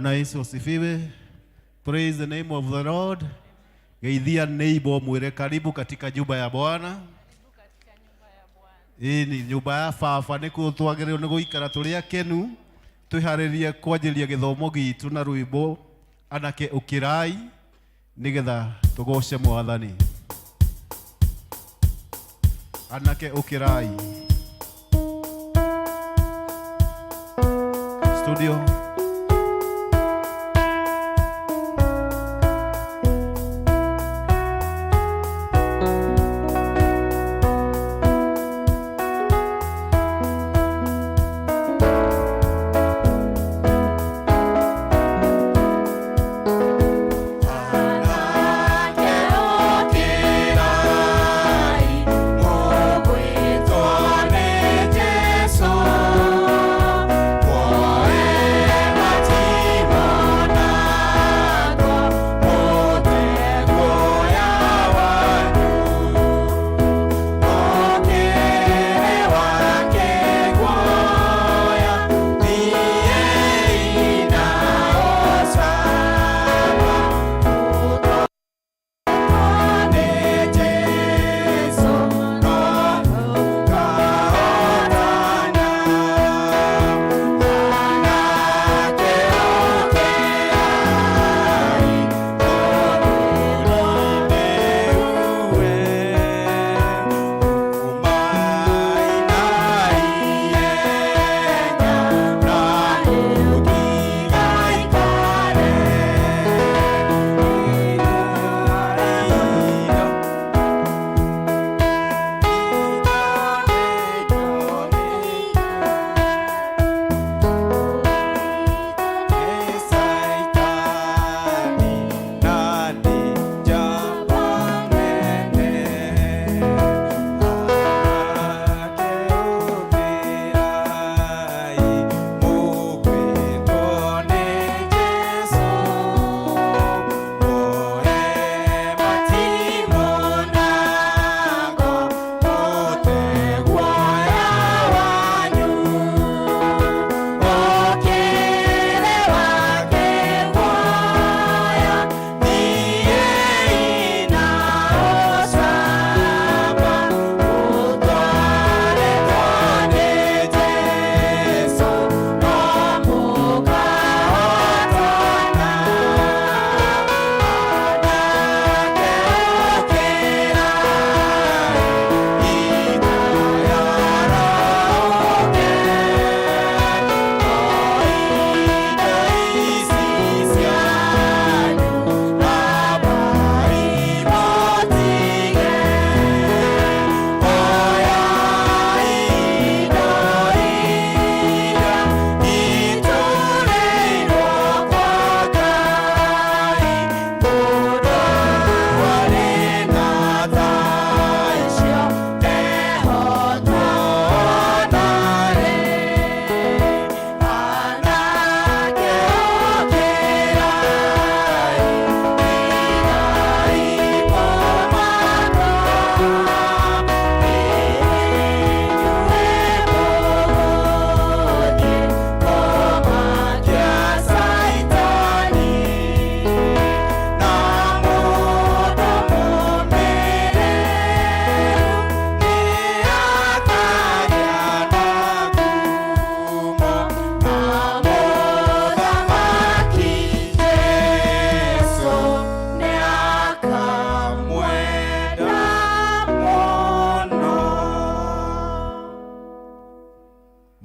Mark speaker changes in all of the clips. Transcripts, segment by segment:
Speaker 1: Bwana Yesu asifiwe. Praise the name of the Lord. Geithia neighbor mwire karibu katika nyumba ya Bwana. Ĩĩ nĩ nyũmba ya baba nĩkuo twagĩrĩirwo nĩ gũikara tũrĩ akenu twĩharĩrie kwanjĩrĩria gĩthomo gitũ na rwĩmbo anake ũkĩrai nĩgetha tũgoce mwathani. Anake ũkĩrai. Studio.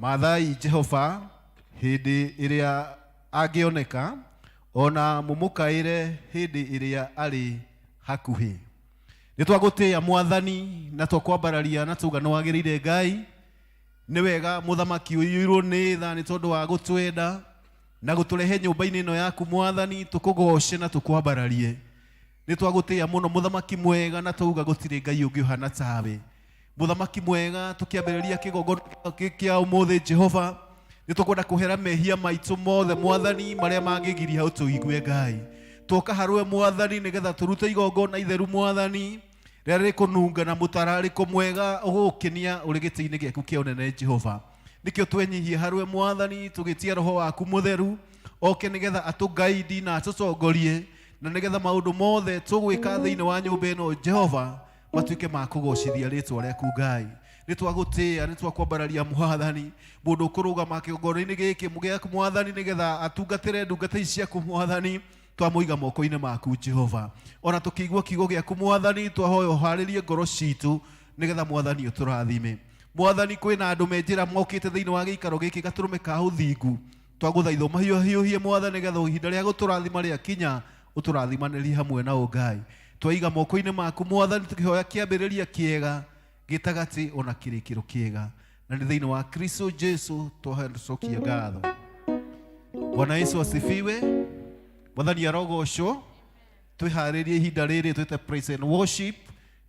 Speaker 1: Mathai Jehova hĩndĩ ĩrĩa angĩoneka, ona mũmũkaĩre hĩndĩ ĩrĩa arĩ hakuhĩ. Nĩ twagũtĩĩa mwathani na twakwambararia na tuga nĩ wagĩrĩire Ngai. Nĩ wega mũthamaki ũiyũirwo nĩ tha nĩ tondũ wa gũtwenda na gũtũrehe nyũmba-inĩ ĩno yaku mwathani, tũkũgoce na tũkwambararie. Nĩ twagũtĩĩa mũno mũthamaki mwega na twauga gũtirĩ Ngai ũngĩ ũhana tawe. Mũthamaki mwega, tũkĩambĩrĩria kĩgongona kĩa ũmũthĩ Jehova, nĩ tũkwenda kũhera mehia maitũ mothe mwathani marĩa mangĩgiria ũtũigue Ngai. Twoka harũwe mwathani nĩgetha tũrute igongona itheru mwathani rĩrĩa rĩkũnunga na mũtararĩko mwega ũgũgũkenia ũrĩ gĩtĩ-inĩ gĩaku kĩa ũnene Jehova. Nĩkĩo twenyihie harũwe mwathani tũgĩtia roho waku mũtheru Oke nĩgetha atũgaidi na atũtongorie, na nĩgetha maũndũ mothe tũgwĩka thĩinĩ wa nyũmba ĩno Jehova matuĩke ma kũgocithia rĩtwa rĩaku Ngai. Nĩ twagũtĩĩa, nĩ twakwambararia Mwathani. Mũndũ ũkũrũgama kĩgongona-inĩ gĩkĩ gĩaku Mwathani nĩgetha atungatĩre ndungata ici ciaku Mwathani, twamũiga moko-inĩ maku Jehova. Ona tũkĩigua kiugo gĩaku Mwathani, twahoya ũharĩrie ngoro citũ nĩgetha Mwathani ũtũrathime. Mwathani, kwĩna andũ me njĩra mokĩte thĩinĩ wa gĩikaro gĩkĩ gatũrũme ka ũthingu, twagũthaitha ũmahiũhiũhie Mwathani nĩgetha ihinda rĩa gũtũrathima rĩakinya ũtũrathimanĩrie hamwe nao Ngai. Twaiga moko-inĩ maku Mwathani, tũkĩhoya kĩambĩrĩria kĩega, gĩtagatĩ ona kĩrĩkĩro kĩega, na nĩ thĩinĩ wa Kristo Jesu twahoya tũcokie ngatho. Bwana Yesu asifiwe. Mwathani arogocwo. Twĩharĩrie ihinda rĩrĩ twĩte praise and worship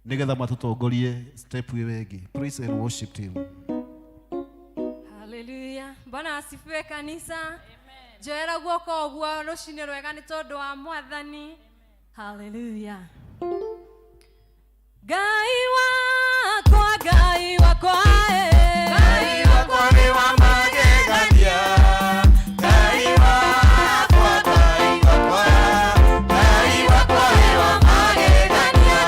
Speaker 1: nĩgetha matũtongorie step ĩyo ĩngĩ. Praise and worship team.
Speaker 2: Haleluya. Bwana asifiwe kanisa. Njoera guoko ũguo rũcinĩ rwega nĩ tondũ wa Mwathani. Haleluya. Ngai wakwa, Ngai wakwa, eh.
Speaker 3: Ngai wakwa nĩ wa magegania. Ngai wakwa, Ngai wakwa, Ngai wakwa nĩ wa magegania.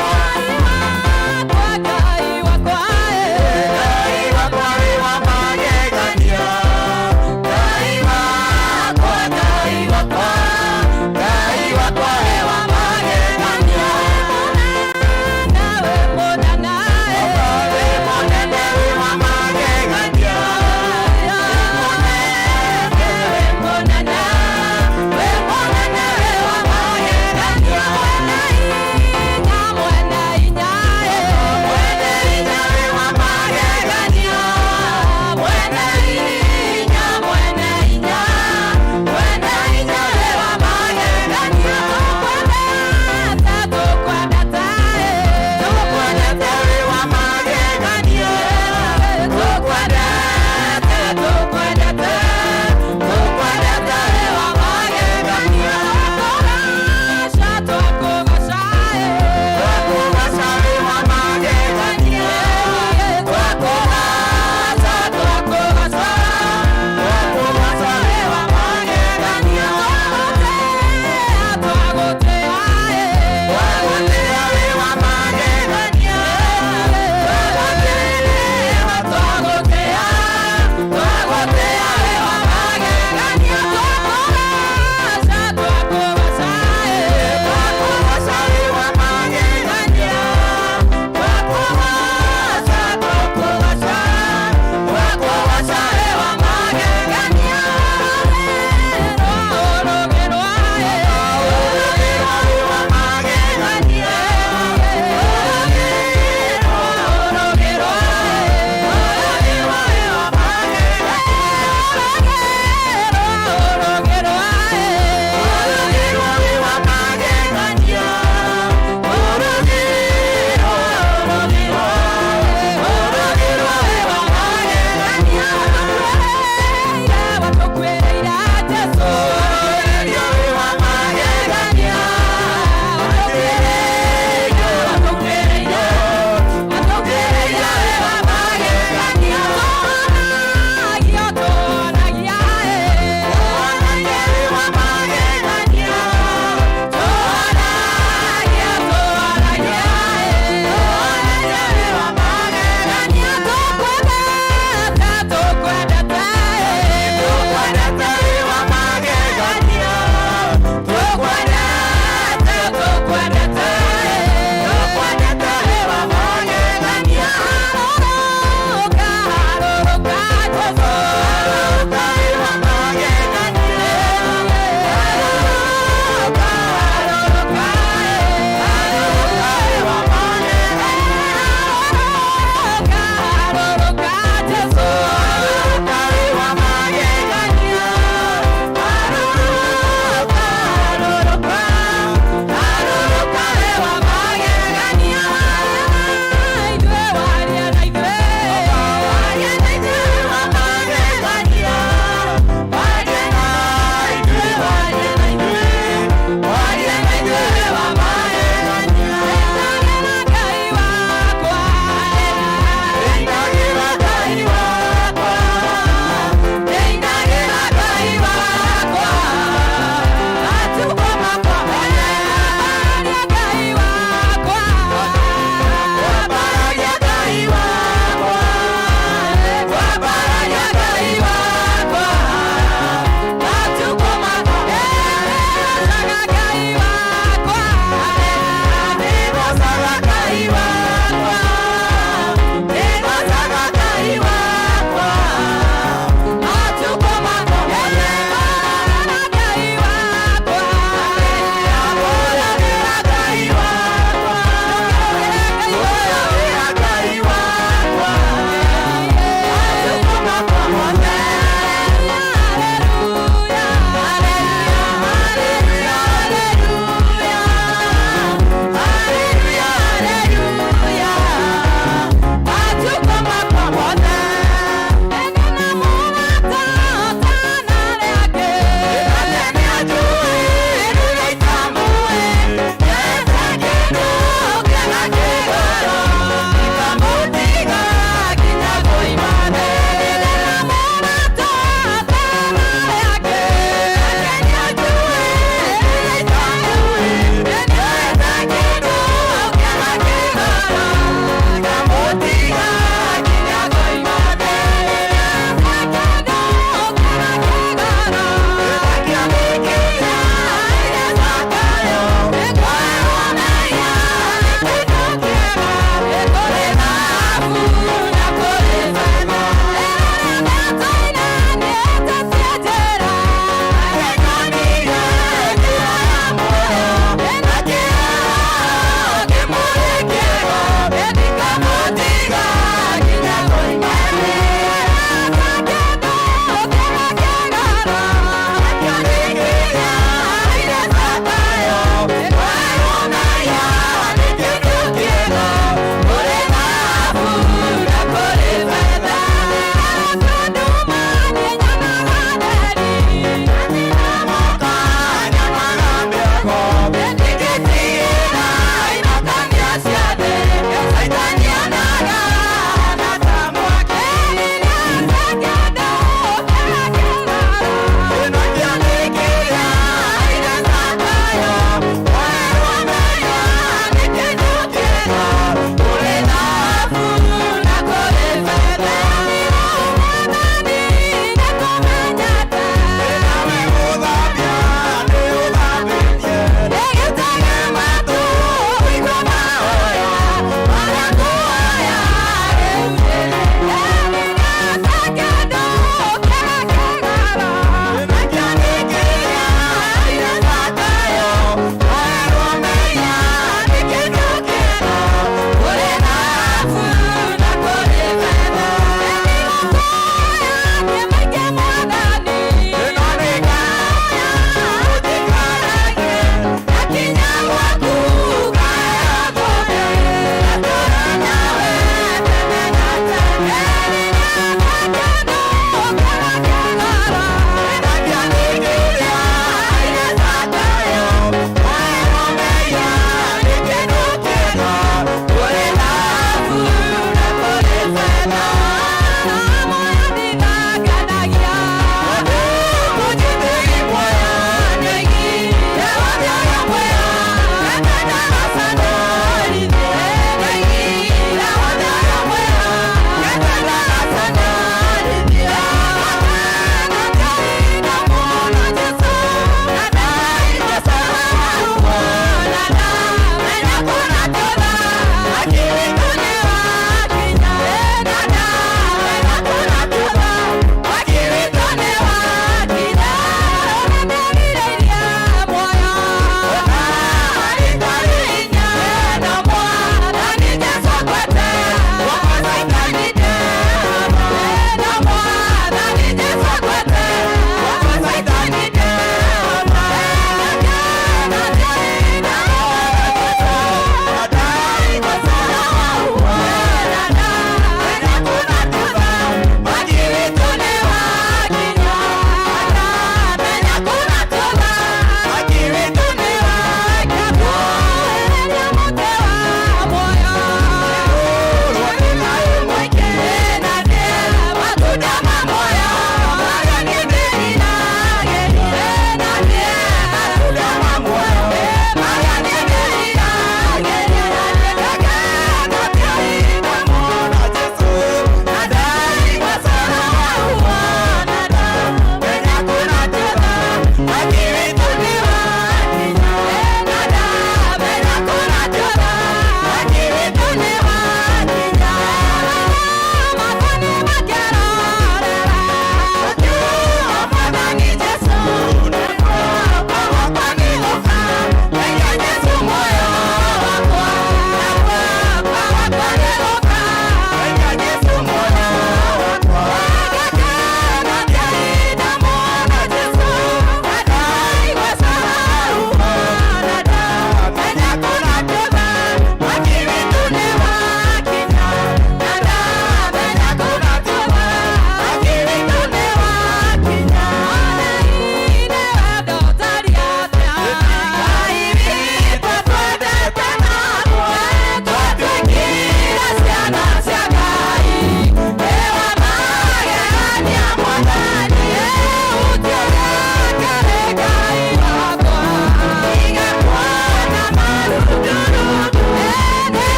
Speaker 2: Wakwa, Ngai wakwa, eh.
Speaker 3: Ngai wakwa nĩ wa magegania. Ngai wakwa, Ngai wakwa, Ngai wakwa nĩ wa magegania.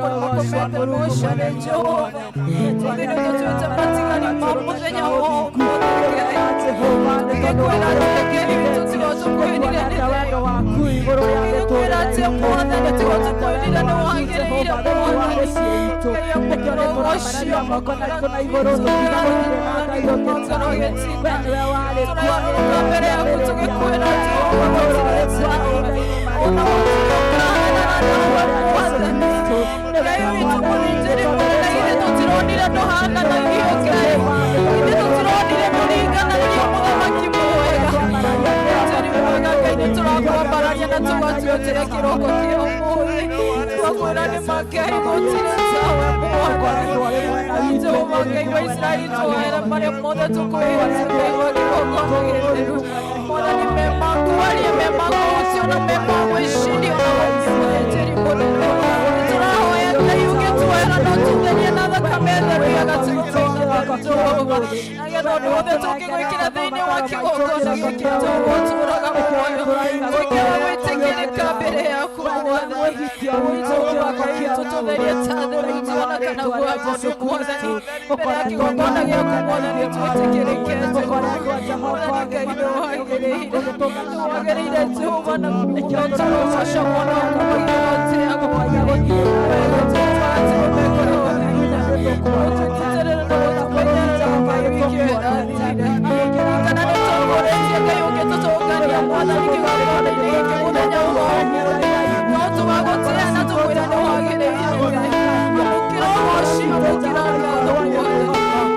Speaker 2: Makomete moshane Jehova Ithuĩ tũtuĩte matigari ma mũthenya wa ũmũthĩ Ngai tũgĩkwĩra atĩ Ngai witũ tiga ũtũkwĩrire nĩ tũgĩkwĩra atĩ Mwathani tiga ũtũkwĩrire nĩ wagĩrĩire Mwathani Ngai amũkĩra ũgocio tũrarũga mbere yaku tũgĩkwĩra Jehova gũtirĩ tawe ona gũtirĩ ũkahanana nawe Mwathani Ngai witũ mũthĩnjĩri mũnene ithuĩ tũtironire ndũhananagio Ngai ithuĩ tũtironire ndũringanagio mũthamaki mwega mũthĩnjĩri mwega Ngai nĩtũrakwambararia na tũgatuĩtĩra kĩroko kĩa ũmũthĩ tũgakwĩra nĩ ma Ngai gũtirĩ tawe Mwathani Jehova Ngai wa Isiraeli twohere marĩa mothe tũkwĩhĩtie Ngai wa kĩgongona gĩtheru Mwathani me maku aria me maku ũcio na me ma gwĩciria ona mũthĩnjĩri mũnene nĩtũrahoya Ngai ũngĩtuoera no tũtherie na thakame theru ya gatũrũme Jehova nĩgetha ũndũ wothe tũngĩgwĩkĩra thĩinĩ wa kĩgongona gĩkĩ Jehova ũtũũraga muoyo tuĩke wa gwĩtĩkĩrĩka mbere yaku Mwathani Jehova Ngai witũ tũtherie ta theruji ona kana guo Mwathani mbere ya kĩgongona gĩaku Mwathani twĩtĩkĩrĩke Jehova Mwathani Ngai nĩ wagĩrĩire nĩ wagĩrĩire Jehova na mũno tũrogoca mwana waku mũigana ũtĩaga Mwathani kana nĩtũkũrĩtie Ngai ũngĩtũtũngania Mwathani kĩgongona-inĩ gĩkĩ mũthenya wa ũmũthĩ no tũgagũtĩĩa na tũkwĩre nĩ wagĩrĩire Ngai amũkĩra ũgoci amũkĩra ngatho Mwathani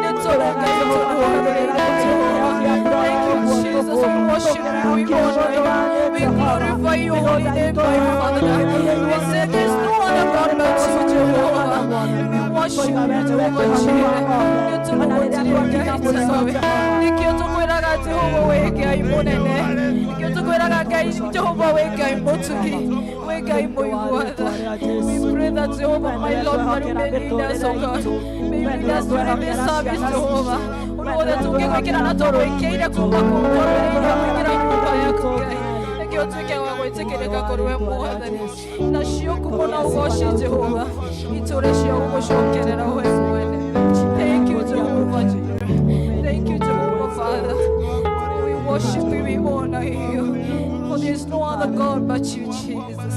Speaker 2: nĩtũrĩ Ngai tondũ wagĩrĩire Jehova. Thank you Jesus, we worship you, we honor you, we glorify your holy name, my Father. We say there's no other God but you, Jehovah. We worship you, Jehovah Jireh. Nĩtũgũgũtĩria Ngai tawe nĩkĩo tũkwĩraga Jehova wĩ Ngai mũnene nĩkĩo tũkwĩraga Ngai Jehova wĩ Ngai mũtugi wĩ Ngai mũigua tha. We pray that Jehovah, my Lord, that you may lead us, oh God. May you lead us during this service, Jehovah. Ũndũ wothe tũngĩgwĩkĩra na tũrwĩkĩire kuma kũu twambĩrĩirie kũingĩra nyũmba yaku Ngai nĩkĩo ũtuĩke wa gwĩtĩkĩrĩka kũrĩ we Mwathani nacio ngumo na ũgoci Jehova itũre cia gũgũcokerera we mwene. Thank you Jehovah Jireh. Thank you Jehovah Father. We worship you, we honor you, for there is no other God but you, Jesus.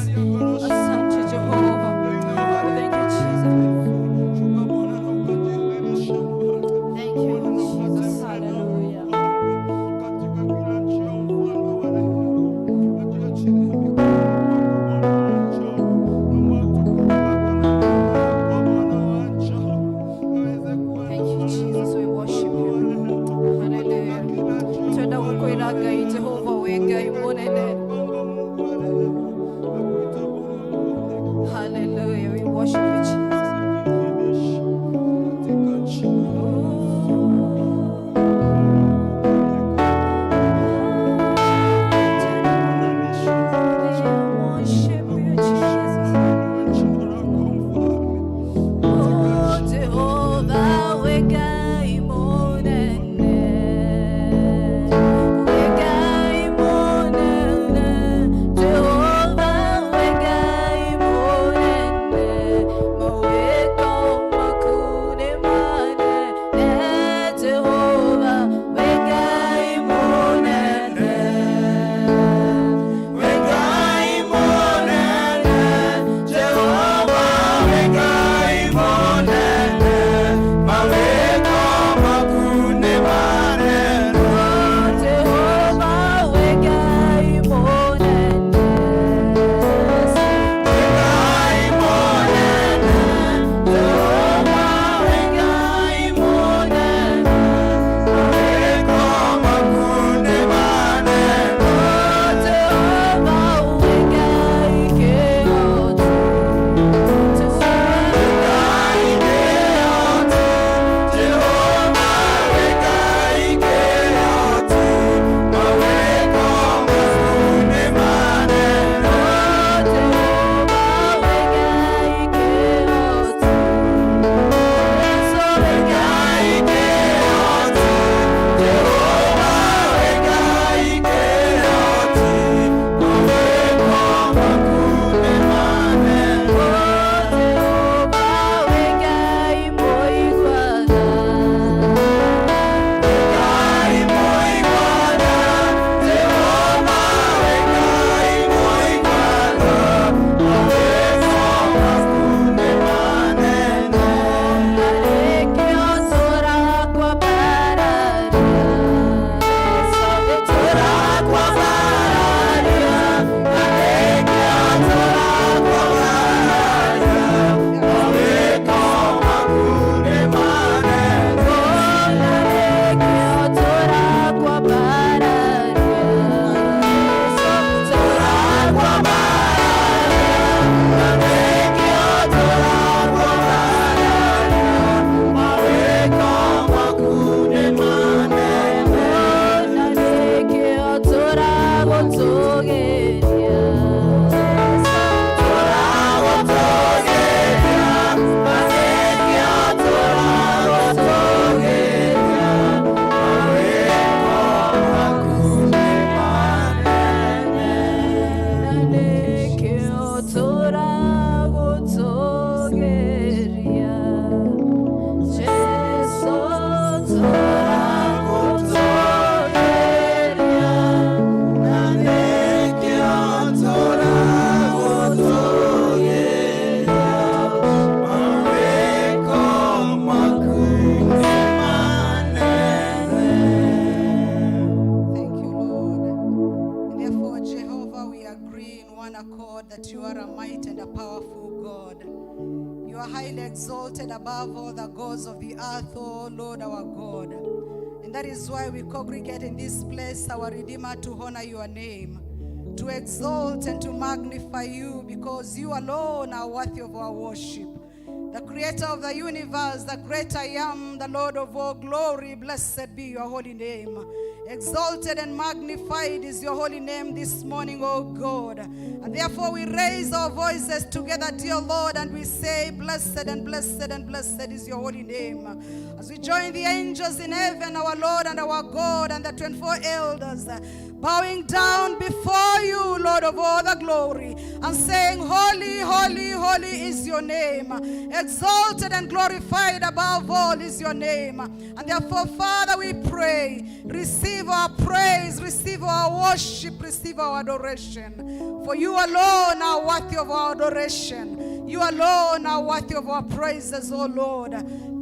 Speaker 2: Asante Jehovah. Thank you Jesus. Thank you Jesus. Hallelujah. Thank you Jesus, we worship you. Hallelujah. Twenda gũkwĩra Ngai Jehova wĩ Ngai mũnene.
Speaker 4: powerful God. You are highly exalted above all the gods of the earth, O Lord our God. And that is why we congregate in this place, our Redeemer, to honor your name, to exalt and to magnify you, because you alone are worthy of our worship. The creator of the universe, the great I am, the Lord of all glory, blessed be your holy name. Exalted and magnified is your holy name this morning, O God. And therefore we raise our voices together, dear Lord, and we say, blessed and blessed and blessed is your holy name. As we join the angels in heaven, our Lord and our God, and the 24 elders, bowing down before you, Lord of all the glory, and saying, holy, holy, holy is your name. Exalted and glorified above all is your name. And therefore, Father, we pray, receive our praise, receive our worship, receive our adoration. For you alone are worthy of our adoration. You alone are worthy of our praises, O Lord.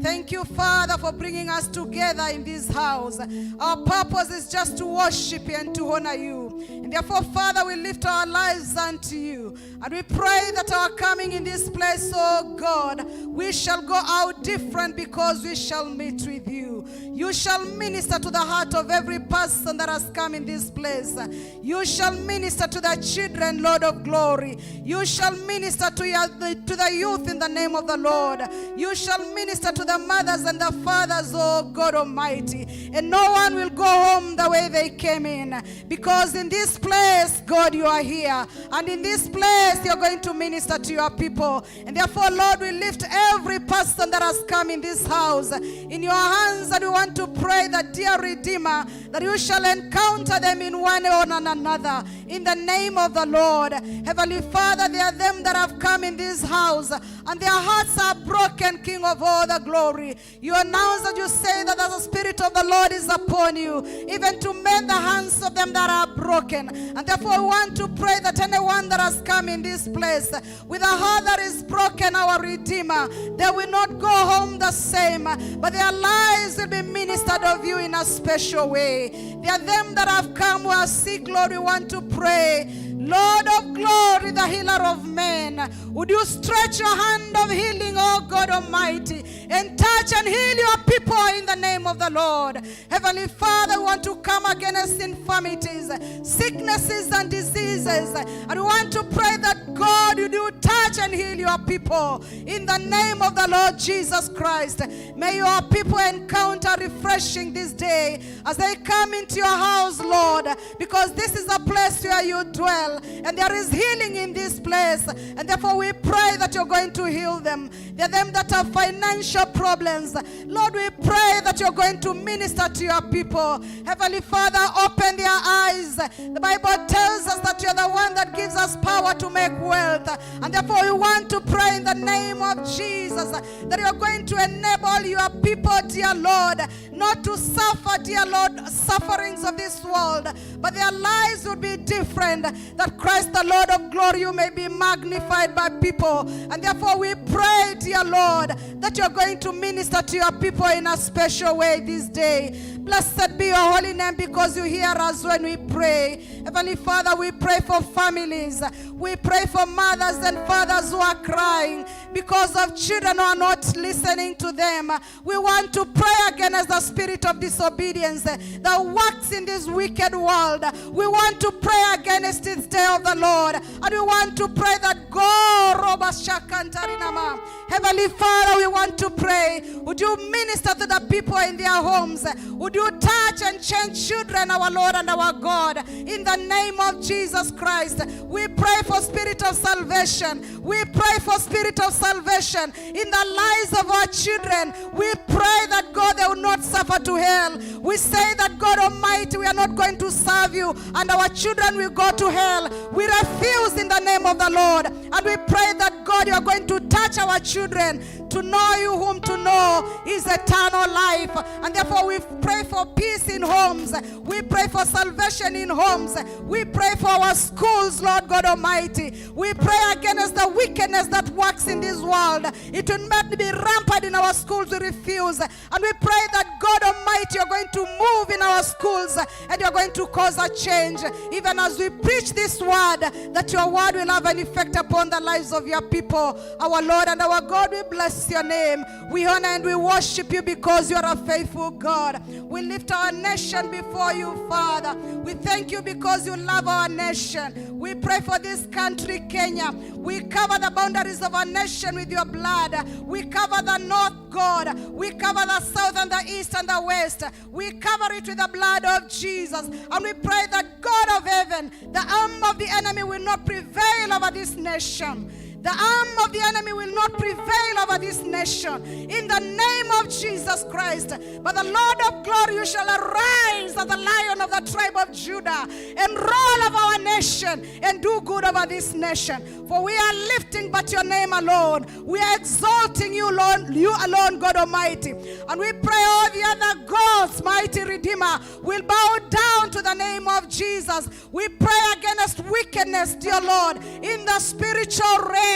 Speaker 4: Thank you, Father, for bringing us together in this house. Our purpose is just to worship you and to honor you. And therefore, Father, we lift our lives unto you. And we pray that our coming in this place, oh God, we shall go out different because we shall meet with you. You shall minister to the heart of every person that has come in this place. You shall minister to the children, Lord of glory. You shall minister to the youth in the name of the Lord. You shall minister to the mothers and the fathers, oh God Almighty. And no one will go home the way they came in. Because in this place, God, you are here. And in this place, you're going to minister to your people. And therefore, Lord, we lift every person that has come in this house in your hands, and we want to pray that, dear Redeemer, that you shall encounter them in one way or another, in the name of the Lord. Heavenly Father, there are them that have come in this house and their hearts are broken, King of all the glory. You announce that you say that the Spirit of the Lord is upon you, even to mend the hands of them that are broken. And therefore we want to pray that anyone that has come in this place with a heart that is broken, our Redeemer, they will not go home the same, but their lives will be ministered of you in a special way. There are them that have come who are sick, Lord, we want to pray. Lord of glory, the healer of men, would you stretch your hand of healing, oh God Almighty, and touch and heal your people in the name of the Lord. Heavenly Father, we want to come against infirmities, sicknesses and diseases, and we want to pray that God, you do touch and heal your people in the name of the Lord Jesus Christ. May your people encounter refreshing this day as they come into your house, Lord, because this is a place where you dwell, and there is healing in this place, and therefore we pray that you're going to heal them. There are them that have financial problems, Lord, we pray that you're going to minister to your people. Heavenly Father, open their eyes. The Bible tells us that you're the one that gives us power to make wealth, and therefore we want to pray in the name of Jesus that you're going to enable your people, dear Lord, not to suffer, dear Lord, sufferings of this world, but their lives would be different, that Christ, the Lord of glory, you may be magnified by people. And therefore we pray, dear Lord, that you're going to minister to your people in a special way this day. Blessed be your holy name, because you hear us when we pray. Heavenly Father, we pray for families. We pray for mothers and fathers who are crying because of children who are not listening to them. We want to pray against the spirit of disobedience that works in this wicked world. We want to pray against this day of the Lord. And we want to pray that God, Heavenly Father, we want to pray. Would you minister to the people in their homes? Would you touch and change children, our Lord and our God, in the name of Jesus Christ? We pray for spirit of salvation. We pray for spirit of salvation in the lives of our children. We pray that God, they will not suffer to hell. We say that God Almighty, we are not going to serve you and our children will go to hell. We refuse in the name of the Lord. And we pray that God, you are going to touch our children to know you, whom to know is eternal life. And therefore we pray pray for peace in homes. We pray for salvation in homes. We pray for our schools, Lord God Almighty. We pray against the wickedness that works in this world. It will not be rampant in our schools. We refuse. And we pray that God Almighty, you're going to move in our schools and you're going to cause a change. Even as we preach this word, that your word will have an effect upon the lives of your people. Our Lord and our God, we bless your name. We honor and we worship you because you are a faithful God. We lift our nation before you, Father. We thank you because you love our nation. We pray for this country, Kenya. We cover the boundaries of our nation with your blood. We cover the north, God. We cover the south and the east and the west. We cover it with the blood of Jesus. And we pray that God of heaven, the arm of the enemy will not prevail over this nation. The arm of the enemy will not prevail over this nation. In the name of Jesus Christ. But the Lord of glory, you shall arise as the Lion of the tribe of Judah and roll over our nation and do good over this nation. For we are lifting but your name alone. We are exalting you, Lord, you alone, God Almighty. And we pray all the other gods, mighty Redeemer, will bow down to the name of Jesus. We pray against wickedness, dear Lord, in the spiritual realm.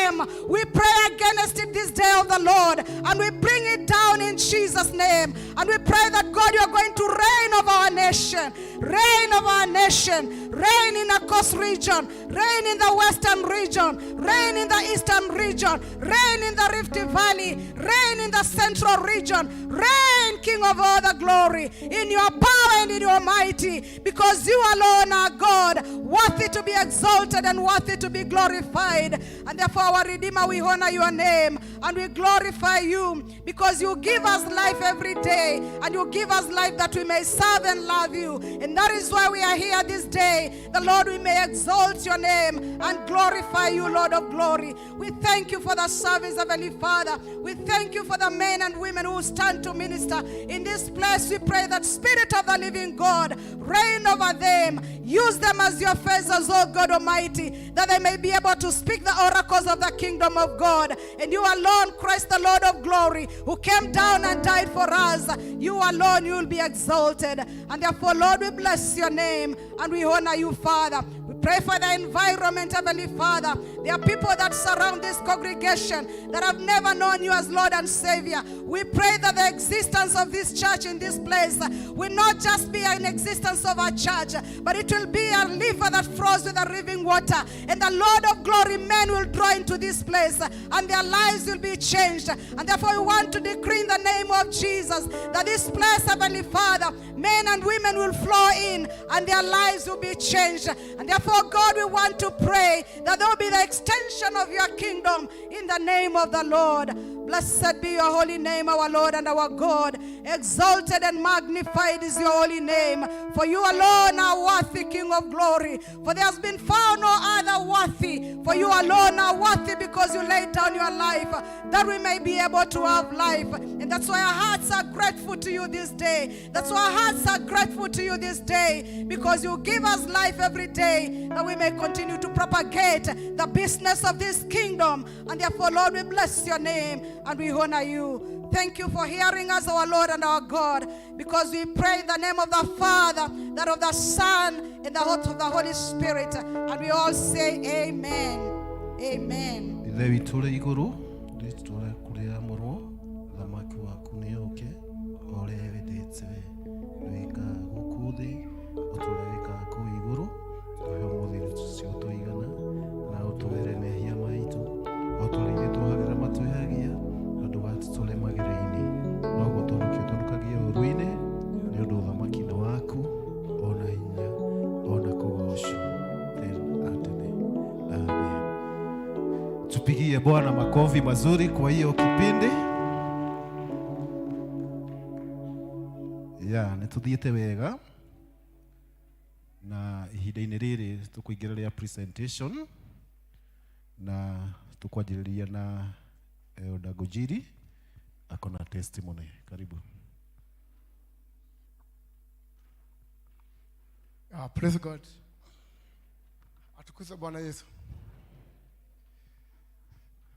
Speaker 4: We pray against it this day of the Lord, and we bring it down in Jesus' name. And we pray that God, you are going to reign over our nation, reign over our nation, reign in the coast region, reign in the western region, reign in the eastern region, reign in the Rift Valley, reign in the central region, reign, King of all the glory, in your power and in your mighty, because you alone are God, worthy to be exalted and worthy to be glorified. And therefore, our Redeemer, we honor your name and we glorify you, because you give us life every day, and you give us life that we may serve and love you. And that is why we are here this day. The Lord, we may exalt your name and glorify you, Lord of glory. We thank you for the service, Heavenly Father. We thank you for the men and women who stand to minister in this place. We pray that Spirit of the living God, reign over them. Use them as your faces, O God Almighty, that they may be able to speak the oracles of the kingdom of God. And you alone, Christ the Lord of glory, who came down and died for us, you alone, you will be exalted. And therefore, Lord, we bless your name and we honor you, Father. We pray for the environment, Heavenly Father. There are people that surround this congregation that have never known you as Lord and Savior. We pray that the existence of this church in this place will not just be an existence of our church, but it will be a river that flows with the living water. And the Lord of glory, men will draw into this place and their lives will be changed. And therefore we want to decree in the name of Jesus that this place, Heavenly Father, men and women will flow in and their lives will be changed. And therefore, God, we want to pray that there will be the extension of your kingdom in the name of the Lord. Blessed be your holy name, our Lord and our God. Exalted and magnified is your holy name. For you alone are worthy, King of glory. For there has been found no other worthy. For you alone are worthy, because you laid down your life that we may be able to have life. And that's why our hearts are grateful to you this day. That's why our hearts are grateful to you this day, because you give us life every day that we may continue to propagate the business of this kingdom. And therefore, Lord, we bless your name and we honor you. Thank you for hearing us, our Lord and our God, because we pray in the name of the Father, that of the Son, and the of the Holy Spirit. And we all say amen. Amen.
Speaker 1: Ithe witũ ũrĩ igũrũ, rĩĩtwa rĩaku rĩamũrwo, ũthamaki waku nĩũke, o ũrĩa wendete we wĩkaga gũkũ thĩ o ta ũrĩa wĩkaga kũu igũrũ. Tũhe ũmũthĩ irio cia gũtũigana, na ũtũhere mehia maitũ o ta ũrĩa ithuĩ tuohagĩra matwĩhagia, na ndũgatũtware magerio-inĩ, no gũtũhonokia ũtũhonokagie ũũru-inĩ, nĩ ũndũ ũthamaki nĩ waku, ona hinya, ona kũgoocwo tene na tene. Amen. Tupigie Bwana makofi mazuri kwa hiyo kipindi. Ya, nĩ tũthiĩte wega na ihinda-inĩ rĩrĩ tũkũingĩra rĩa presentation na tũkwanjĩrĩria na Elder Gojiri ako na testimony. Karibu.
Speaker 5: Praise God. Atukuzwe Bwana Yesu.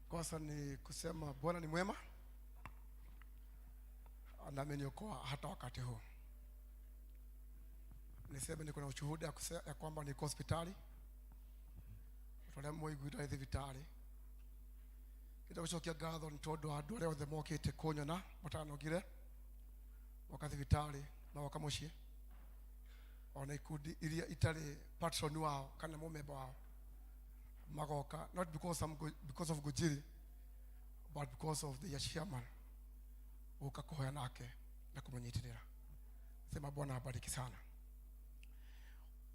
Speaker 5: Kwanza ni kusema Bwana ni mwema na ameniokoa hata wakati huu. Niseme niko na ushuhuda ya kwamba niko hospitali tũrĩa mwaiguire arĩ thibitarĩ. Ngĩenda gũcokia ngatho nĩ tondũ wa andũ arĩa othe mokĩte kũnyona matanogire moka thibitarĩ, magoka mũciĩ, ona ikundi iria itarĩ patron wao kana mũmemba wao magoka, not because, I'm go, because of Gujiri, but because of the chairman gũka kũhoya nake na kũmũnyitĩrĩra. Sema Bwana abariki sana.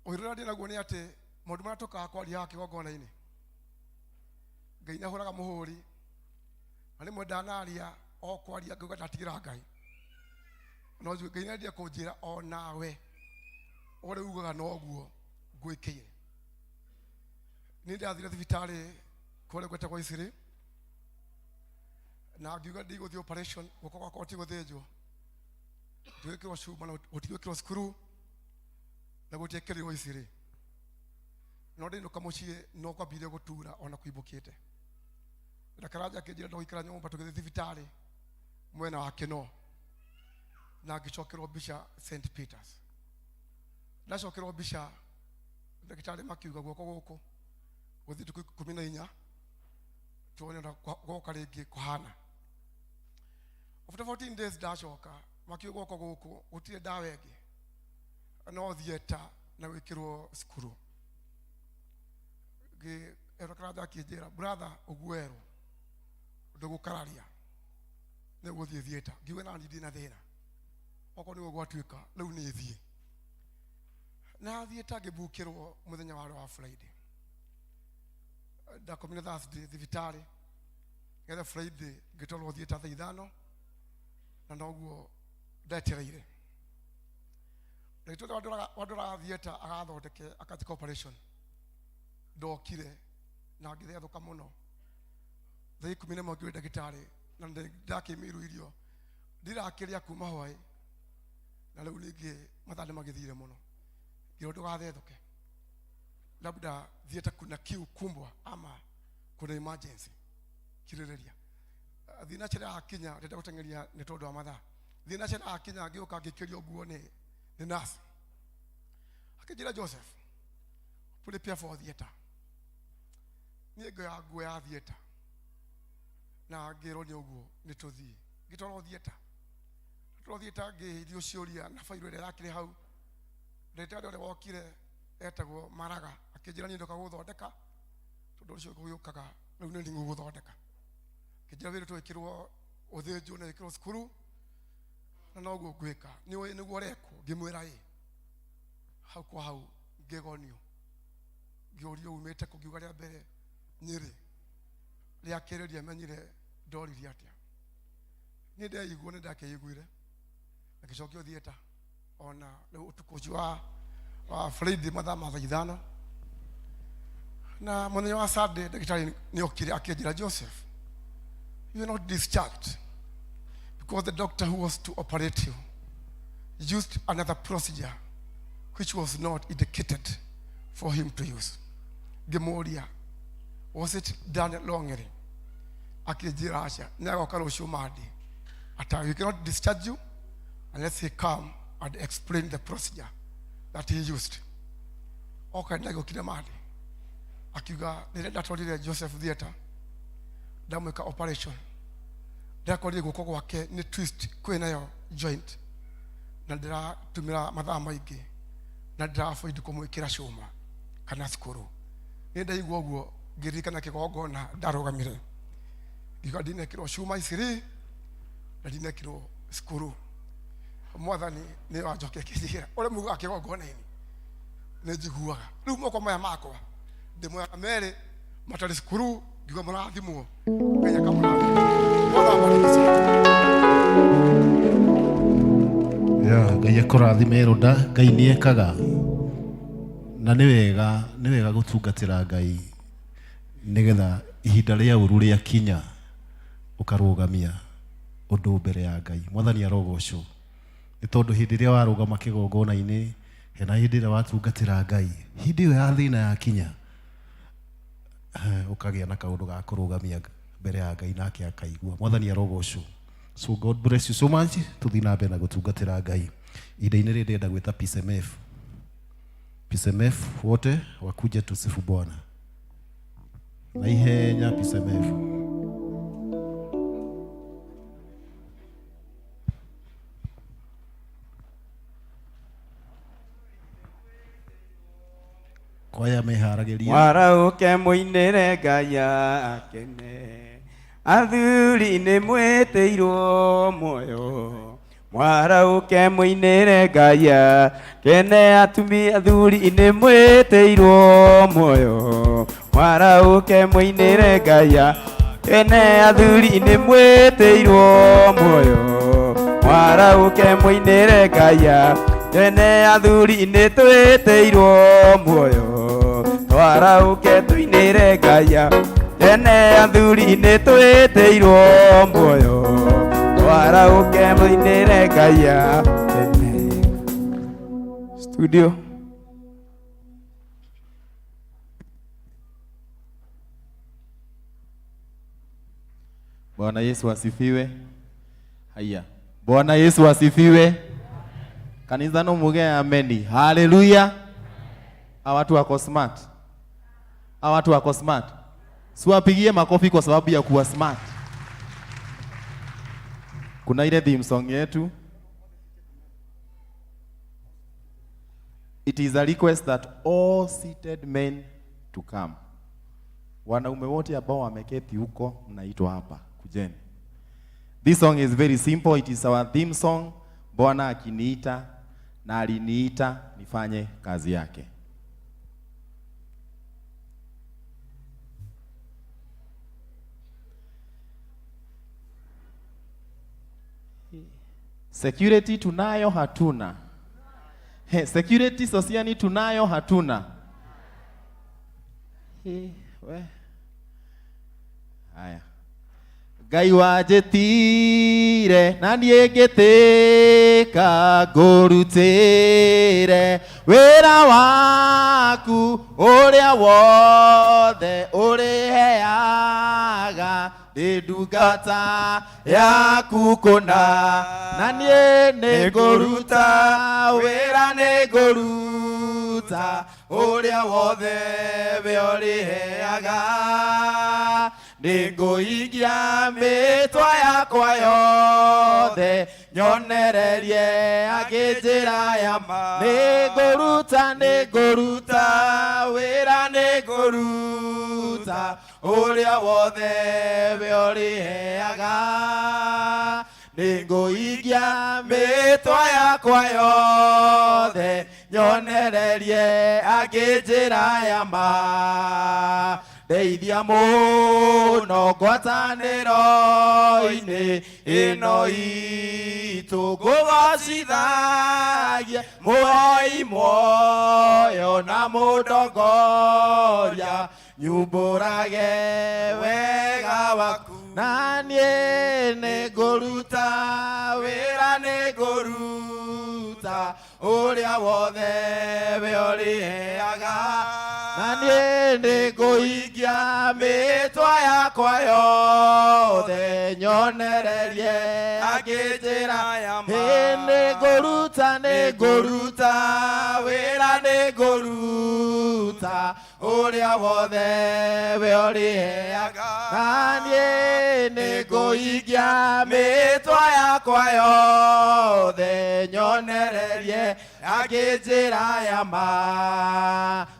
Speaker 5: Ũira ũrĩa ndĩ naguo nĩ atĩ maũndũ marĩa tũkaga kwaria haha kĩgongona-inĩ, Ngai nĩ ahũraga mũhũri, na rĩmwe ndanaria o kwaria ngauga ndatigĩra Ngai, no njuge Ngai nĩendire kũnjĩra o nawe ũrĩa ugaga noguo ngwĩkĩire. Niĩ ndathire thibitarĩ kũrĩa gwetagwo Isiri na ngiuga ndigũthiĩ operation, guoko gwakwa gũtigũthĩnjwo, gũtigwĩkĩrwo cuma na gũtigwĩkĩrwo screw na gũtiekĩrirwo Isiri. No ndainũka mũciĩ no kwambirie gũtura ona kũimbũkĩte. Na Karanja akĩnjĩra ndũgũikara nyũmba, tũgĩthiĩ thibitarĩ mwena wa Kĩno na ngĩcokerwo mbica St Peters. Ndacokerwo mbica, ndagĩtarĩ makiuga guoko gũkũ gũthiĩ tukũ 14 tuone ũrĩa gwoka rĩngĩ kũhana. After 14 days ndacoka, makiuga guoko gũkũ gũtirĩ ndawa ĩngĩ no theatre na gwĩkĩrwo cukuru. Ngĩerwo Karanja akĩnjĩra, brother, ũguo werwo ndũgũkararia nĩ ũgũthiĩ theatre. Ngiuga nani ndĩ na thĩna, okorwo nĩguo gwatuĩka rĩu nĩ thiĩ. Na theatre ngĩbukĩrwo mũthenya warĩ wa Friday, ndakomire Thursday thibitarĩ, ngetha Friday ngĩtwarwo theatre thaa 5, na noguo ndetereire. Ndagĩtarĩ wandoraga theatre agathondeke akanjĩka operation ndokire na ngĩthethũka mũno thaa 11 ngĩũria ndagĩtarĩ, na ndakĩmĩirwo irio ndirakĩrĩa kuma hwaĩ, na rĩu ningĩ mathaa nĩ magĩthire mũno. Ngĩrwo ndũgathethũke, labda theatre kuna kiu kumbwa ama kuna emergency, kirĩrĩria. Thina cera akinya ndenda gũteng'eria nĩ tondũ wa mathaa. Thina cera akinya ngĩũka ngĩkĩrio nguo nĩ nurse, akĩnjĩra, "Joseph, prepare for theatre." Niĩ ngĩoya nguo ya theatre na ngĩrwo nĩ ũguo nĩ tũthiĩ. Ngĩtwarwo theatre, twarwo theatre ngĩhirio ciũria na bairo ĩrĩa yakĩrĩ hau. Ndagĩtarĩ ũrĩa wokire etagwo Maraga akĩnjĩra, "Niĩ ndoka gũgũthondeka tondũ ũcio gũgĩũkaga rĩu nĩ ndigũgũthondeka." Akĩnjĩra wĩrĩ twĩkĩrwo ũthĩnjwo na wĩkĩrwo cukuru na noguo ngwĩka, nĩ ũĩ nĩguo ũrekwo. Ngĩmwĩra ĩ. Hau kwa hau ngĩgonio, ngĩũrio umĩte kũ, ngiuga rĩa mbere Nyĩrĩ, rĩa kerĩ ndiamenyire ndoririe atĩa. Niĩ ndeiguo nĩ ndakĩiguire na ngĩcokio theatre ona rĩu ũtukũ ũcio wa Friday mathaa ma thaa 5. Na mũthenya wa Sunday ndagĩtarĩ nĩ okire akĩnjĩra, "Joseph, you are not discharged because the doctor who was to operate you used another procedure which was not indicated for him to use." Ngĩmũria, "Was it done wrongly?" Akĩnjĩra aca, nĩ agoka rũciũ Monday ata we cannot discharge you unless he come and explain the procedure that he used. Oka nĩ agĩũkire Monday akiuga, "Rĩrĩa ndatwarire Joseph theatre ndamwĩka operation, ndĩrakorire guoko gwake nĩ twist kwĩ nayo joint na ndĩratũmĩra mathaa maingĩ na ndĩra-avoid kũmwĩkĩra cuma kana cukuru." Nĩ ndaigua ũguo ngĩririkana kĩgongona ndarũgamire ngiuga ndinekĩrwo cuma iciri na ndinekĩrwo cukuru. Mwathani nĩ wanjokia kĩnjĩra ũrĩa mugaga kĩgongona-inĩ nĩ njiguaga rĩu moko maya makwa ndĩmoyaga merĩ matarĩ cukuru, ngiuga mũrathimwo, Ngai akamũrathima. Bwana abariki sana.
Speaker 1: Ya, Ngai akũrathime rũnda. Ngai nĩ ekaga na nĩ wega gũtungatĩra Ngai nĩgetha ihinda rĩa ũru rĩakinya ũkarũgamia ũndũ mbere ya Ngai. Mwathani arogocwo nĩ tondũ hĩndĩ ĩrĩa warũgama kĩgongona-inĩ hena hĩndĩ ĩrĩa watungatĩra Ngai, hĩndĩ ĩyo ya thĩna yakinya, ũkagĩa na kaũndũ ga kũrũgamia mbere ya Ngai nake akaigua. Mwathani arogocwo. So God bless you so much. Tũthiĩ na mbere na gũtungatĩra Ngai. Ihinda-inĩ rĩrĩ ndĩrenda gwĩta PCMF. PCMF wote wakuje tusifu Bwana. Na ihenya PCMF. Kwaya meharagĩria.
Speaker 6: Mwarauke mũinĩre Ngai akene, athuri nĩ mwĩtĩirwo muoyo. Mwarauke mũinĩre Ngai akene, atumia athuri nĩ mwĩtĩirwo muoyo. Mwarauke mũinĩre Ngai akene, athuri nĩ mwĩtĩirwo muoyo. Mwarauke mũinĩre Ngai akene, athuri nĩ twĩtĩirwo muoyo. Twarauke tũinĩre Ngai akene, athuri nĩ twĩtĩirwo muoyo. Twarauke mũinĩre Ngai akene. Studio.
Speaker 7: Bwana Yesu asifiwe. Haya. Bwana Yesu asifiwe. Kanisa no muge ameni. Haleluya. Hawa watu wako smart. Hawa watu wako smart. Siwapigie makofi kwa sababu ya kuwa smart. Kuna ile theme song yetu. It is a request that all seated men to come. Wanaume wote ambao wameketi huko mnaitwa hapa, kujeni. This song is very simple. It is our theme song. Bwana akiniita na aliniita nifanye kazi yake. Security tunayo hatuna? He, security sosiani tunayo hatuna? He, we. Haya. Ngai wanjĩtire na niĩ ngĩtĩka ngũrutĩre wĩra waku ũrĩa wothe ũrĩheaga ndĩ ndungata yaku kũna na niĩ nĩngũruta wĩra nĩngũruta ũrĩa wothe we ũrĩheaga nĩngũhingia mĩtwa yakwa yothe nyonererie angĩ njĩra ya ma nĩngũruta nĩngũruta wĩra nĩngũruta ũrĩa wothe we ũrĩheaga nĩngũhingia mĩtwa yakwa yothe nyonererie angĩ njĩra ya ma ndeithia mũno ngwatanĩro-inĩ ĩno itũ ngũgocithagia mũhoi muoyo na mũndongoria nyumbũrage wega waku na niĩ nĩngũruta wĩra nĩngũruta ũrĩa wothe we ũrĩheaga na niĩ nĩngũhingia mĩtwa yakwa yothe nyonererie angĩ njĩra ya ma nĩngũruta nĩngũruta wĩra nĩngũruta ũrĩa wothe we ũrĩheaga na niĩ nĩngũhingia mĩtwa yakwa yothe nyonererie angĩ njĩra ya ma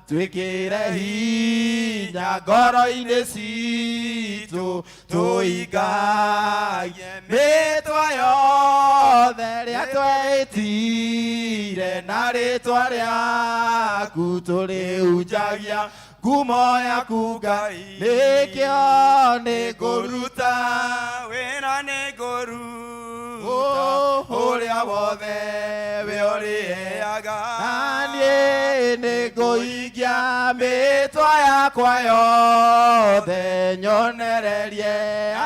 Speaker 7: twĩkĩre hinya ngoro-inĩ citũ tũingagie mĩtwa yothe rĩa twetire na rĩtwa rĩaku tũrĩhunjagia ngumo yaku Ngai nĩkĩo nĩngũruta
Speaker 6: wĩra nĩngũruta
Speaker 7: ũrĩa wothe we ũrĩheaga na niĩ nĩngũhingia mĩtwa yakwa yothe nyonererie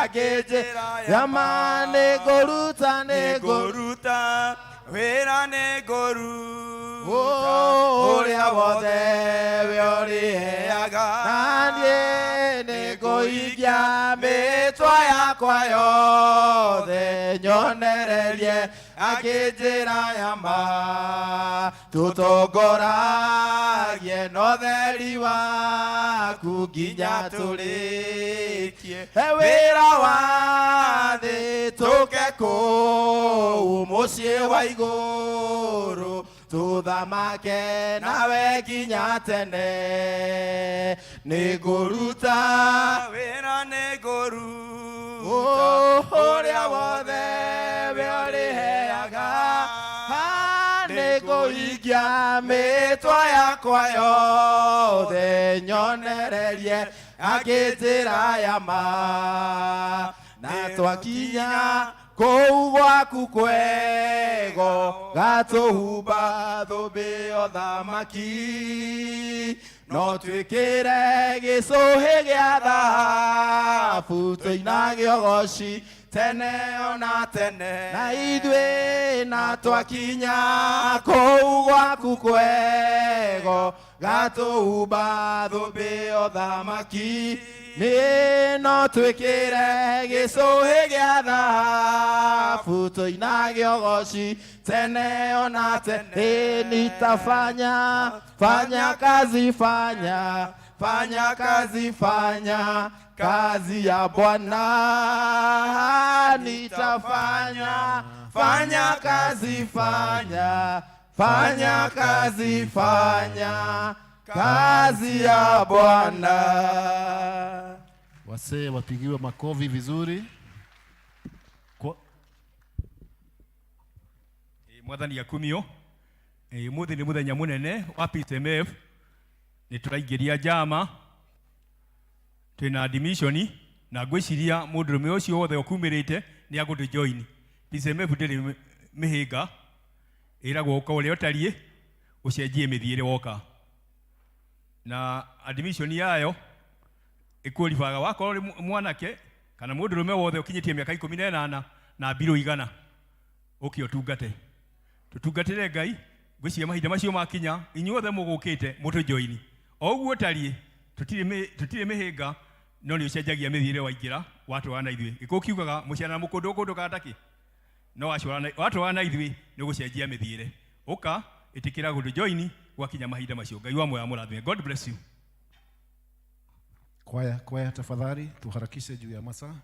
Speaker 7: angĩ njĩra ya ma nĩngũruta
Speaker 6: nĩngũruta wĩra nĩngũruta
Speaker 7: ũrĩa wothe we ũrĩheaga na niĩ nĩngũhingia Nĩngũhingia mĩtwa yakwa yothe nyonererie angĩ njĩra ya ma tũtongoragie na ũtheri waku nginya tũrĩkie wĩra wa thĩ tũke kũu mũciĩ wa igũrũ tuthamake nawe nginya tene nĩngũruta
Speaker 6: wĩra nĩngũruta
Speaker 7: ũrĩa wothe we ũrĩheaga nĩngũhingia mĩtwa yakwa yothe nyonererie angĩ njĩra ya ma na twakinya kũu gwaku kwego gatũhumba thũmbĩ thamaki no twĩkĩre gĩcũhĩ gĩa thahabu tũinage ũgoci tene ona tene na ithuĩ na twakinya kũu gwaku kwego gatũhumba thũmbĩ thamaki nĩ no twĩkĩre gĩcũhĩ gĩa thahabu tũinage ũgoci tene ona tene nitafanya fanya kazi fanya fanya kazi fanya kazi ya Bwana nitafanya fanya kazi fanya fanya kazi fanya kazi ya Bwana.
Speaker 1: Wasee wapigiwe makofi vizuri. Kwa...
Speaker 8: Mwathani akumio muthi ni muthenya munene wa PCMF ni turaingiria njama twina admission na ngwiciria mundurume ucio wothe ukumirite ni agũtũ join. PCMF ndĩrĩ mĩhĩnga ĩragwo ũka ũrĩa ũtariĩ ũcenjie mĩthiĩre woka na admission yayo ĩkwĩribaga wakorwo ũrĩ mwanake kana mũndũrũme wothe ũkinyĩtie mĩaka 18 na mbirũ 100 ũke ũtungate tũtungatĩre Ngai. Ngwĩciria mahinda macio makinya inyuothe mũgũkĩte mũtũjoini o ũguo ũtariĩ tũtirĩ mĩhĩnga no nĩ ũcenjagia mĩthiĩre waingĩra watwara na ithuĩ. Gĩkũyũ kiugaga mũciana mũkũndũ ũkũndũkaga takĩ no watwara na ithuĩ nĩ ũgũcenjia mĩthiĩre. Ũka ĩtĩkĩra gũtũjoini gwakinya mahinda macio. Ngai wa muoyo amũrathime. God bless you.
Speaker 1: Kwaya, kwaya tafadhali tuharakishe juu ya masaa.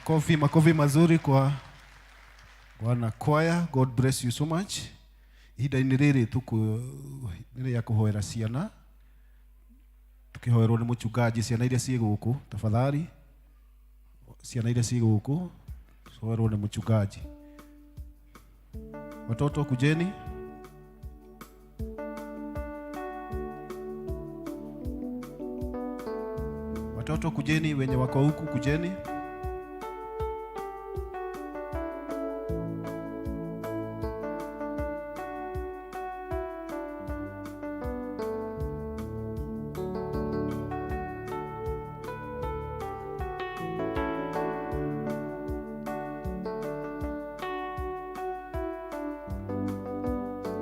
Speaker 1: Makofi, makofi mazuri kwa bwana kwaya. God bless you so much. Ihinda-inĩ rĩrĩ nĩ rĩa kũhoera ciana, tũkĩhoerwo nĩ mũchungaji. Ciana iria ciĩ gũkũ, tafadhali, ciana iria ciĩ gũkũ tũhoerwo nĩ mũchungaji. Watoto kujeni. Watoto kujeni, wenye wako huku kujeni.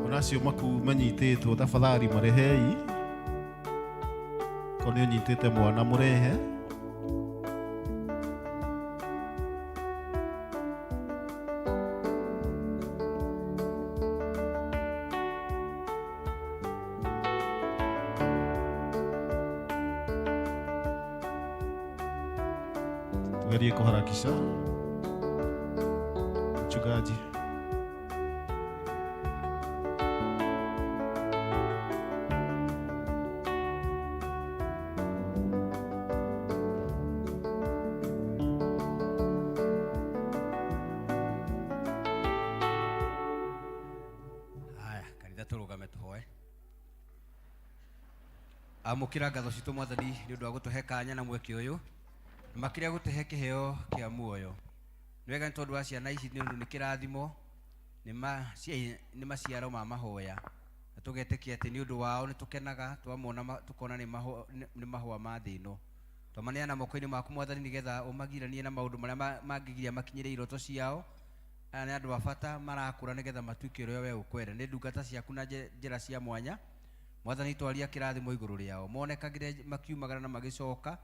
Speaker 1: Onacio maku manyitĩtwo, tafadhali marehei. Ko nĩ ũnyitĩte mwana, mũrehe. Tugerie kuharakisha. Mchungaji.
Speaker 9: Haya, kanitha, tũrũgame tũhoe. Amũkĩra ngatho citũ, Mwathani, nĩ ũndũ wa gũtũhe kanya na mweke ũyũ, na makĩria gũtũhe kĩheo kĩa muoyo. Nĩ wega nĩ tondũ wa ciana ici, nĩ ũndũ nĩ kĩrathimo, nĩ maciaro ma mahoya, na tũgetĩkia atĩ nĩ ũndũ wao nĩ tũkenaga twamona, tũkona nĩ mahũa ma thĩ ĩno. Twamaneana moko-inĩ maku, Mwathani, nĩgetha ũmagiranie na maũndũ marĩa mangĩgiria makinyĩre iroto ciao. Aya nĩ andũ a bata marakũra nĩgetha matuĩke ũrĩa we ũkwenda. Nĩ ndungata ciaku na njĩra cia mwanya. Mwathani, twaria kĩrathimo igũrũ rĩao, monekagĩre makiumagara na magĩcoka,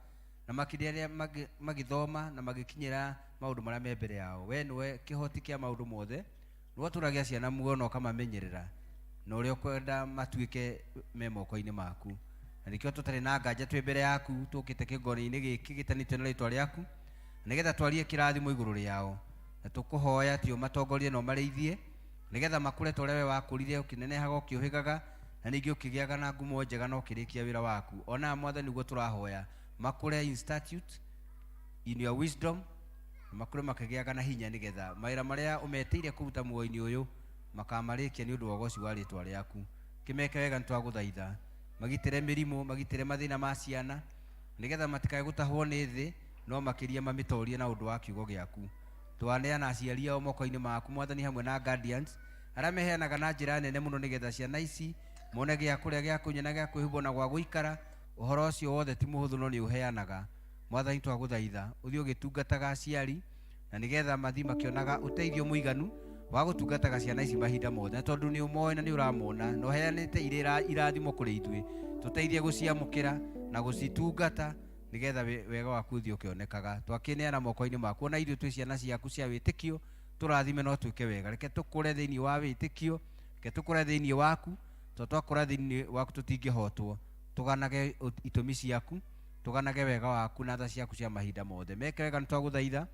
Speaker 9: na makĩria rĩrĩa magĩthoma na magĩkinyĩra maũndũ marĩa me mbere yao. We nĩwe kĩhoti kĩa maũndũ mothe, nĩwe ũtũragia ciana muoyo na ũkamamenyerera na ũrĩa ũkwenda matuĩke me moko-inĩ maku. Na nĩkĩo tũtarĩ na nganja twĩ mbere yaku, tũkĩte kĩgongona-inĩ gĩkĩ gĩtanĩtio na rĩtwa rĩaku, nĩgetha twarie kĩrathimo igũrũ rĩao, na tũkũhoya atĩ ũmatongorie na ũmarĩithie, nĩgetha makũre ta ũrĩa we wakũrire, ũkĩnenehaga, ũkĩũhĩgaga, na ningĩ ũkĩgĩaga na ngumo njega na ũkĩrĩkia wĩra waku. Ona Mwathani, nĩguo tũrahoya makũre in statute, in your wisdom, na makũre makĩgĩaga na hinya, nĩgetha mawĩra marĩa ũmetĩire kũruta muoyo-inĩ ũyũ makamarĩkia nĩ ũndũ wa ũgoci wa rĩtwa rĩaku. Kĩmeke wega, nĩ twagũthaitha. Magitĩre mĩrimũ, magitĩre mathĩna ma ciana, nĩgetha matikae gũtahwo nĩ thĩ, no makĩria mamĩtorie na ũndũ wa kiugo gĩaku. Twaneana aciari ao moko-inĩ maku, Mwathani, hamwe na guardians arĩa meheanaga na njĩra nene mũno, nĩgetha ciana ici mone gĩa kũrĩa, gĩa kũnyua na gĩa kwĩhumbwo na gwa gũikara. Ũhoro ũcio wothe ti mũhũthũ, no nĩ ũheanaga. Mwathani, twagũthaitha ũthiĩ ũgĩtungataga aciari, na nĩgetha mathiĩ makĩonaga ũteithio mũiganu wa gũtungataga ciana ici mahinda mothe, na tondũ nĩ ũmoĩ na nĩ ũramona na ũheanĩte irĩ irathimo kũrĩ ithuĩ, tũteithie gũciamũkĩra na gũcitungata, nĩgetha wega waku ũthiĩ ũkĩonekaga. Twakĩneana moko-inĩ maku. Ona ithuĩ twĩ ciana ciaku cia wĩtĩkio, tũrathime no twĩke wega. Reke tũkũre thĩinĩ wa wĩtĩkio, reke tũkũre thĩinĩ waku, tondũ twakũra thĩinĩ waku tũtingĩhotwo. Tũganage itũmi ciaku, tũganage wega waku na tha ciaku cia mahinda mothe. Meke wega, nĩ twagũthaitha.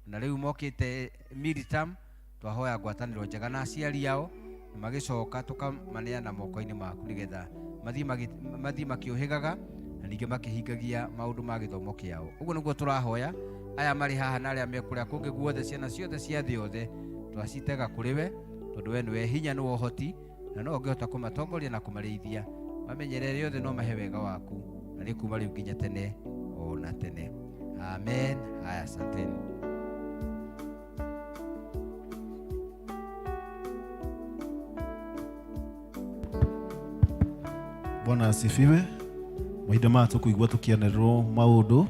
Speaker 9: Na rĩu mokĩte midterm, twahoya ngwatanĩro njega na aciari ao, na magĩcoka tũkamaneana moko-inĩ maku, nĩgetha mathiĩ makĩũhĩgaga na ningĩ makĩhingagia maũndũ ma gĩthomo kĩao. Ũguo nĩguo tũrahoya aya marĩ haha na arĩa me kũrĩa kũngĩ guothe. Ciana ciothe cia thĩ yothe twacitega kũrĩ we, tondũ we nĩwe hinya, nĩwe ũhoti, na no ũngĩhota kũmatongoria na kũmarĩithia. Mamenyerere othe no mahe wega waku, na nĩ kuma rĩu nginya tene o na tene. Amen. Haya, asanteni.
Speaker 1: Bwana asifiwe. Mahinda maya tũkũigua tũkĩanĩrĩrwo maũndũ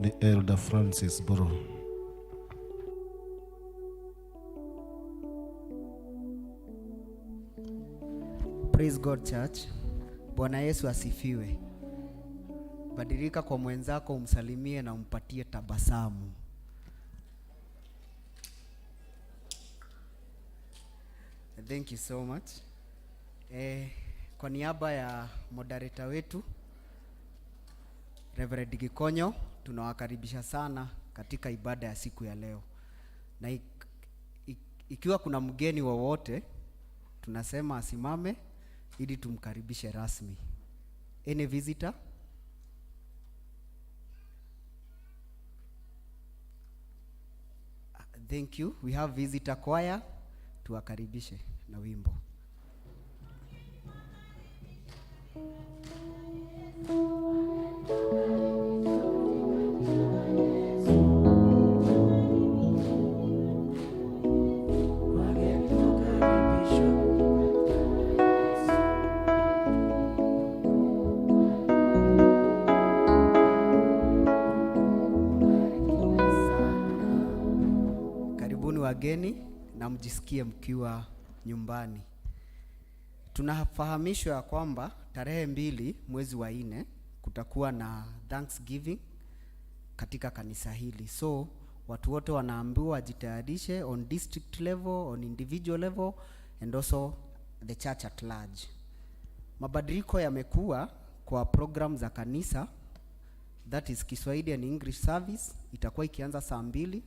Speaker 1: nĩ Elder Francis Boro.
Speaker 10: Praise God, church. Bwana Yesu asifiwe. Badilika kwa mwenzako, umsalimie na umpatie tabasamu. Thank you so much. Kwa niaba ya moderator wetu Reverend Gikonyo, tunawakaribisha sana. katika ibada ya siku ya leo. Na ikiwa kuna mgeni wowote, tunasema asimame ili tumkaribishe rasmi. Any visitor? Thank you. We have visitor choir. Tuwakaribishe na wimbo. Karibuni wageni na mjisikie mkiwa nyumbani. Tunafahamishwa ya kwamba tarehe 2 mwezi wa 4 kutakuwa na Thanksgiving katika kanisa hili. So watu wote wanaambiwa wajitayarishe on district level, on individual level and also the church at large. Mabadiliko yamekuwa kwa program za kanisa, that is Kiswahili and English service itakuwa ikianza saa 2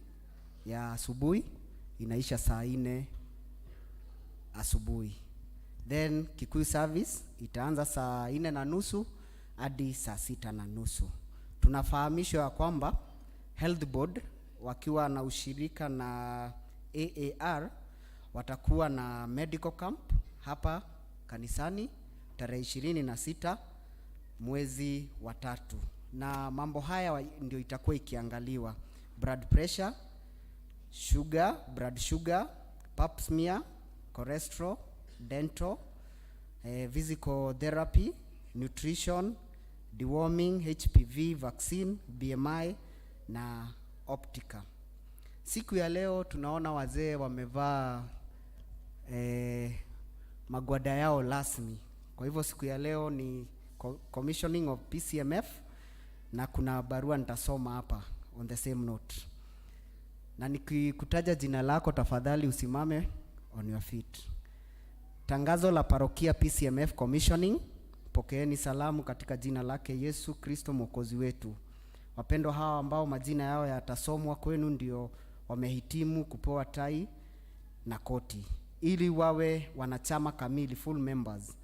Speaker 10: ya asubuhi inaisha saa 4 asubuhi. Then Kikuyu service itaanza saa 4:30 hadi saa 6:30. Tunafahamishwa ya kwamba Health Board wakiwa na ushirika na AAR watakuwa na medical camp hapa kanisani tarehe 26 mwezi wa 3. Na mambo haya ndio itakuwa ikiangaliwa: blood pressure, sugar, blood sugar, pap smear, cholesterol, dental, physical therapy, nutrition, deworming, HPV vaccine, BMI na optica. Siku ya leo tunaona wazee wamevaa magwada yao rasmi. Kwa hivyo siku ya leo ni commissioning of PCMF na kuna barua nitasoma hapa on the same note. Na nikikutaja jina lako tafadhali usimame on your feet. Tangazo la parokia PCMF commissioning. Pokeeni salamu katika jina lake Yesu Kristo Mwokozi wetu. Wapendwa hawa ambao majina yao yatasomwa kwenu ndio wamehitimu kupewa tai na koti ili wawe wanachama kamili, full members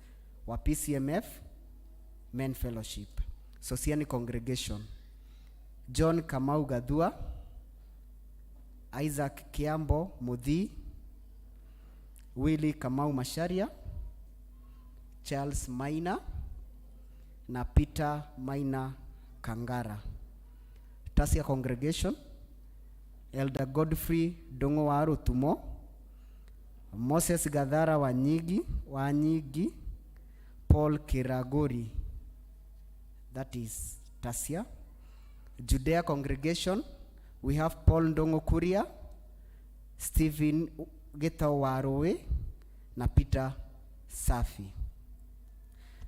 Speaker 10: wa PCMF Men Fellowship Sosiani Congregation. John Kamau Gathua, Isaac Kiambo Muthi, Willy Kamau Masharia, Charles Maina na Peter Maina Kangara. Tasia Congregation, Elder Godfrey Dongo wa Rutumo, Moses Gathara Wanyigi, Paul Kiragori, that is Tasia. Judea Congregation, we have Paul Ndongo Kuria, Stephen Gitau Warowe na Peter Safi.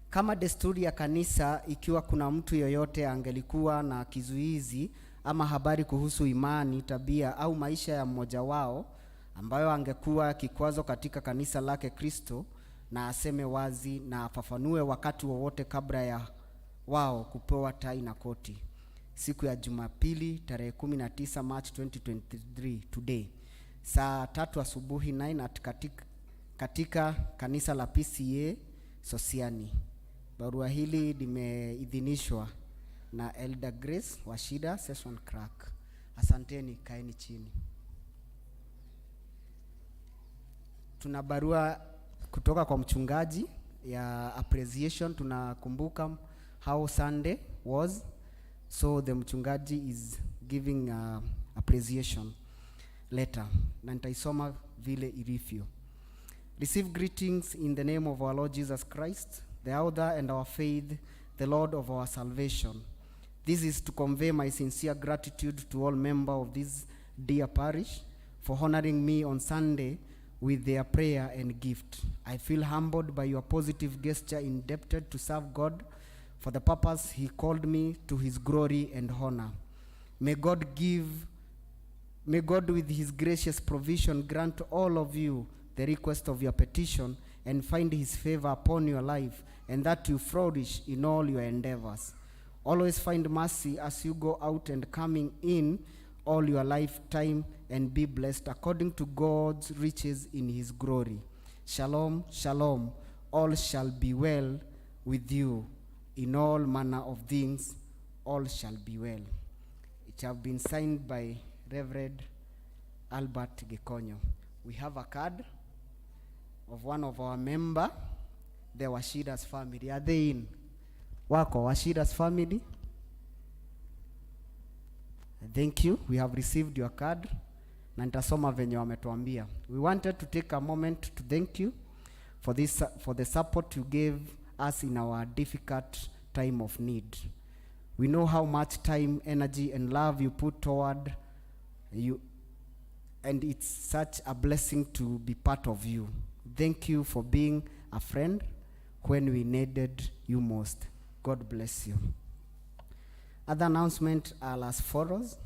Speaker 10: Kama desturi ya kanisa, ikiwa kuna mtu yoyote angelikuwa na kizuizi ama habari kuhusu imani, tabia au maisha ya mmoja wao ambayo angekuwa kikwazo katika kanisa lake Kristo, na aseme wazi na afafanue wakati wowote kabla ya wao kupewa tai na koti. Siku ya Jumapili tarehe 19 March 2023 today saa 3 asubuhi 9 at katika kanisa la PCA Sosiani. Barua hili limeidhinishwa na Elder Grace Washida, Session Clerk. Asanteni, kaeni chini. Tuna barua kutoka kwa mchungaji ya appreciation. Tunakumbuka how Sunday was, so the mchungaji is giving appreciation letter, na nitaisoma vile ilivyo. Receive greetings in the name of our Lord Jesus Christ, the author and our faith, the Lord of our salvation. This is to convey my sincere gratitude to all members of this dear parish for honoring me on Sunday with their prayer and gift. I feel humbled by your positive gesture, indebted to serve God for the purpose he called me to his glory and honor. May God with his gracious provision grant all of you the request of your petition and find his favor upon your life, and that you flourish in all your endeavors. Always find mercy as you go out and coming in. all your lifetime and be blessed according to God's riches in his glory. Shalom, shalom. All shall be well with you in all manner of things. All shall be well. It have been signed by Reverend Albert Gikonyo. We have a card of one of our member, the Washida's family. Are they in? Wako Washida's family? Thank you. We have received your card. Na nitasoma venye wametuambia. We wanted to take a moment to thank you for this for the support you gave us in our difficult time of need. We know how much time, energy and love you put toward you and it's such a blessing to be part of you. Thank you for being a friend when we needed you most. God bless you. Other announcements are as follows.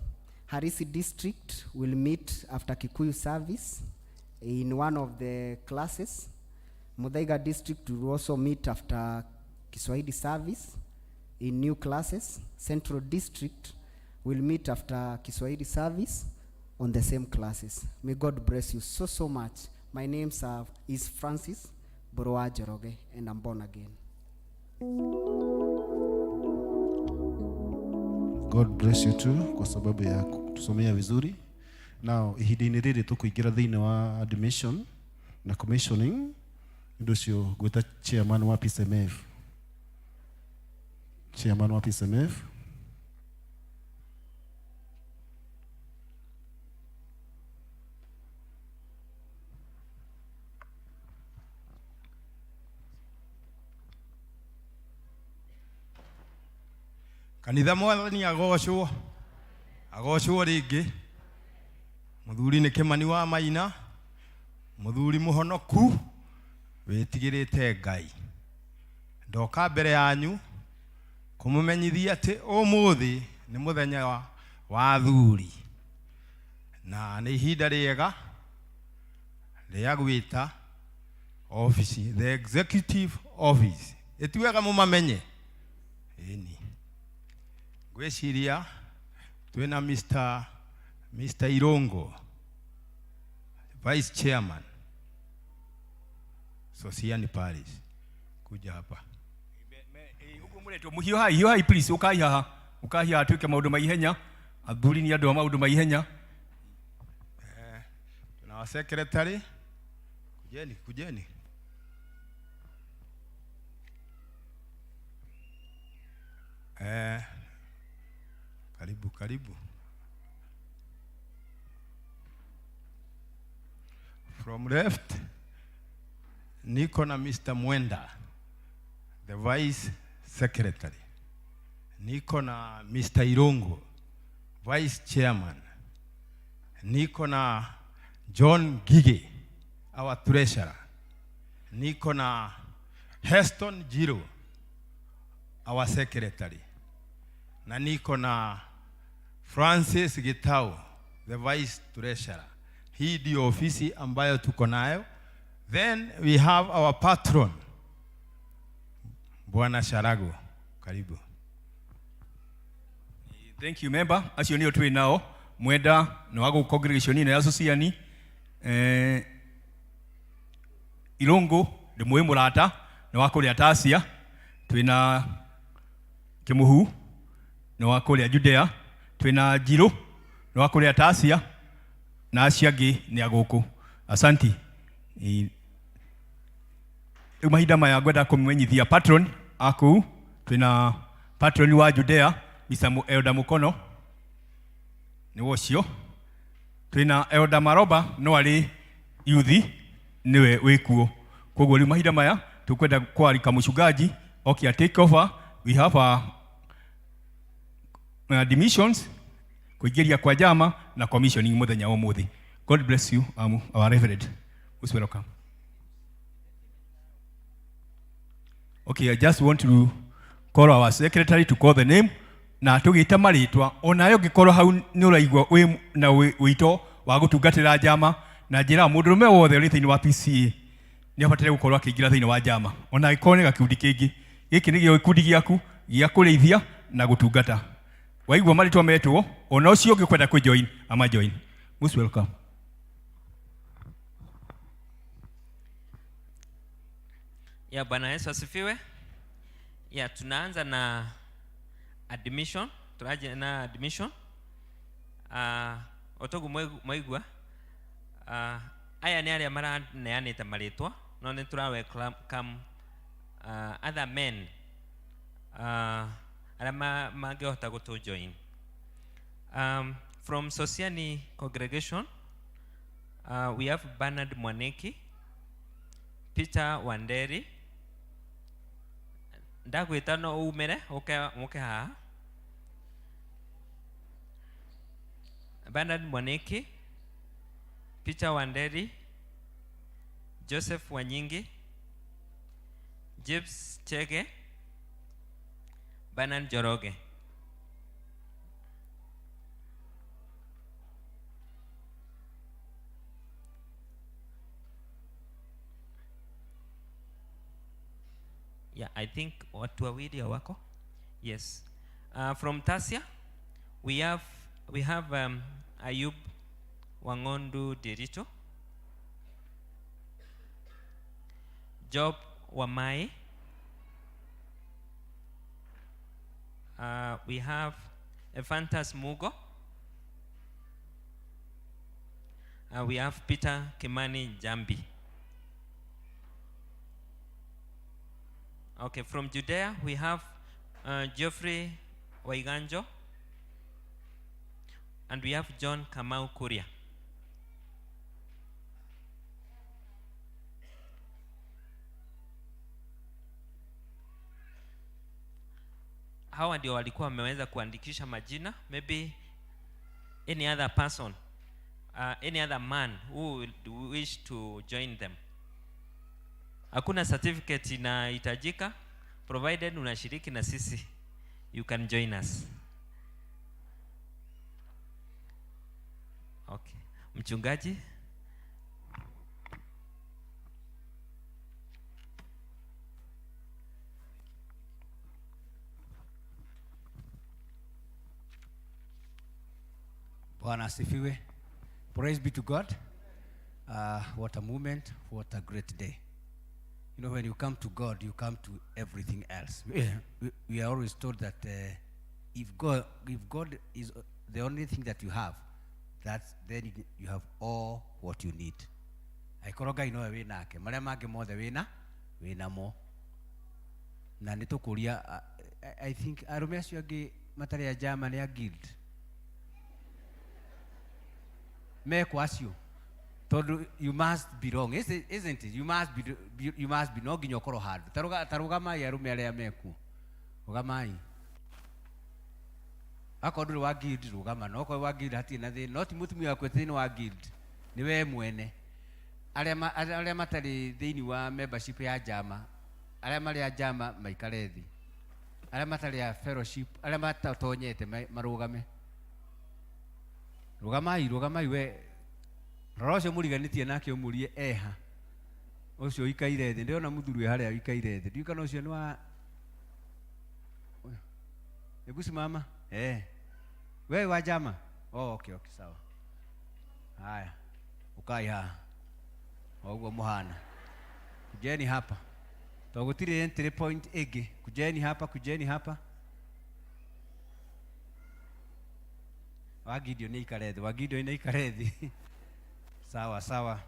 Speaker 10: Harisi District will meet after Kikuyu service in one of the classes. Muthaiga District will also meet after Kiswahili service in new classes. Central District will meet after Kiswahili service on the same classes. May God bless you so, so much. My name is Francis Boroa Njoroge, and I'm born again.
Speaker 1: God bless you too kwa sababu ya kutusomea vizuri. Now ihinda-inĩ rĩrĩ tũkũingĩra thĩinĩ wa admission na commissioning ũndũ ũcio ngwĩta chairman wa PCMF, chairman wa PCMF.
Speaker 6: Kanitha, Mwathani agocwo, agocwo rĩngĩ. Mũthuri nĩ Kĩmani wa Maina, mũthuri mũhonoku wĩtigĩrĩte Ngai. Ndoka mbere yanyu kũmũmenyithia atĩ ũmũthĩ nĩ mũthenya wa athuri na nĩ ihinda rĩega rĩa gwĩta office, the executive office. Ĩti wega mũmamenye. Ĩni ngwĩciria twĩna Mr. Irongo, vice chairman Sosiani Parish, kuja hapa.
Speaker 8: Ũguo mũretwo mũhiũhai, hiũhai please, ũkai haha, ũkai haha twĩke maũndũ ma ihenya. Athuri nĩ andũ a maũndũ ma ihenya.
Speaker 6: Tuna wa secretary, kujeni, kujeni. Karibu, karibu. From left niko na Mr. Mwenda, the vice secretary. Niko na Mr. Irungu, vice chairman. Niko na John Gige, our treasurer. Niko na Heston Jiro, our secretary. Na niko na Francis Gitau, the vice treasurer. Hii ndio ofisi ambayo tuko nayo. Then we have our patron, Bwana Sharago. Karibu.
Speaker 8: Thank you, member. Acio nĩo twĩ nao. Mwenda nĩ wa gũkũ congregation ĩno ya Sociani. Irũngũ ndĩmũĩ mũrata nĩ wa kũrĩa Tasia. Twĩna Kĩmũhu nĩ wa kũrĩa Judea. Twĩna Njirũ nĩ wa kũrĩa Tasia na acio angĩ nĩ a gũkũ. Asanti. Rĩu mahinda maya ngwenda kũmenyithia patron a kũu. Twĩna patron wa Judea, Mr. Elder Mukono nĩ ũcio. Twĩna Elder Maroba no arĩ youth nĩwe wĩkuo. Koguo rĩu mahinda maya tũkwenda kwarika mũchungaji oke take over. We have a admissions, kũingĩria kwa jama na commissioning mũthenya wa ũmũthĩ. God bless you, our reverend. Most welcome. Okay, I just want to call our secretary to call the name na tũgĩta marĩtwa onawe ũngĩkorwo hau nĩ ũraigua wĩ na wĩito wa gũtungatĩra njama na njĩra mũndũrũme wothe ũrĩ thĩinĩ wa PCA nĩ abataire gũkorwo akĩingĩra thĩinĩ wa njama ona angĩkorwo nĩ gakĩkundi kĩngĩ. Gĩkĩ nĩgĩo gĩkundi gĩaku gĩa kũrĩithia na gũtungata. Waigua marĩtwa metwo, ona ũcio ũngĩ kwenda kũjoin ama join. Most welcome.
Speaker 11: Ya, Bwana Yesu asifiwe. Ya, tunaanza na admission, turaje na admission. Otogu mwaigua. Aya nĩ arĩa maraneanĩte marĩtwa, no nĩ tũra welcome other men arĩa mangĩhota gũtũ join. From Sosiani congregation, we have Bernard Mwaniki, Peter Wanderi. Ndagwĩta no umĩre ũke haha. Bernard Mwaniki, Peter Wanderi, Joseph Wanyingi, James Chege, Bernard Njoroge. Yeah, I think watu wawili hawako. Yes. From Tasia, we have Ayub Wangondu Dirito, Job Wamai. We have Evantas Mugo. We have Peter Kimani Jambi. Okay, from Judea, we have Geoffrey Waiganjo, and we have John Kamau Kuria. Hawa ndio walikuwa wameweza kuandikisha majina. Maybe any other person, any other man who would wish to join them. Hakuna certificate inahitajika, provided unashiriki na sisi, you can join us. Okay. Mchungaji?
Speaker 9: Bwana asifiwe. Praise be to God. What a moment, what a great day. When you come to God, you come to everything else. We are always told that if God is the only thing that you have, then you have all what you need. Aikorwo Ngai nowe wĩ nake, marĩa mangĩ mothe wĩ namo. Na nĩ tũkũria, I think arũme acio angĩ matarĩ a njama nĩ a guild. Mekwo acio. Tondũ you must belong, isn't it? You must be, you must be, no nginya ũkorwo handũ. Ta rũgamai arũme arĩa mekuo. Rũgamai. Akorwo ndũrĩ wa guild, rũgama. No okorwo wa guild hatirĩ na thĩna. No ti mũtumia waku thĩinĩ wa guild. Nĩ we mwene. Arĩa matarĩ thĩinĩ wa membership ya njama, arĩa marĩ a njama maikare thĩ. Arĩa matarĩ a fellowship, arĩa matatonyete marũgame. Rũgamai, rũgamai we. Rora ũcio mũriganĩtie nake ũmũrie eha. Ũcio ũikaire thĩ. Ndĩrona mũthuri wĩ harĩa ũikaire thĩ. Ndiũĩ kana ũcio nĩ wa Hebu simama. Wewe wa njama? Oh, okay, okay, sawa. Haya. Ukai haha. Oguo muhana. Kujeni hapa. To gũtirĩ entry point ĩngĩ. Kujeni hapa, kujeni hapa. Wa Gideon nĩ aikare thĩ, wa Gideon nĩ aikare thĩ. Sawa, sawa.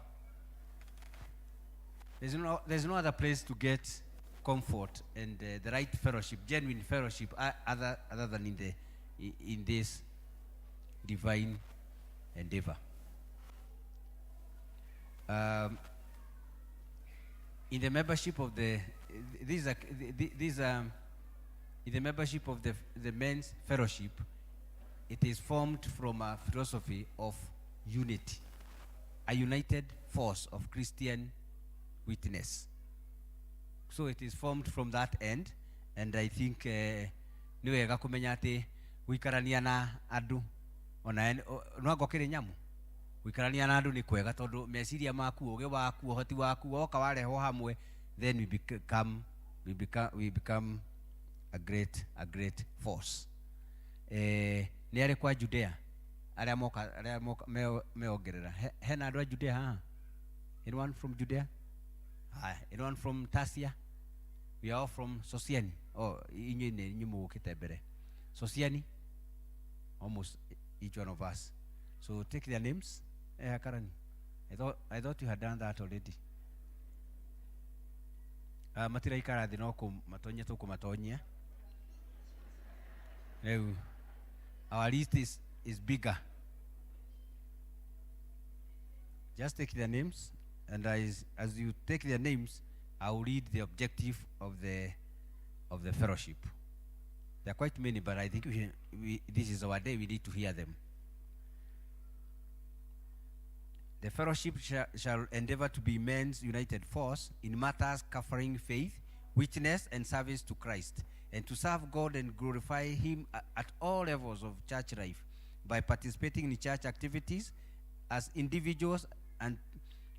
Speaker 9: There's no other place to get comfort and the right fellowship, genuine fellowship, other than in this divine endeavor. In the membership of the, these are, these are, in the membership of the men's fellowship, it is formed from a philosophy of unity, a united force of Christian witness. So it is formed from that end, and I think nĩ wega kũmenya atĩ gũikarania na andũ, ona no anga ũkĩrĩ nyamũ, gũikarania na andũ nĩ kwega tondũ meciria maku, ũgĩ waku, ũhoti waku woka warehwo hamwe, then we become a great force. Eh, nĩ arĩ kwa Judea arĩa moka arĩa moka meongerera. Hena andũ a Judea haha? Anyone from Judea? Haya, anyone from Tasia? We are all from Sosiani. Oh, inyuĩ nĩ inyuĩ mũgũkĩte mbere. Sosiani, almost each one of us. So take their names. Eh, Karani. I thought you had done that already. Matiraikara thĩ no kũmatonyia tũkũmatonyia. Rĩu our list is bigger. Just take their names, and as you take their names, I will read the objective of the fellowship. There are quite many, but I think this is our day. We need to hear them. The fellowship shall endeavor to be men's united force in matters covering faith, witness, and service to Christ, and to serve God and glorify Him at all levels of church life by participating in church activities as individuals and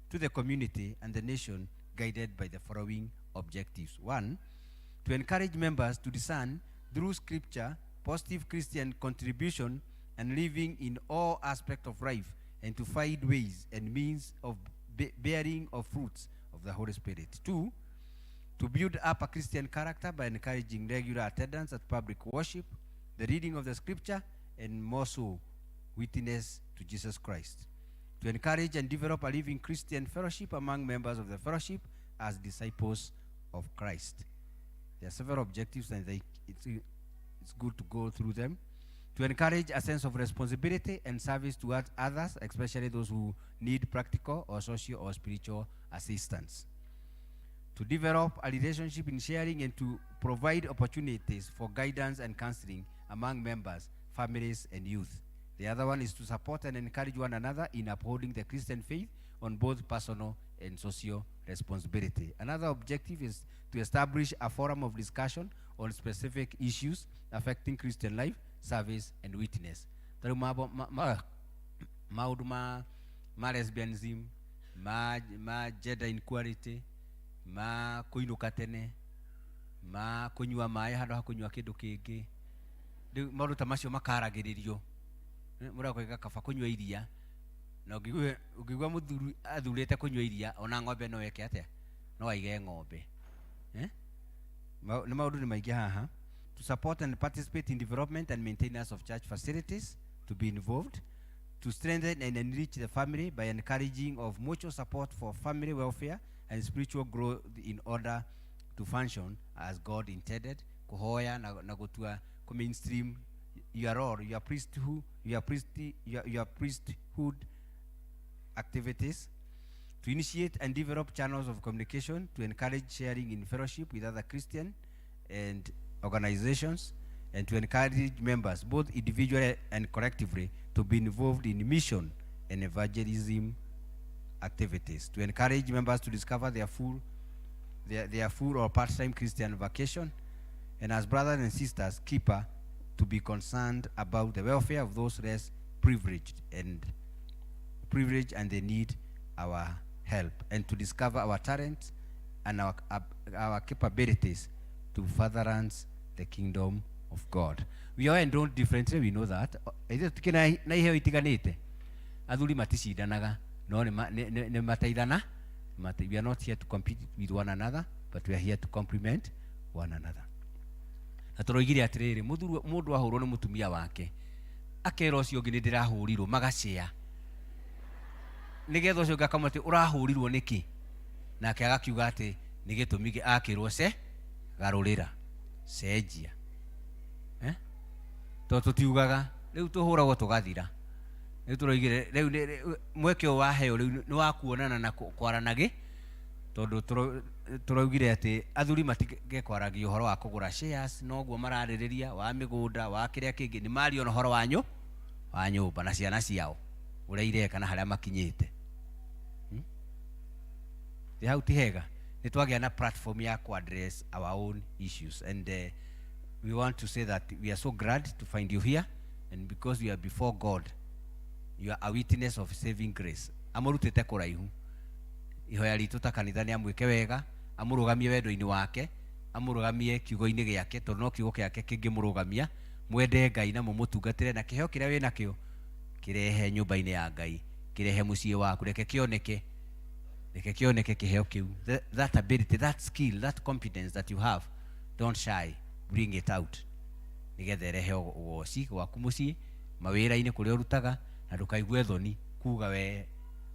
Speaker 9: to the community and the nation, guided by the following objectives. One, to encourage members to discern through scripture positive Christian contribution and living in all aspects of life, and to find ways and means of bearing of fruits of the Holy Spirit. Two, to build up a Christian character by encouraging regular attendance at public worship, the reading of the scripture, and more so, witness to Jesus Christ. To encourage and develop a living Christian fellowship among members of the fellowship as disciples of Christ. There are several objectives, and it's good to go through them. To encourage a sense of responsibility and service towards others, especially those who need practical or social or spiritual assistance. To develop a relationship in sharing and to provide opportunities for guidance and counseling among members, families, and youth. The other one is to support and encourage one another in upholding the Christian faith on both personal and social responsibility. Another objective is to establish a forum of discussion on specific issues affecting Christian life, service, and witness. Ta rĩu maũndũ ma lesbianism, ma gender inequality, ma kũinũka tene, ma kũnyua maĩ handũ ha kũnyua kĩndũ kĩngĩ, rĩu maũndũ ta macio makaragĩrĩrio. Eh, mũrakwĩga kaba kũnyua iria na ũngĩigua mũthuri athurĩte kũnyua iria, ona ng'ombe no eke atĩa, no aige ng'ombe. Eh? Nĩ maũndũ nĩ maingĩ haha. To support and participate in development and maintenance of church facilities, to be involved, to strengthen and enrich the family by encouraging of mutual support for family welfare and spiritual growth in order to function as God intended, kuhoya na gutua ku mainstream your role, your priesthood, your priesthood activities, to initiate and develop channels of communication to encourage sharing in fellowship with other Christian and organizations, and to encourage members, both individually and collectively, to be involved in mission and evangelism activities, to encourage members to discover their full or part-time Christian vocation, and as brothers and sisters, keeper, to be concerned about the welfare of those less privileged and they need our help, and to discover our talents and our capabilities to furtherance the kingdom of God. We are endowed differently, we know that. Ithuĩ tukĩ na iheo itiganĩte. Athuri maticindanaga, no nĩ mateithana. We are not here to compete with one another, but we are here to complement one another. Na tũroigire atĩrĩrĩ, mũthuri mũndũ ahũrwo nĩ mũtumia wake, akera ũcio ũngĩ nĩ ndĩrahũrirwo, magacĩa nĩgetha ũcio ũngĩ akamwĩra atĩ ũrahũrirwo nĩkĩ, nake agakiuga atĩ nĩ gĩtũmi akĩrwo ce garũrĩra cenjia, eh? Tondũ tũtiugaga rĩu tũhũragwo tũgathira. Rĩu tũroigire rĩu mweke ũyũ waheo rĩu nĩ wa kuonana na kwaranagĩ, tondũ tũraugire atĩ athuri matigekwaragia ũhoro wa kũgũra shares, noguo mararĩrĩria wa mĩgũnda wa kĩrĩa kĩngĩ, nĩ maria ona ũhoro wa nyũmba na ciana ciao ũrĩa ireka na harĩa makinyĩte. Thĩ hau ti hega nĩ twagĩa na platform ya ku address our own issues, and we want to say that we are so glad to find you here, and because we are before God, you are a witness of saving grace. Amũrutĩte kũraihu. Ihoya ritũ ta kanitha nĩ amwĩke wega, amũrũgamie wendo-inĩ wake, amũrũgamie kiugo-inĩ gĩake, tondũ no kiugo gĩake kĩngĩmũrũgamia. Mwende Ngai na mũmũtungatĩre, na kĩheo kĩrĩa wĩ nakĩo kĩrehe nyũmba-inĩ ya Ngai, kĩrehe mũciĩ waku, reke kĩoneke, reke kĩoneke kĩheo kĩu. That ability, that skill, that competence that you have, don't shy, bring it out, nĩgetha ĩrehe ũgoci gwaku mũciĩ, mawĩra-inĩ kũrĩa ũrutaga, na ndũkaigue thoni kuga we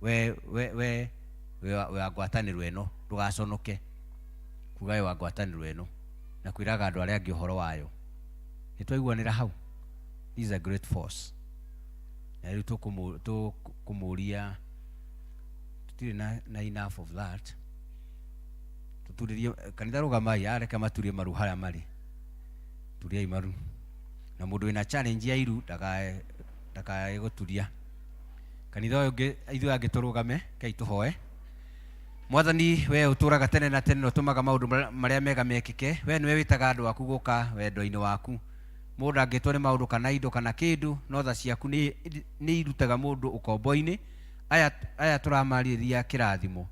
Speaker 9: we we we we wa ngwatanĩro ĩno. Ndũgaconoke kuga we wa ngwatanĩro ĩno na kwĩraga andũ arĩa angĩ ũhoro wayo. Nĩ twaiguanĩra hau? This is a great force. Na rĩu tũkũmũria, tũtirĩ na enough of that. Tũturĩrie kanitha, rũgamai, areke maturie maru harĩa marĩ. Turiai maru, na mũndũ wĩna challenge ya iru ndakae gũturia. Kanitha ũyũ ũngĩ, ithuĩ angĩ tũrũgame, kei tũhoe. Mwathani, we ũtũraga tene na tene na ũtũmaga maũndũ marĩa mega mekĩke. We nĩwe wĩtaga andũ aku gũka wendo-inĩ waku. Mũndũ angĩtwo nĩ maũndũ kana indo kana kĩndũ, no tha ciaku nĩ irutaga mũndũ ũkombo-inĩ. Aya tũramarĩria kĩrathimo,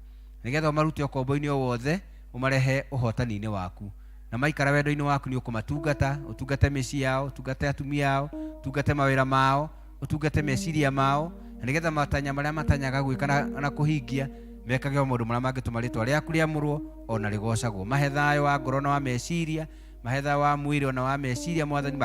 Speaker 9: nĩgetha ũmarute ũkombo-inĩ o wothe, ũmarehe ũhotani-inĩ waku, na maikara wendo-inĩ waku nĩ ũkũmatungata. Ũtungate mĩciĩ yao, ũtungate atumia ao, ũtungate mawĩra mao, ũtungate meciria mao, na nĩgetha matanya marĩa matanyaga gwĩka na kũhingia, mekage o maũndũ marĩa mangĩtũma rĩtwa rĩaku rĩamũrwo ona rĩgocagwo. Mahe thayũ wa ngoro na wa meciria, mahe thayũ wa mwĩrĩ ona wa meciria. Mwathani,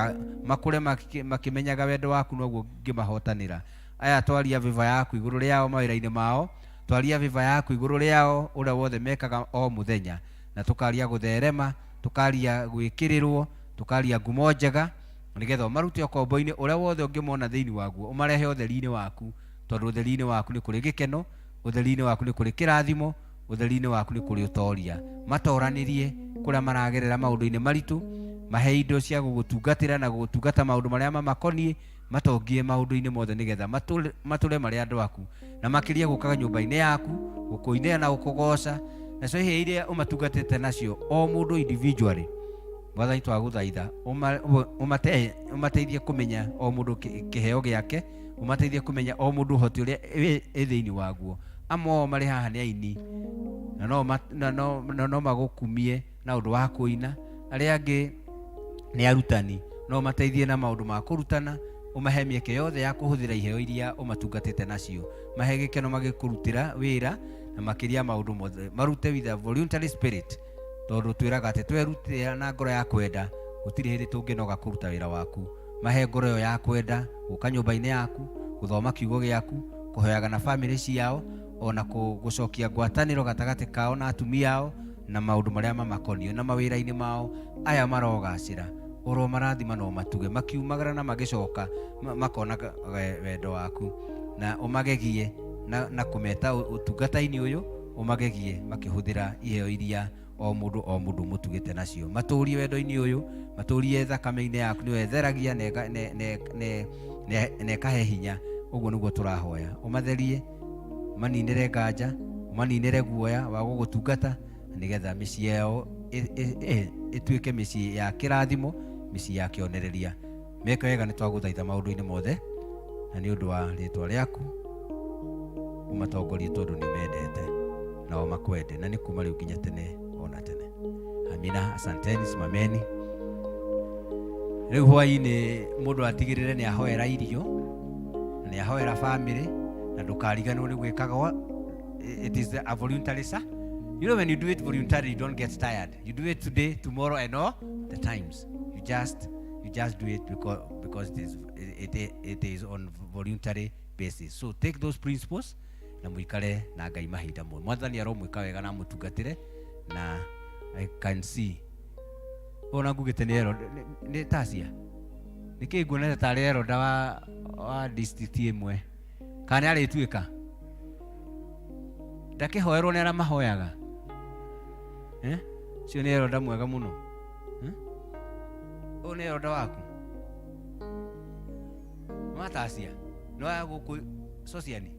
Speaker 9: makũre makĩmenyaga wendo waku, noguo ngĩmahotanĩra. Aya twaria vĩva yaku igũrũ rĩao mawĩra-inĩ mao, twaria vĩva yaku igũrũ rĩao ũrĩa wothe mekaga o mũthenya, na tũkaria gũtherema, tũkaria gwĩkĩrĩrwo, tũkaria ngumo njega, nĩgetha ũmarute ũkombo-inĩ ũrĩa wothe ũngĩmona thĩinĩ waguo, ũmarehe ũtheri-inĩ waku, tondũ ũtheri-inĩ waku nĩ kũrĩ gĩkeno, ũtheri-inĩ waku nĩ kũrĩ kĩrathimo, ũtheri-inĩ waku nĩ kũrĩ ũtoria. Matoranĩrie kũrĩa maragerera maũndũ-inĩ maritũ, mahe indo cia gũgũtungatĩra na gũgũtungata maũndũ marĩa mamakoniĩ, matongie maũndũ-inĩ mothe, nĩgetha matũre marĩ andũ aku, na makĩria gũkaga nyũmba-inĩ yaku gũkũinĩra na gũkũgoca nacio iheo iria ũmatungatĩte nacio o mũndũ individually. Mwathani, twagũthaitha ũmateithie kũmenya o mũndũ kĩheo gĩake, ũmateithie kũmenya o mũndũ ũhoti ũrĩa ĩ thĩinĩ waguo. Amwe ao marĩ haha nĩ aini na no magũkumie na ũndũ wa kũina. Arĩa angĩ nĩ arutani, no mateithie na maũndũ ma kũrutana. Ũmahe mĩeke yothe ya kũhũthĩra iheo iria ũmatungatĩte nacio. Mahe gĩkeno magĩkũrutĩra wĩra, na makĩria maũndũ mothe marute with a voluntary spirit, tondũ twĩraga atĩ twerutĩra na ngoro ya kwenda, gũtirĩ hĩndĩ tũngĩnoga kũruta wĩra waku. Mahe ngoro ĩyo ya kwenda gũka nyũmba-inĩ yaku, gũthoma kiugo gĩaku, kũhoyaga na bamĩrĩ ciao, ona gũcokia ngwatanĩro gatagatĩ kao na atumia ao, na maũndũ marĩa mamakoniĩ na mawĩra-inĩ mao. Aya marogacĩra, oro marathima no matuge makiumagara na magĩcoka makona wendo waku, na ũmagegie na kũmeta ũtungata-inĩ ũyũ, ũmagegie makĩhũthĩra iheo iria o mũndũ o mũndũ mũtugĩte nacio. Matũrie wendo-inĩ ũyũ, matũrie thakame-inĩ yaku, nĩyo ĩtheragia na ĩkahe hinya. Ũguo nĩguo tũrahoya. Ũmatherie, ũmaninĩre nganja, ũmaninĩre guoya wa gũgũtungata, nĩgetha mĩciĩ yao ĩtuĩke mĩciĩ ya kĩrathimo, mĩciĩ ya kĩonereria. Meke wega, nĩ twagũthaitha maũndũ-inĩ mothe, na nĩ ũndũ wa rĩtwa rĩaku ũmatongorie, tondũ nĩ mendete nao makwende, na nĩ kuma rĩu nginya tene ona tene. Amina. Asanteni, simameni. Rĩu hwaĩ-inĩ mũndũ atigĩrĩre nĩ ahoera irio na nĩ ahoera family, na ndũkariganĩrwo nĩ gwĩkaga. It is a voluntary, sir. You know, when you do it voluntarily, you don't get tired. You do it today, tomorrow and all the times. You just do it because it is on voluntary basis. So take those principles na muikare na Ngai mahinda mothe. Mwathani aromwĩka wega na amũtungatĩre. Na I can see ona ngugĩte nĩ ero nĩ tacia nĩ kĩ nguonete tarĩ elder wa district ĩmwe, kana nĩ arĩtuĩka ndakĩhoerwo nĩ arĩa mahoyaga, eh? Ũcio nĩ elder mwega mũno, eh? Ũyũ nĩ elder waku Matacia nĩ wa gũkũ Sosiani.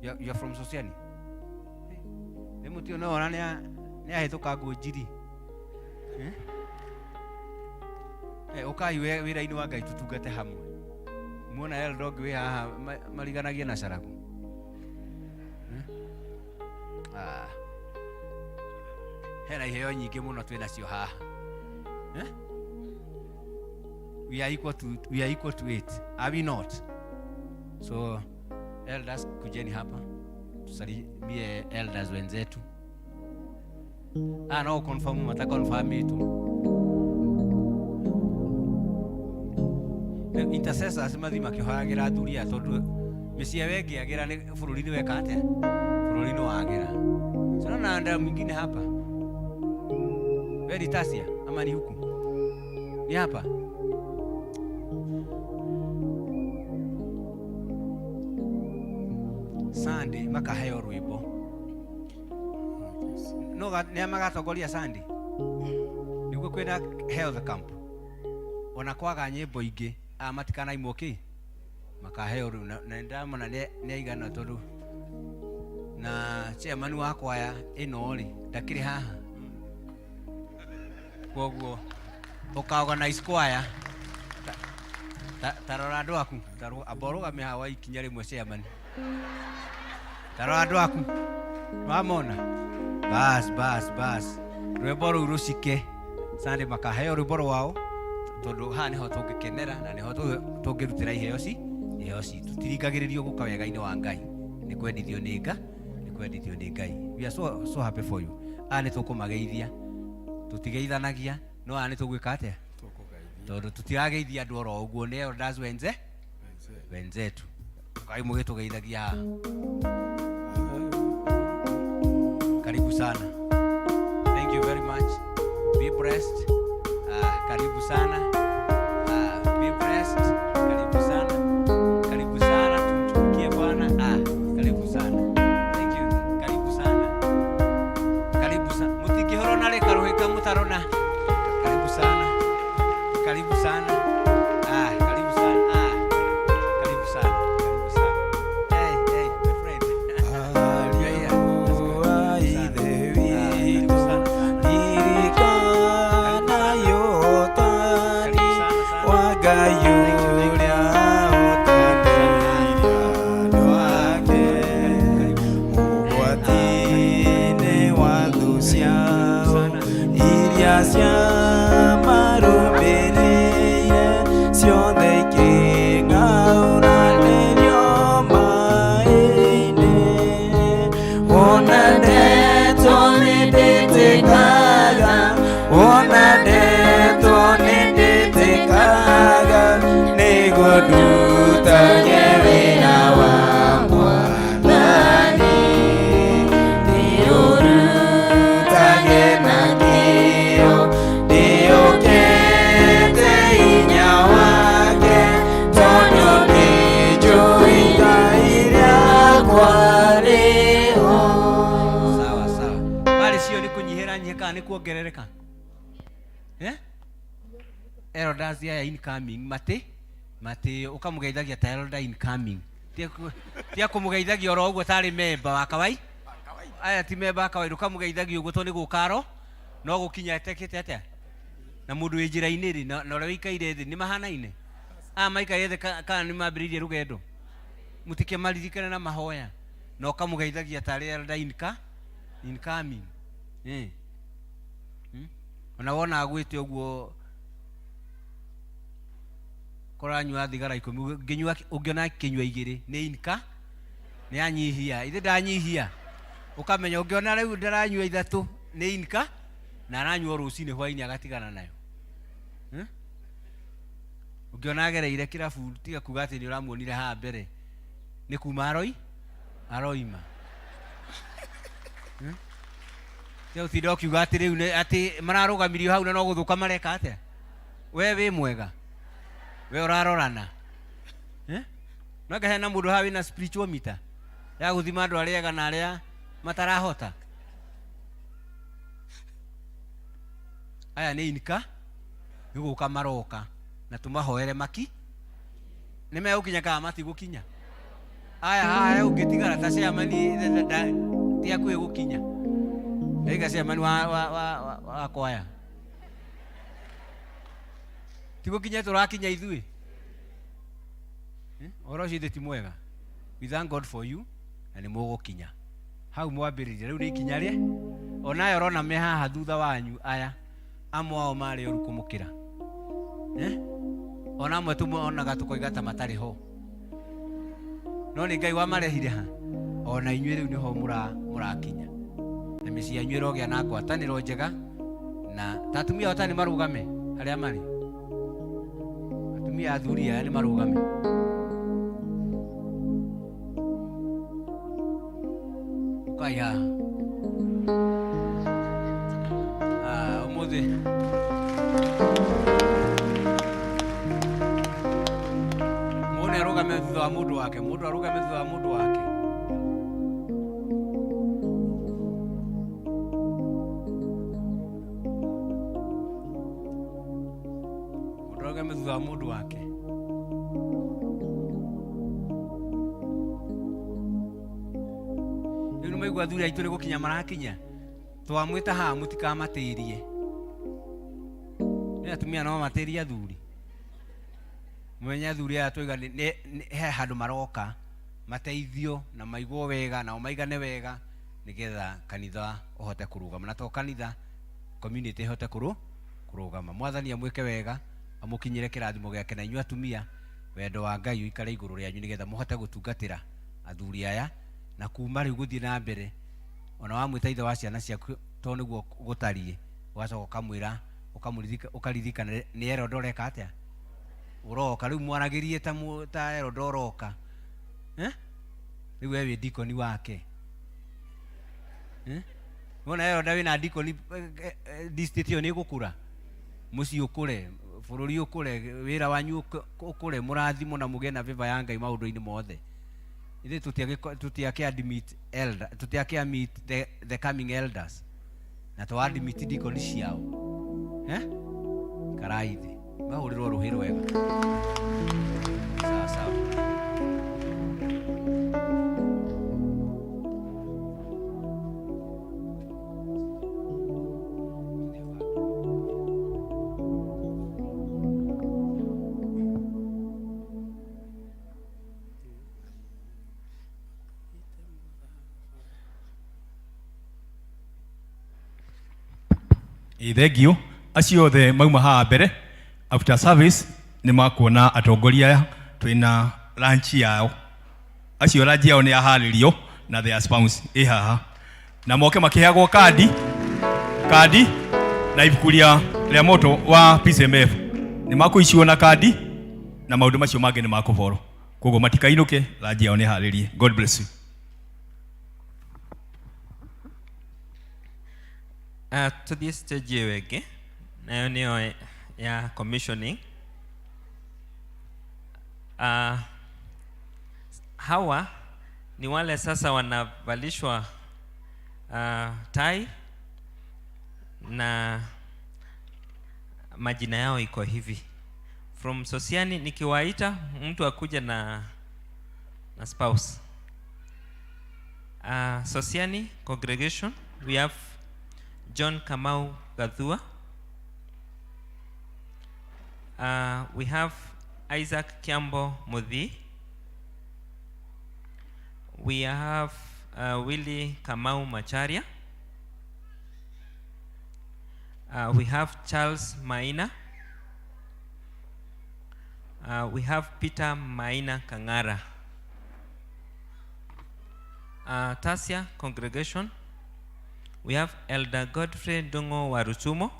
Speaker 9: You are from Sosiani. Nĩ mũtio no ona nĩ ahĩtũka nguo njiri, eh? Eh, ũkai wĩra-inĩ wa Ngai tũtungate hamwe. Muona elder ũngĩ wĩ haha mariganagie na caragu, eh? Ah. Hena iheo nyingĩ mũno twĩ nacio haha, eh? We are equal to, we are equal to it. Are we not? So elders, kujeni hapa tusalimie elders wenzetu. Ah, no confirm mata confirm itu. Intercessors mathi makĩhoyagĩra athuri aya tondũ mĩciĩ ĩyo ĩngĩagĩra nĩ bũrũri nĩ weka atĩa? Bũrũri nĩ wagĩra. Tunaona anda mwingine hapa. Wewe ni Tasia ama ni huku? Ni hapa? Sunday makaheo rwimbo. No nĩa magatongoria Sunday. Nĩguo kwĩna health camp. Ona kwaga nyĩmbo ingĩ aya matikanaimwo kĩ makaheo rĩu na nĩndamona nĩ aigana tondũ na chairman wa kwaya ĩno rĩ ndakĩrĩ haha koguo ũka organize kwaya ta rora andũ aku amba ũrũgame haha wa ikinya rĩmwe chairman ta rora andũ aku wamona bas bas bas rwĩmbo rũu rũcike Sunday makaheo rwĩmbo rwao tondũ haha nĩho tũngĩkenera na nĩho tũngĩrutĩra iheo ci iheo citũ tũtiringagĩrĩrio gũka wega-inĩ wa Ngai nĩ kwendithio nĩ Nga nĩ kwendithio nĩ Ngai. We are so, so happy for you. Aya nĩ tũkũmageithia tũtigeithanagia no aya nĩ tũgwĩka atĩa tondũ tũtirageithia andũ oro ũguo nĩ elders wenze wenzetu kai mũgĩtũgeithagia haha. Karibu sana, thank you very much, be blessed. Karibu sana. Be blessed. Karibu sana. Karibu sana. Tumtumikie Bwana. Karibu sana. Thank you. Karibu sana. Karibu sana. Mutikihorona rĩ karuhĩka mũtarona. Karibu sana. Karibu sana. Karibu sana. Karibu sana. Karibu sana. Hey, hey, my friend. Yeah, yeah. That's good. Karibu sana. Sawa sawa. Bali cio nĩ kũnyihĩra nyihe kana nĩ kuongerereka? Eh? Elders aya incoming mati mati ũkamũgeithagia ta elder incoming. Tia kũmũgeithagia oro ũguo tarĩ memba wa kawai. Aya ti memba wa kawaida ũkamũgeithagia ũguo tondũ nĩ gũka aro no gũkinya etekĩte atĩa? Na mũndũ wĩ njĩra-inĩ rĩ na ũrĩa wĩikaire thĩ nĩ mahanaine? Aya maikaire thĩ kana nĩ mambĩrĩirie rũgendo? Mũtikĩmaririkane na mahoya na ũkamũgeithagia tarĩ elder incoming. Ona wona agwĩte ũguo koranyua thigara 10 ũngĩnyua ũngĩona akĩnyua 2 nĩ inka nĩ anyihia ithe ndanyihia ũkamenya ũngĩona rĩu ndaranyua 3 nĩ inka na aranyua rũcinĩ hwainĩ agatigana nayo. Ũngĩona agereire kĩrabu tiga kuga atĩ nĩ ũramuonire haha mbere nĩ kuma aroima. Tiga gũtinda ũkiuga atĩ rĩu atĩ mararũgamirio hau na no gũthũka mareka atĩa? We wĩ mwega we ũrarorana. No anga hena mũndũ haha wĩna spiritual meter ya gũthima andũ arĩa ega na arĩa matarahota. Aya nĩ inka nĩ gũka maroka na tũmahoere maki nĩ megũkinya kana matigũkinya. Aya haha ũngĩtigara ta chairman ti hakuhĩ gũkinya. Ndaiga chairman wa kwaya tigũkinya tũrakinya ithuĩ. Ũhoro ũcio ithe ti mwega. We thank God for you na nĩ mũgũkinya hau mwambĩrĩria rĩu nĩ ikinya rĩa onayo ũrona me haha thutha wanyu aya amwe ao marĩ oru kũmũkĩra. Ona amwe tũmonaga tũkoiga ta matarĩ ho, no nĩ Ngai wamarehire ha. Ona inyuĩ rĩu nĩho mũrakinya, na mĩciĩ yanyu ĩrogĩa na ngwatanĩro njega. Na ta atumia ota nĩ marũgame harĩa marĩ, atumia athuri aya nĩ marũgame. Ũkai haha. Ah, ũmũthĩ mũndũ arũgame thutha wa mũndũ wake, mũndũ arũgame thutha wa mũndũ wake. Mũndũ arũgame thutha wa mũndũ wake. Rĩu nĩmaigua athuri aitũ nĩ gũkinya marakinya, twamwĩta haha mũtikamatĩrie. Nĩ atumia no matĩrie athuri. Mũmenye athuri aya twaiga he handũ maroka mateithio na maigwo wega nao maigane wega nĩgetha kanitha ũhote kũrũgama, na to kanitha, community ĩhote kũrũgama. Mwathani amwĩke wega, amũkinyĩre kĩrathimo gĩake, na inyuĩ atumia wendo wa Ngai ũikare igũrũ rĩanyu nĩgetha mũhote gũtungatĩra athuri aya. Na kuma rĩu gũthiĩ na mbere, ona wamwĩta ithe wa ciana ciaku, to nĩguo gũtariĩ, ũgacoka ũkamwĩra, ũkaririkana nĩ elder ũreka atĩa ũroka. Rĩu mwaragĩrie ta elder ũroka, eh? Rĩu we wĩ dikoni wake, eh? Wona elder wĩna dikoni, district ĩyo nĩ ĩgũkũra, mũciĩ ũkũre, bũrũri ũkũre, wĩra wanyu ũkũre, mũrathimwo na mũgĩe na favor ya Ngai maũndũ-inĩ mothe. Ithuĩ tũtiakĩ admit elder, tũtiakĩ admit the coming elders, na to admit dikoni ciao, eh? Karai thĩ mahũrĩrwo rũhĩ rwega. Sawa sawa.
Speaker 8: Ĩ, thank you. Acio othe mauma haha mbere, after service nĩ makuona atongoria aya twĩna lunch yao. Acio lunch yao nĩ yaharĩrio na their spouse ĩ haha, na moke makĩheagwo kandi na ibuku rĩa moto wa PCMF. Nĩ makũiciwo na kandi na maũndũ macio mangĩ nĩ makũboro, koguo matikainũke, lunch yao nĩ harĩrie. God bless you.
Speaker 11: Tuthiĩ stage ĩyo ĩngĩ, nayo nĩyo ya commissioning. Hawa ni wale sasa wanavalishwa tai na majina yao iko hivi. From Sosiani, nikiwaita mtu akuja na spouse. Sosiani congregation, we have John Kamau Gathua. We have Isaac Kiambo Muthi. We have Willie Kamau Macharia. We have Charles Maina. We have Peter Maina Kangara. Tasia congregation, we have Elder Godfrey Ndungu Warutumo.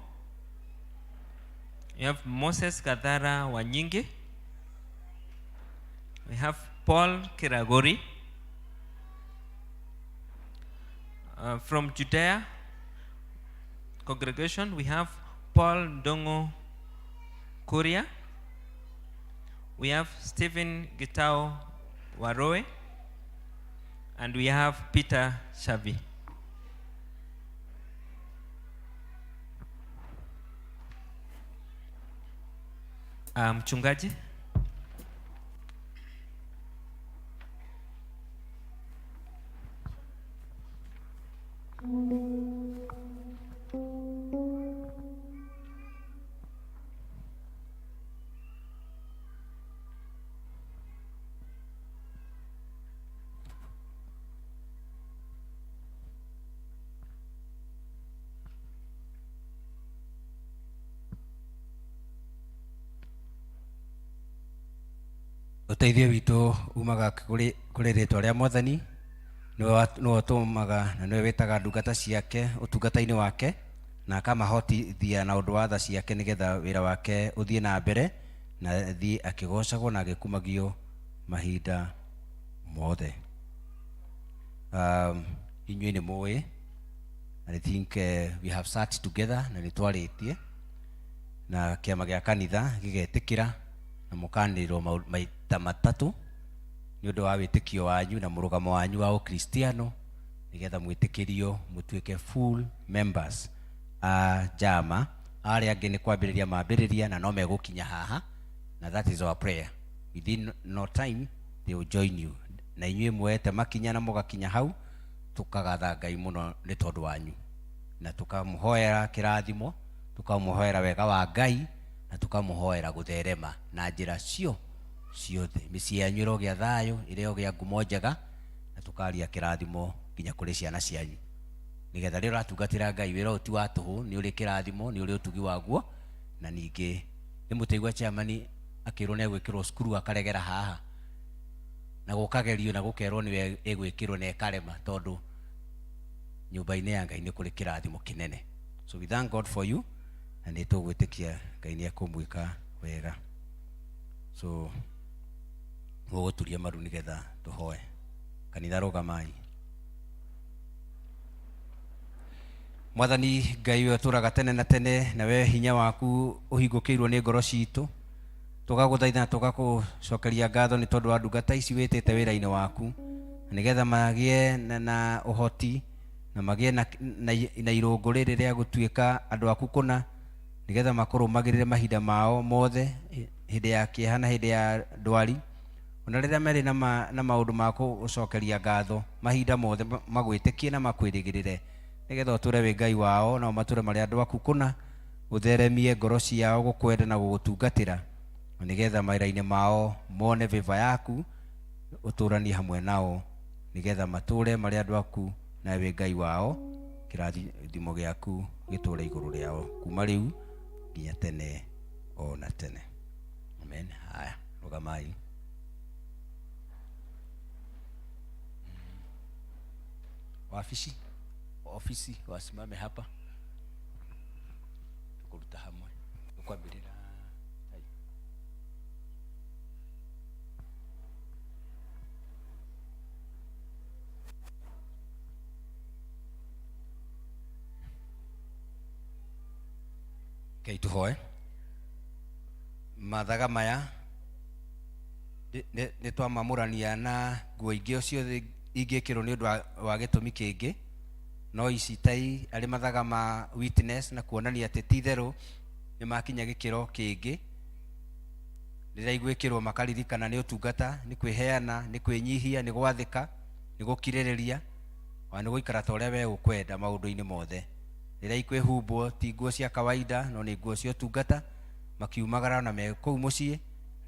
Speaker 11: We have Moses Gathara Wanyingi. We have Paul Kiragori. From Judea congregation, we have Paul Ndungu Kuria. We have Stephen Gitao Waroe. And we have Peter Shavi. Mchungaji.
Speaker 9: Ũteithio witũ umaga kũrĩ kũrĩ rĩtwa rĩa Mwathani, nĩwe nĩwe ũtũmaga na nĩwe wĩtaga ndungata ciake ũtungata-inĩ wake na akamahotithia na ũndũ wa tha ciake nĩgetha wĩra wake ũthiĩ na mbere na athiĩ akĩgocagwo na agĩkumagio mahinda mothe. Inyuĩ nĩ mũĩ, I think we have sat together na nĩ twarĩtie na kĩama gĩa kanitha gĩgetĩkĩra na mũkanĩrĩrwo maita matatũ nĩ ũndũ wa wĩtĩkio wanyu na mũrũgamo wanyu wa ũkristiano nĩgetha mwĩtĩkĩrio mũtuĩke full members a njama. Arĩa angĩ nĩ kwambĩrĩria mambĩrĩria na no megũkinya haha, na that is our prayer, within no time they will join you. Na inyuĩ muoete makinya na mũgakinya hau, tũkagatha Ngai mũno nĩ tondũ wanyu na tũkamũhoera kĩrathimo, tũkamũhoera wega wa Ngai na tũkamũhoera gũtherema na njĩra cio ciothe. Mĩciĩ yanyu ĩrogĩa thayũ, ĩrogĩa ngumo njega, na tũkaria kĩrathimo nginya kũrĩ ciana cianyu, nĩgetha rĩrĩa ũratungatĩra Ngai wĩra ũyũ ti wa tũhũ, nĩ ũrĩ kĩrathimo, nĩ ũrĩ ũtugi waguo. Na ningĩ nĩ mũteigua chairman akĩrwo nĩ egwĩkĩrwo cukuru akaregera haha na gũkagerio na gũkerwo nĩwe ĩgwĩkĩrwo na ĩkarema, tondũ nyũmba-inĩ ya Ngai nĩ kũrĩ kĩrathimo kĩnene. So we thank God for you, na nĩ tũgwĩtĩkia Ngai nĩ ekũmwĩka wega. So mũgũturia maru nĩgetha tũhoe. Kanitha rũgamai. Mwathani Ngai we ũtũũraga tene na tene, na we hinya waku ũhingũkĩirwo nĩ ngoro citũ, tũgagũthaitha na tũgakũcokeria ngatho nĩ tondũ wa ndungata ici wĩtĩte wĩra-inĩ waku, nĩgetha magĩe na ũhoti na magĩe na irũngũ rĩrĩ rĩa gũtuĩka andũ aku kũna, nĩgetha makũrũmagĩrĩre mahinda mao mothe hĩndĩ ya kĩeha na hĩndĩ ya ndwari, ona rĩrĩa marĩ na maũndũ ma gũcokeria ngatho mahinda mothe, magwĩtĩkie na makwĩrĩgĩrĩre, nĩgetha ũtũre wĩ Ngai wao nao matũre marĩ andũ aku kũna, ũtheremie ngoro ciao gũkwenda na gũgũtungatĩra, na nĩgetha mawĩra-inĩ mao mone favor yaku, ũtũranie hamwe nao, nĩgetha matũre marĩ andũ aku nawe wĩ Ngai wao, kĩrathimo gĩaku gĩtũre igũrũ rĩao kuma rĩu nginya tene o na tene. Amen. Haya, rũgamai. Wabici, ofisi wasimame hapa, tukuruta hamwe, tukwambĩrĩra. Rekei tũhoe. Mathaga maya nĩ twamamũrania na nguo ingĩ o ciothe ingĩkĩrwo nĩ ũndũ wa gĩtũmi kĩngĩ, no ici tai arĩ mathaga ma witness na kuonania atĩ ti itherũ nĩ makinya gĩkĩro kĩngĩ. Rĩrĩa igwĩkĩrwo makaririkana nĩ ũtungata, nĩ kwĩheana, nĩ kwĩnyihia, nĩ gwathĩka, nĩ gũkirĩrĩria, ona nĩ gũikara ta ũrĩa we ũkwenda maũndũ-inĩ mothe. Rĩrĩa ikwĩhumbwo ti nguo cia kawaida, no nĩ nguo cia ũtungata, makiumagara na me kũu mũciĩ,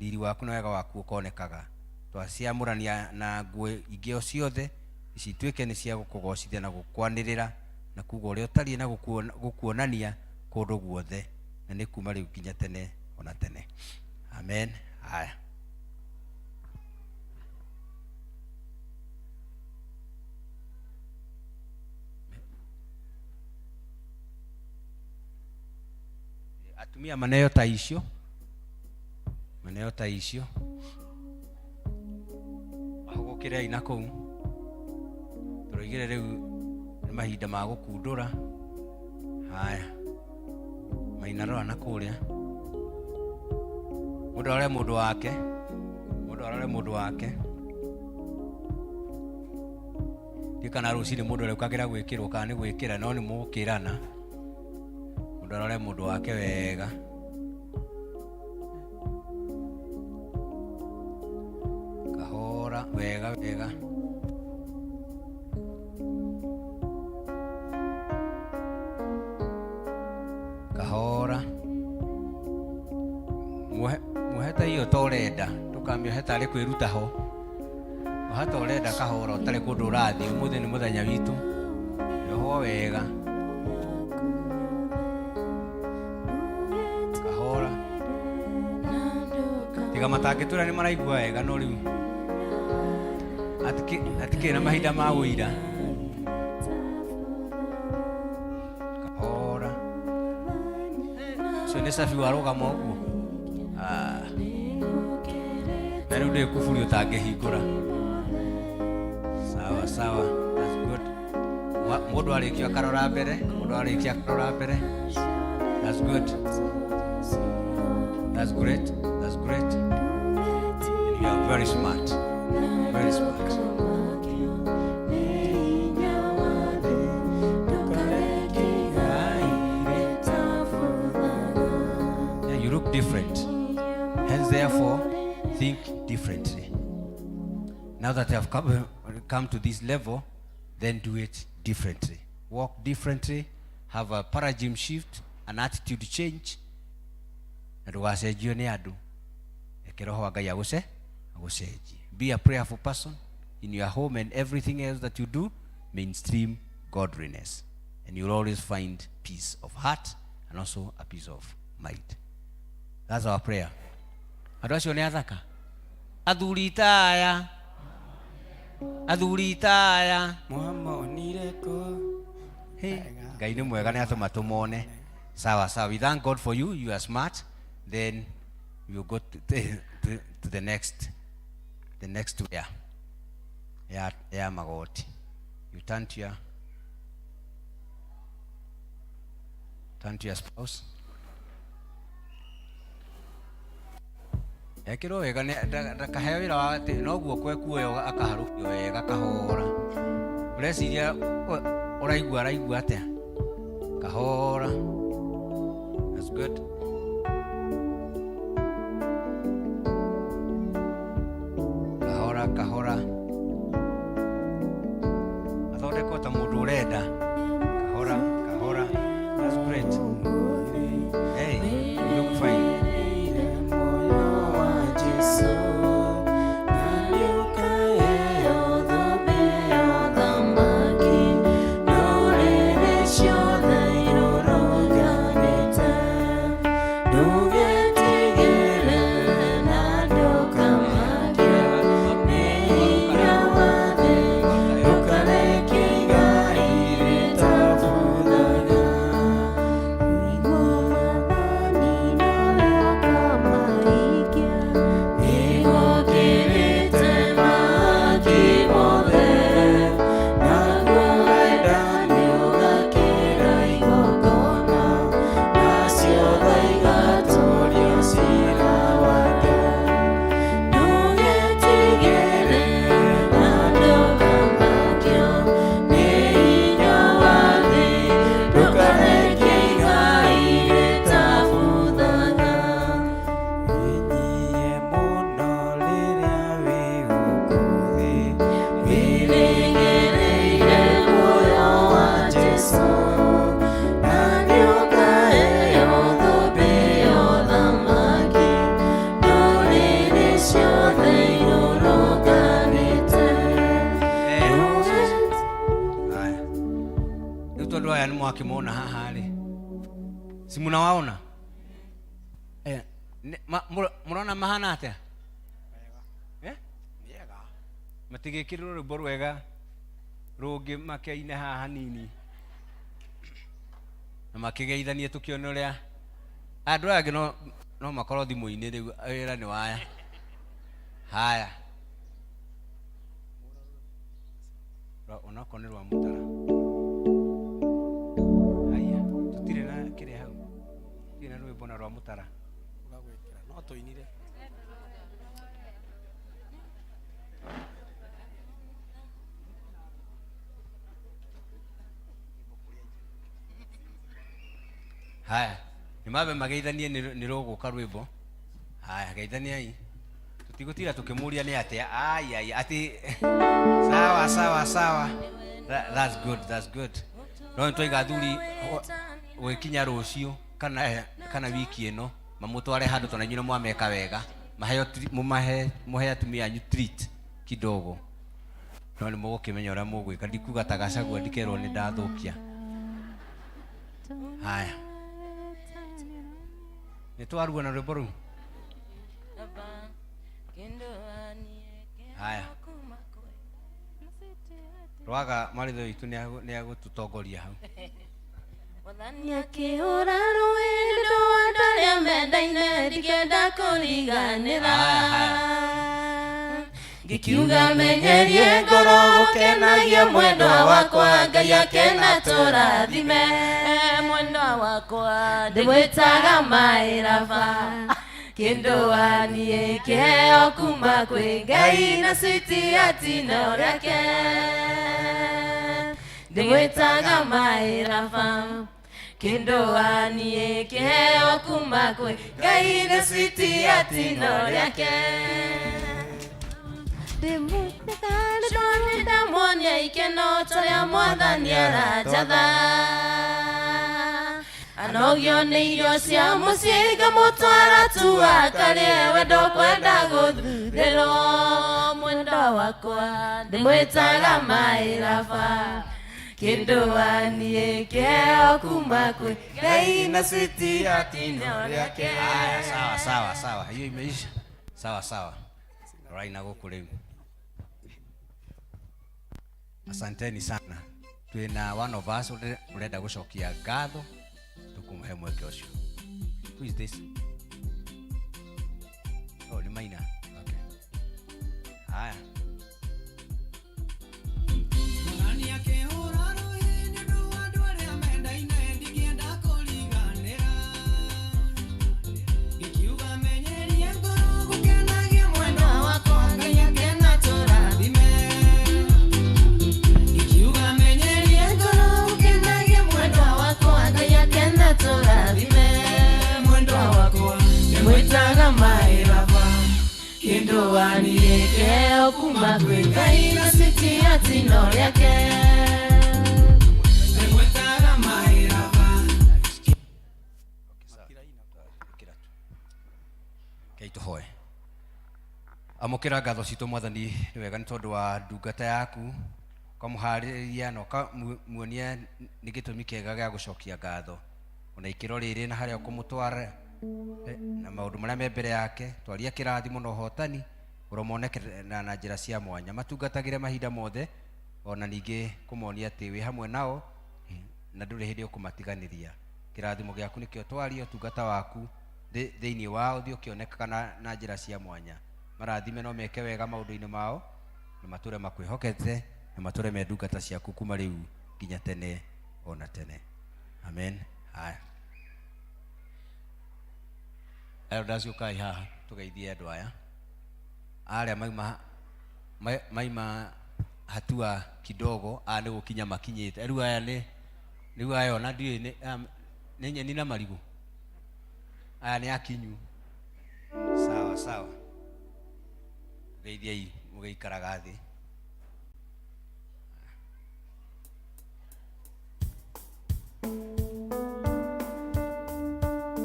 Speaker 9: riri waku na wega waku ũkonekaga. Twaciamũrania na nguo ingĩ o ciothe, ici ituĩke nĩ cia gũkũgocithia na gũkwanĩrĩra na kuga ũrĩa ũtariĩ na gũkuonania kũndũ guothe, na nĩ kuma rĩu nginya tene ona tene. Amen. Haya. Atumia maneo ta icio, maneo ta icio, mahũgũkĩrei na kũu. Tũroigire rĩu nĩ mahinda ma gũkundũra. Haya, maina rora na kũrĩa, mũndũ arore mũndũ wake, mũndũ arore mũndũ wake. Ndiũĩ kana rũcinĩ mũndũ arĩũkagĩra gwĩkĩrwo kana nĩ gwĩkĩra, no nĩ mũgũkĩrana. Mũndũ arore mũndũ wake wega. Kahora wega wega. Kahora. Muohe ta iyo ta ũrenda, ndũkamĩohe tarĩ kwĩruta ho. Oha ta ũrenda kahora ũtarĩ kũndũ ũrathiĩ. Ũmũthĩ nĩ mũthenya witũ. Yohwo wega. Kahora. Tiga matangĩtwĩra nĩ maraigua wega no rĩu atikĩrĩ na mahinda ma ũira. Kahora. Ũcio nĩ cabi warũgama ũguo. Ah. Na rĩu ndĩ kuburi ũtangĩhingũra. Sawa sawa. That's good. Mũndũ arĩkia akarora mbere, mũndũ arĩkia akarora mbere. That's good. That's great. That's great. And you are very smart. Very smart. Yeah, you look different. Hence, therefore, think differently. Now that you have come to this level, then do it differently. Walk differently, have a paradigm shift, an attitude change, na ndũgacenjio nĩ andũ. Reke Roho wa Ngai agũcenjie. Be a prayerful person in your home and everything else that you do, mainstream godliness. And you'll always find peace of heart and also a peace of mind. That's our prayer. Andũ acio nĩ athaka. Athuri ta aya. Athuri ta aya.
Speaker 12: Mwamonire kũ?
Speaker 9: Hey, Ngai nĩ mwega nĩ atũma tũmone. Sawa sawa. We thank God for you. You are smart. Then we will go to the next wear ya magoti. You turn to your spouse. Ekĩrwo wega nĩ ndakaheo wĩra wa atĩ no guoko ekuoya akaharũkio wega kahora. Ũreciria ũraigua araigua atĩa? Kahora. That's good. Kahora kahora. Athondekwo ta mũndũ ũrenda. Kahora kahora. That's great. Hey, you look fine. Haya. Rĩu tondũ aya nĩ mwakĩmona haha rĩ, si munawaona? Mũrona mahana atĩa? Matigĩkĩrĩrwo rwĩmbo rwega rũngĩ makĩine haha hanini na makĩgeithanie tũkĩone ũrĩa andũ aya angĩ no makorwo thimũ-inĩ rĩu wĩra nĩ waya. Haya. Onakorwo nĩ rwa mũtara. Haya, tũtirĩ na kĩrĩa hau. Tũtirĩ na rwĩmbo na rwa mũtara.
Speaker 12: Ũgagwĩkĩra. No tũinire.
Speaker 9: Haya, nĩ mambe mageithanie nĩ rũgũka rwĩmbo. Haya, geithaniai. Tũtigũtira tũkĩmũria nĩ atĩa. Ai, ai, atĩ sawa sawa sawa. That's good, that's good. No nĩ twaiga athuri gũgĩkinya rũciũ kana wiki ĩno mamũtware handũ tondũ inyuĩ nĩ mwameka wega. Maheo mũmahe, mũhe atumia anyu treat kidogo. No nĩ mũgũkĩmenya ũrĩa mũgwĩka. Ndikuga ta Gachagua ndikerwo nĩ ndathũkia. Haya. Nĩ twarua na rwĩmbo rũu? Rwaga maritho witũ nĩ agũtũtongoria hau.
Speaker 13: Mwathani akĩhũra rũĩ nĩ ũndũ wa andũ arĩa mendaine, ndingĩenda kũriganĩra. Ngĩkiuga menyerie ngoro gũkenagia mwendwa wakwa, Ngai akena tũrathime mwendwa wakwa, ndĩmwĩtaga maĩraba kĩndũ waniĩ kĩheo kuma kwĩ Ngai na switi atino rĩake, ndĩmwĩtaga maĩraba kĩndũ waniĩ kĩheo kuma kwĩ Ngai na switi atino rĩake. Ndĩmuonia ikeno torĩa Mwathani aranjatha, anogio nĩ irio cia mũciĩ ngamũtwara tu akarĩe, wendo kwenda gũthurĩrwo mwendwa wakwa, ndĩmwĩtaga maĩraba kĩndũ waniĩ kĩheo kuma kwĩ Ngai na switi atino rĩake.
Speaker 9: Haya, sawa sawa sawa, hiyo imeisha. Sawa sawa, rorai na gũkũ rĩu. Asanteni sana. Twina one of us urenda gũcokia ngatho, tũkũmũhe mweke ũcio. Who is this? Oh, nĩ Maina. Okay. Haya.
Speaker 14: Mwathani akĩhũra rũĩ nĩ ũndũ wa andũ arĩa mendaine, ndingĩenda kũriganĩra. Ngĩkiuga menyerie ngoro gũkenagia mwendwa wakwa, Ngai akena tũrathime. Ngĩkiuga menyerie ngoro gũkenagia mwendwa wakwa, Ngai akena tũrathime mwendwa wakwa, ndĩmwĩtaga maĩraba kĩndũ waniĩ
Speaker 13: kĩheo kuma kwĩ Ngai na switi atino rĩake,
Speaker 14: ndĩmwĩtaga maĩraba.
Speaker 9: Rekei tũhoe. Amũkĩra ngatho citũ Mwathani, nĩ wega nĩ tondũ wa ndungata yaku, ũkamũharĩrĩria na ũkamuonia nĩ gĩtũmi kĩega gĩa gũcokia ngatho ona ikĩro rĩrĩ na harĩa ũkũmũtwara na maũndũ marĩa me mbere yake. Twaria kĩrathimo na ũhotani ũromoneke na njĩra cia mwanya, matungatagĩre mahinda mothe, ona ningĩ kũmonia atĩ wĩ hamwe nao na ndũrĩ hĩndĩ ũkũmatiganĩria. Kĩrathimo gĩaku nĩkĩo twaria, ũtungata waku thĩinĩ wao ũthiĩ ũkĩonekaga na njĩra cia mwanya. Marathime no meke wega maũndũ-inĩ mao, na matũre makwĩhokete, na matũre me ndungata ciaku kuma rĩu nginya tene ona tene. Amen. Haya, elders, ũkai haha tũgeithie andũ aya arĩa maima hatua kidogo, aya nĩ gũkinya makinyĩte rĩu. Aya nĩ rĩu aya ona ndiũĩ nĩ nyeni na marigũ, aya nĩ akinyu. Sawa sawa, geithiai mũgĩikaraga thĩ.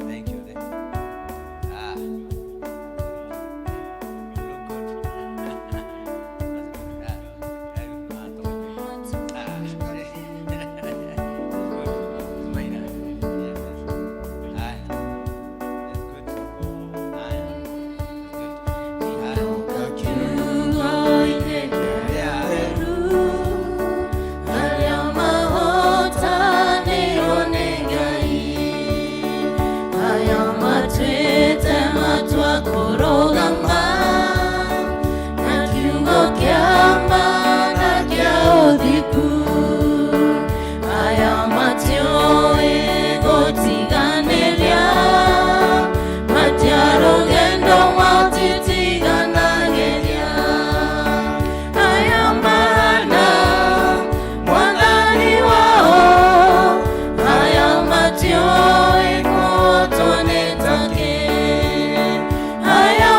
Speaker 9: Thank you. Thank you. Ah. You look good. That's good. Ah. Ah. Good. Maina. Yes, yes. Ah. That's good. Ah. That's good. Ah. Yeah.
Speaker 13: Arĩa mahotanĩirwo nĩ Ngai, aya matuĩte matua kũrũgama na kiugo kĩa ma na kĩa ũthingu, aya matiũĩ gũtiganĩria, matia rũgendo matitiganagĩria, aya mahana Mwathani wao, aya matiũĩ kuhotwo nĩ takĩ, aya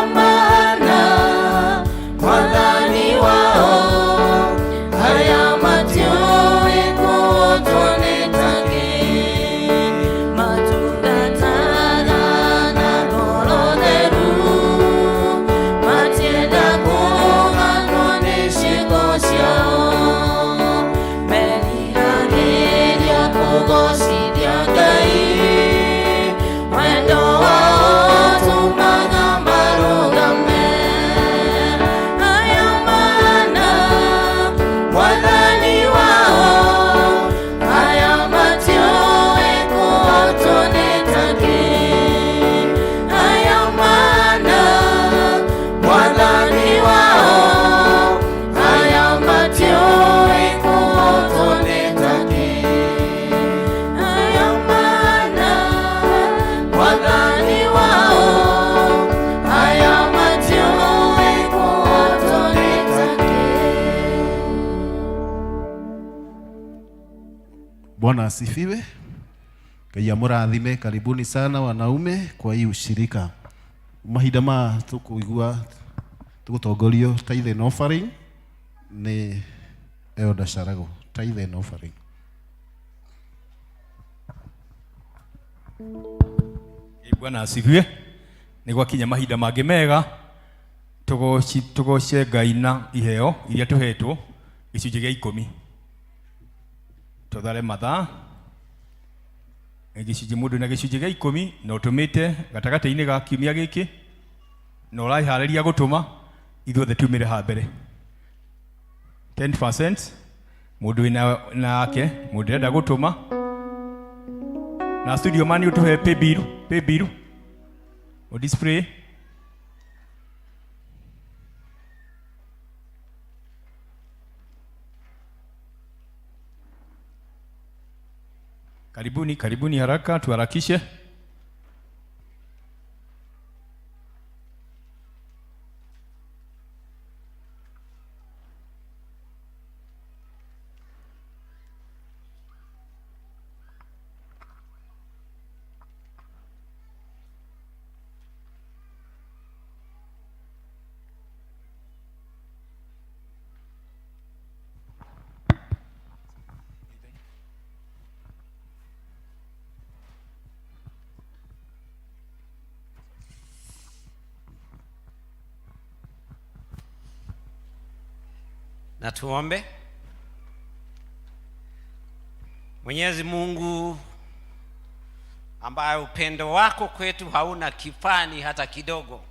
Speaker 1: Bwana asifiwe. Ngai amũrathime. Karibuni sana wanaume kwa hii ushirika. Mahinda ma tukuigua tugutongorio tithe and offering ni Elder Sharago. Tithe and offering.
Speaker 8: Bwana asifiwe. Nĩ gwakinya mahinda mangĩ mega tũgoce Ngai na iheo iria tũhetwo gĩcunjĩ gĩa 10. Tũthare mathaa gĩcunjĩ mũndũ na gĩcunjĩ gĩa 10 na ũtũmĩte gatagatĩ-inĩ ga kiumia gĩkĩ na ũreharĩria gũtũma ithuothe tumĩre ha mbere 10% mũndũ wĩna nake mũndũ ũrenda gũtũma na studio man ũtũhe pay bill o display. Karibuni, karibuni haraka, tuharakishe.
Speaker 15: Na tuombe. Mwenyezi Mungu ambaye upendo wako kwetu hauna kifani hata kidogo,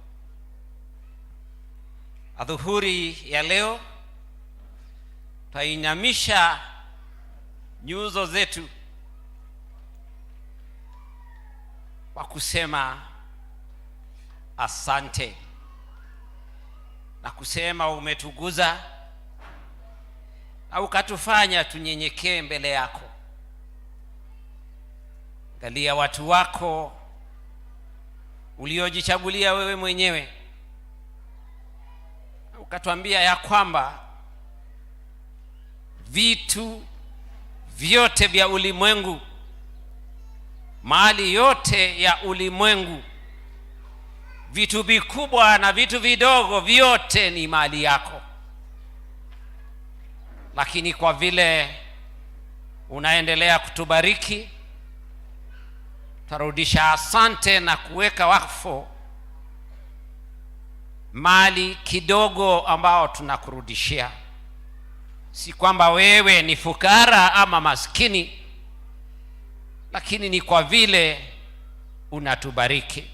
Speaker 15: adhuhuri ya leo twainamisha nyuso zetu kwa kusema asante na kusema umetuguza na ukatufanya tunyenyekee mbele yako. Angalia watu wako uliojichagulia wewe mwenyewe, ukatuambia ya kwamba vitu vyote vya ulimwengu, mali yote ya ulimwengu, vitu vikubwa na vitu vidogo, vyote ni mali yako. Lakini kwa vile unaendelea kutubariki, tarudisha asante na kuweka wakfu mali kidogo ambao tunakurudishia. Si kwamba wewe ni fukara ama maskini, lakini ni kwa vile unatubariki.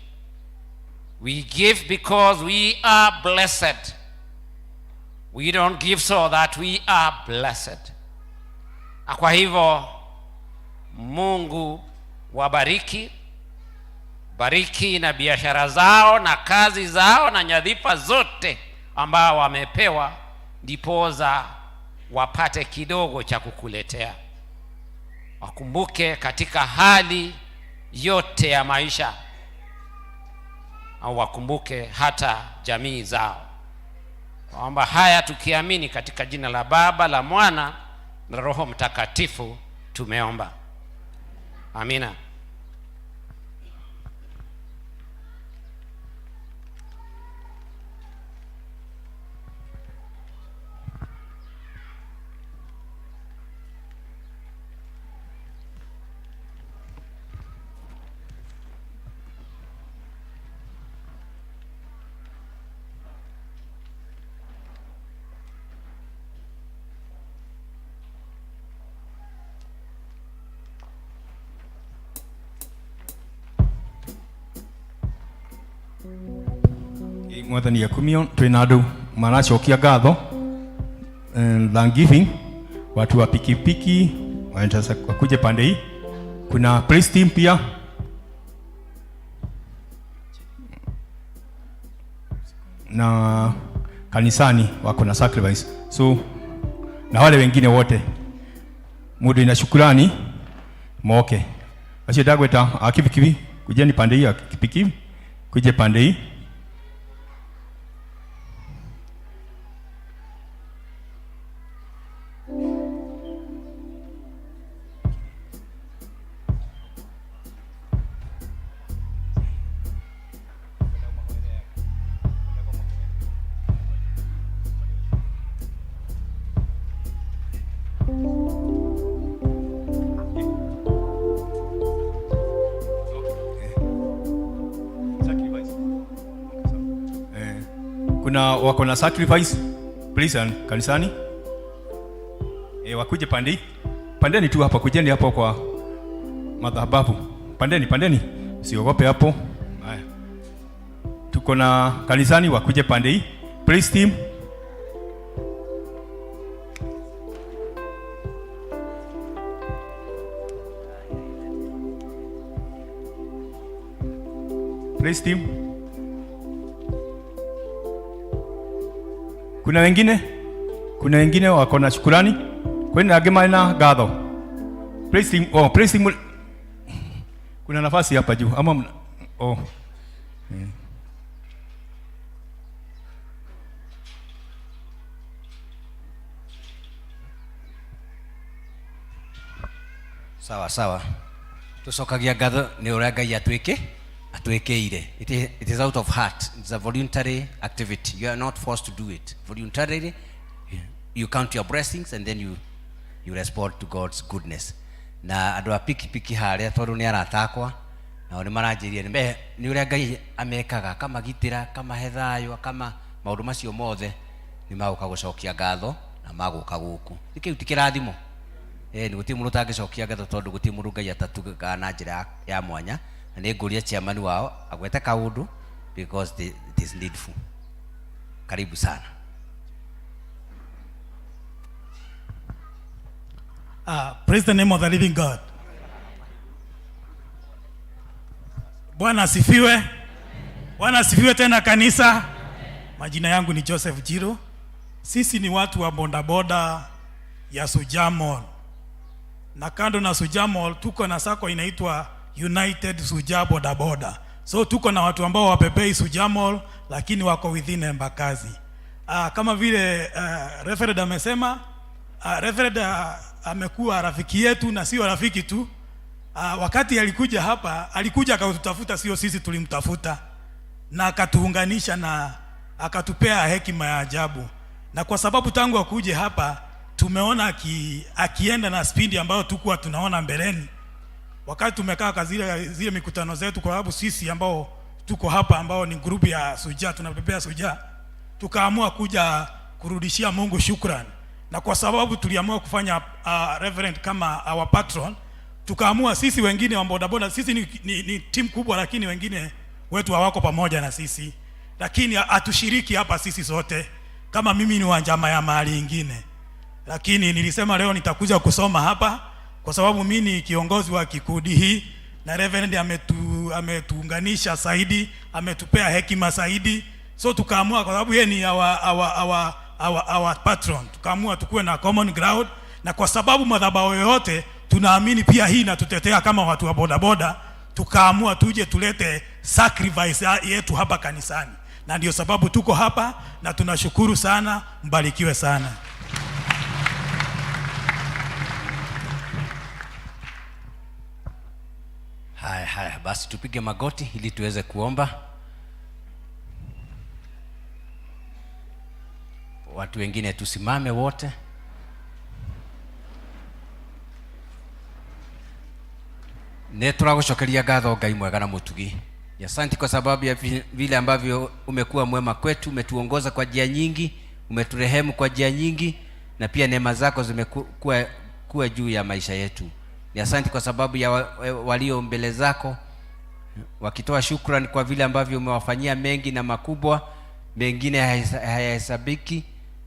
Speaker 15: We give because we are blessed. We don't give so that we are blessed. Na kwa hivyo Mungu wabariki, bariki na biashara zao na kazi zao na nyadhifa zote ambao wamepewa, ndiposa wapate kidogo cha kukuletea. Wakumbuke katika hali yote ya maisha, au wakumbuke hata jamii zao. Kwamba haya tukiamini katika jina la Baba, la Mwana na Roho Mtakatifu tumeomba. Amina.
Speaker 8: Mwathani akumio twina andu maracokia ngatho thanksgiving, watu wa pikipiki wanataka wakuje pande hii. Kuna praise team pia. Na kanisani wako na sacrifice. So na wale wengine wote mundu ina shukrani moke. Acio ndagweta akibikibi kujeni pande hii, akibikibi kuje pande hii. Kuna wako na sacrifice please, and kanisani wakuje pande hii. Pandeni tu hapa, kujeni hapo kwa madhabahu. Pandeni, pandeni, siogope hapo. Haya, tuko na kanisani, wakuje pande hii. Praise team. Praise team. Kuna wengine? Kuna wengine wako na shukurani? Kwani angĩ marĩ na ngatho? Praise team. Oh, praise team. Kuna nafasi hapa juu ama oh.
Speaker 9: Sawa sawa, tucokagia ngatho nĩ ũrĩa Ngai atwĩkĩire. It is out of heart. It's a voluntary activity. You are not forced to do it. Voluntarily you count your blessings and then you respond to God's goodness. Na andũ a pikipiki harĩa tondũ nĩ arata akwa, nao nĩ maranjĩrire nĩ ũrĩa Ngai amekaga, akamagitĩra, akamahe thayũ, akama maũndũ macio mothe nĩ magũka gũcokia ngatho na magũka gũkũ. Nĩ kĩu ti kĩrathimo? Nĩ gũtirĩ mũndũ ũtangĩcokia ngatho tondũ gũtirĩ mũndũ Ngai atatugaga na njĩra ya mwanya. Na nĩ ngũria chairman wao agwete kaũndũ because it is needful. Karibu sana.
Speaker 16: Praise the name of the living God. Bwana asifiwe. Bwana asifiwe tena kanisa. Majina yangu ni Joseph Jiro. Sisi ni watu wa bodaboda ya Sujamol. Na kando na Sujamol tuko na sako inaitwa United Suja Bodaboda. So tuko na watu ambao wapepei Sujamol lakini wako within Embakasi. Kama vile Reverend amesema, Reverend amekuwa rafiki yetu na sio rafiki tu. Wakati alikuja hapa, alikuja akatutafuta, sio sisi tulimtafuta. Na akatuunganisha na akatupea hekima ya ajabu. Na kwa sababu tangu akuje hapa tumeona akienda na spidi ambayo tukuwa tunaona mbeleni. Wakati tumekaa kwa zile mikutano zetu, kwa sababu sisi ambao tuko hapa ambao ni group ya Suja, tunapepea Suja, tukaamua kuja kurudishia Mungu shukrani. Na kwa sababu tuliamua kufanya Reverend kama our patron, tukaamua sisi wengine wa bodaboda, sisi ni timu kubwa, lakini wengine wetu hawako pamoja na sisi, lakini hatushiriki hapa sisi sote. Kama mimi ni wa njama ya mahali ingine, lakini nilisema leo nitakuja kusoma hapa kwa sababu mimi ni kiongozi wa kikundi hii, na Reverend ametuunganisha zaidi, ametupea hekima zaidi. So tukaamua kwa sababu yeye ni our patron, tukaamua tukue na common ground, na kwa sababu madhabahu yote tunaamini pia hii inatutetea kama watu wa bodaboda, tukaamua tuje tulete sacrifice yetu hapa kanisani, na ndio sababu tuko hapa na tunashukuru sana. Mbarikiwe sana.
Speaker 9: Haya, haya, basi tupige magoti ili tuweze kuomba. Watu wengine tusimame wote. Nĩ tũragũcokeria ngatho Ngai mwega na mũtugi. Asante kwa sababu ya vile ambavyo umekuwa mwema kwetu, umetuongoza kwa njia nyingi, umeturehemu kwa njia nyingi, na pia neema zako zimekuwa juu ya maisha yetu. Ni asante kwa sababu ya walio mbele zako wakitoa shukrani kwa vile ambavyo umewafanyia mengi na makubwa, mengine hayahesabiki.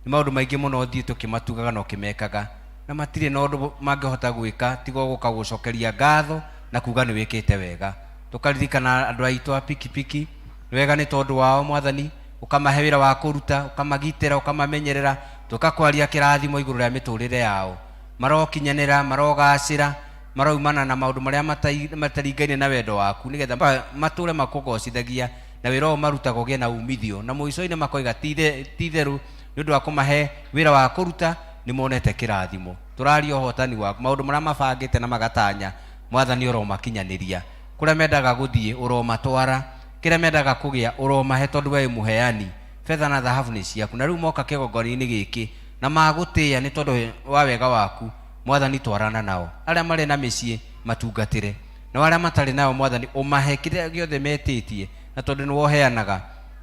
Speaker 9: Nĩ maũndũ maingĩ mũno ũthiĩte ũkĩmatugaga na ũkĩmekaga, na matirĩ na ũndũ mangĩhota gwĩka tiga gũka gũcokeria ngatho na kuga nĩ wĩkĩte wega. Tũkaririkana andũ aitũ a pikipiki, nĩ wega nĩ tondũ wao Mwathani, ũkamahe wĩra wa kũruta, ũkamagitĩra, ũkamamenyerera, tũkakwaria kĩrathimo igũrũ rĩa mĩtũrĩre yao. Marokinyanĩra, marogacĩra, maraumana na maũndũ marĩa mataringaine na wendo waku, nĩgetha matũre makũgocithagia na wĩra ũyũ marutaga ũgĩe na umithio, na mũico-inĩ makoiga ti itherũ nĩ ũndũ wa kũmahe wĩra wa kũruta nĩ monete kĩrathimo. Tũraria ũhotani waku, maũndũ marĩa mabangĩte na magatanya Mwathani ũromakinyanĩria, kũrĩa mendaga gũthiĩ ũromatwara, kĩrĩa mendaga kũgĩa ũromahe, tondũ we wĩ mũheani. Betha na thahabu nĩ ciaku, na rĩu moka kĩgongona-inĩ gĩkĩ na magũtĩĩa nĩ tondũ wa wega waku. Mwathani twarana nao, arĩa marĩ na mĩciĩ matungatĩre, na arĩa matarĩ nao Mwathani ũmahe kĩrĩa gĩothe metĩtie, na tondũ nĩwe ũheanaga.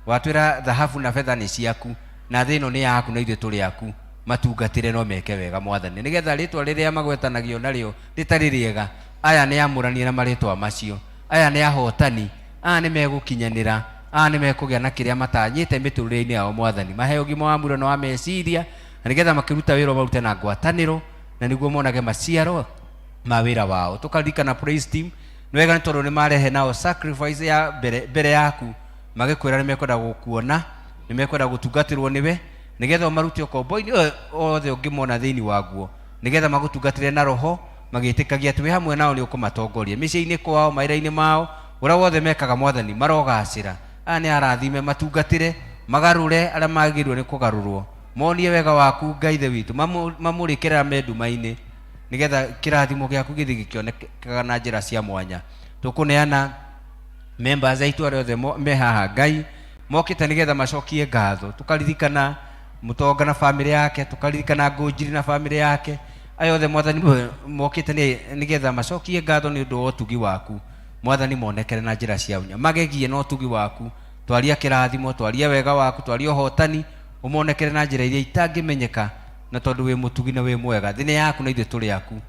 Speaker 9: Watwĩra thahabu na betha nĩ ciaku na thĩ ĩno nĩ yaku na ithuĩ tũrĩ aku. Matungatĩre no meke wega mwathani, nĩgetha rĩtwa rĩrĩa magwetanagio narĩo rĩtarĩ rĩega. Aya nĩ amũranie na marĩtwa macio, aya nĩ ahotani, aya nĩ megũkinyanĩra, aya nĩ mekũgĩa na kĩrĩa matanyĩte mĩtũrĩre-inĩ yao mwathani. Mahe ũgima wa mwĩrĩ na wa meciria, na nĩgetha makĩruta wĩra marute na ngwatanĩro, na nĩguo monage maciaro ma wĩra wao. Tũkaririkana praise team nĩ wega, nĩ tondũ nĩ marehe nao sacrifice ya mbere, mbere yaku, magĩkwĩra nĩ mekwenda gũkuona, nĩ mekwenda gũtungatĩrwo nĩwe, nĩgetha ũmarute ũkombo-inĩ othe ũngĩmona thĩinĩ waguo, nĩgetha magũtungatĩre na roho magĩtĩkagia atĩ wĩ hamwe nao, nĩ ũkũmatongoria mĩciĩ-inĩ kwao, mawĩra-inĩ mao, ũrĩa wothe mekaga mwathani marogacĩra. Aya nĩ arathime, matungatĩre, magarũre arĩa magĩrĩirwo nĩ kũgarũrwo, monie wega waku Ngai Ithe witũ, mamũrĩkĩre arĩa me nduma-inĩ, nĩgetha kĩrathimo gĩaku gĩthiĩ gĩkĩonekaga na njĩra cia mwanya. Tũkũneana members aitũ arĩa othe me haha Ngai mokĩte nĩgetha macokie ngatho. Tũkaririkana Mũtonga na bamĩrĩ yake, tũkaririkana Ngũnjiri na bamĩrĩ yake, aya othe mwathani mokĩte nĩgetha macokie ngatho nĩ ũndũ wa ũtugi waku mwathani. Monekere na njĩra cia ũnya, magegie na ũtugi waku. Twaria kĩrathimo, twaria wega waku, twaria ũhotani, ũmonekere na njĩra iria itangĩmenyeka, na tondũ wĩ mũtugi na wĩ mwega. Thĩ nĩ yaku na ithuĩ tũrĩ aku.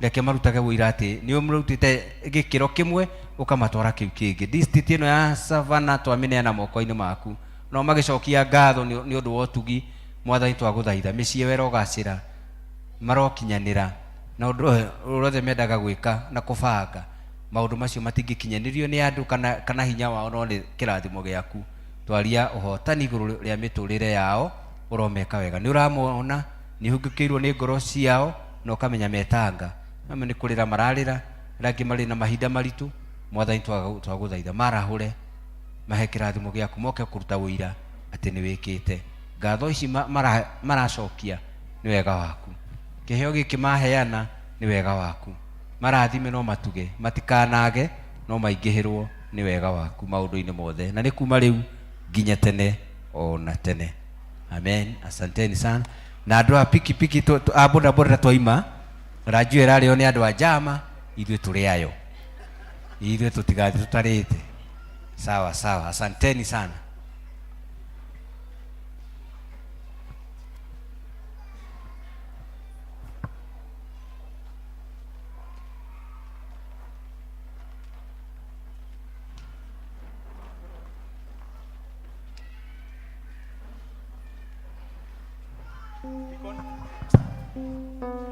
Speaker 9: Reke marutage ũira atĩ nĩ ũmarutĩte gĩkĩro kĩmwe ũkamatwara kĩu kĩngĩ. District ĩno ya Savannah twamĩneana moko-inĩ maku, no magĩcokia ngatho nĩ ũndũ wa ũtugi mwathani. Twagũthaitha mĩciĩ ĩyo ĩrogacĩra, marokinyanĩra na ũndũ ũrĩa othe mendaga gwĩka na kũbanga. Maũndũ macio matingĩkinyanĩrio nĩ andũ kana hinya wao, no nĩ kĩrathimo gĩaku. Twaria ũhotani igũrũ rĩa mĩtũrĩre yao, ũromeka wega. Nĩ ũramona, nĩ ũhingũkĩirwo nĩ ngoro ciao na ũkamenya metanga amwe nĩ kũrĩra mararĩra, arĩa angĩ marĩ na mahinda maritũ. Mwathani, twagũthaitha marahũre, mahe kĩrathimo gĩaku, moke kũruta ũira atĩ nĩ wĩkĩte. Ngatho ici maracokia nĩ wega waku, kĩheo gĩkĩ maheana nĩ wega waku. Marathime no matuge, matikanage no maingĩhĩrwo nĩ wega waku maũndũ-inĩ mothe, na nĩ kuma rĩu nginya tene o na tene. Amen. Asanteni sana. Na andũ a pikipiki a bodaboda twaima ranjio ĩrarĩo nĩ andũ a njama, ithuĩ tũrĩ ayo, ithuĩ tũtigathiĩ tũtarĩte. Sawa sawa, asanteni sana.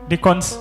Speaker 17: Deacons.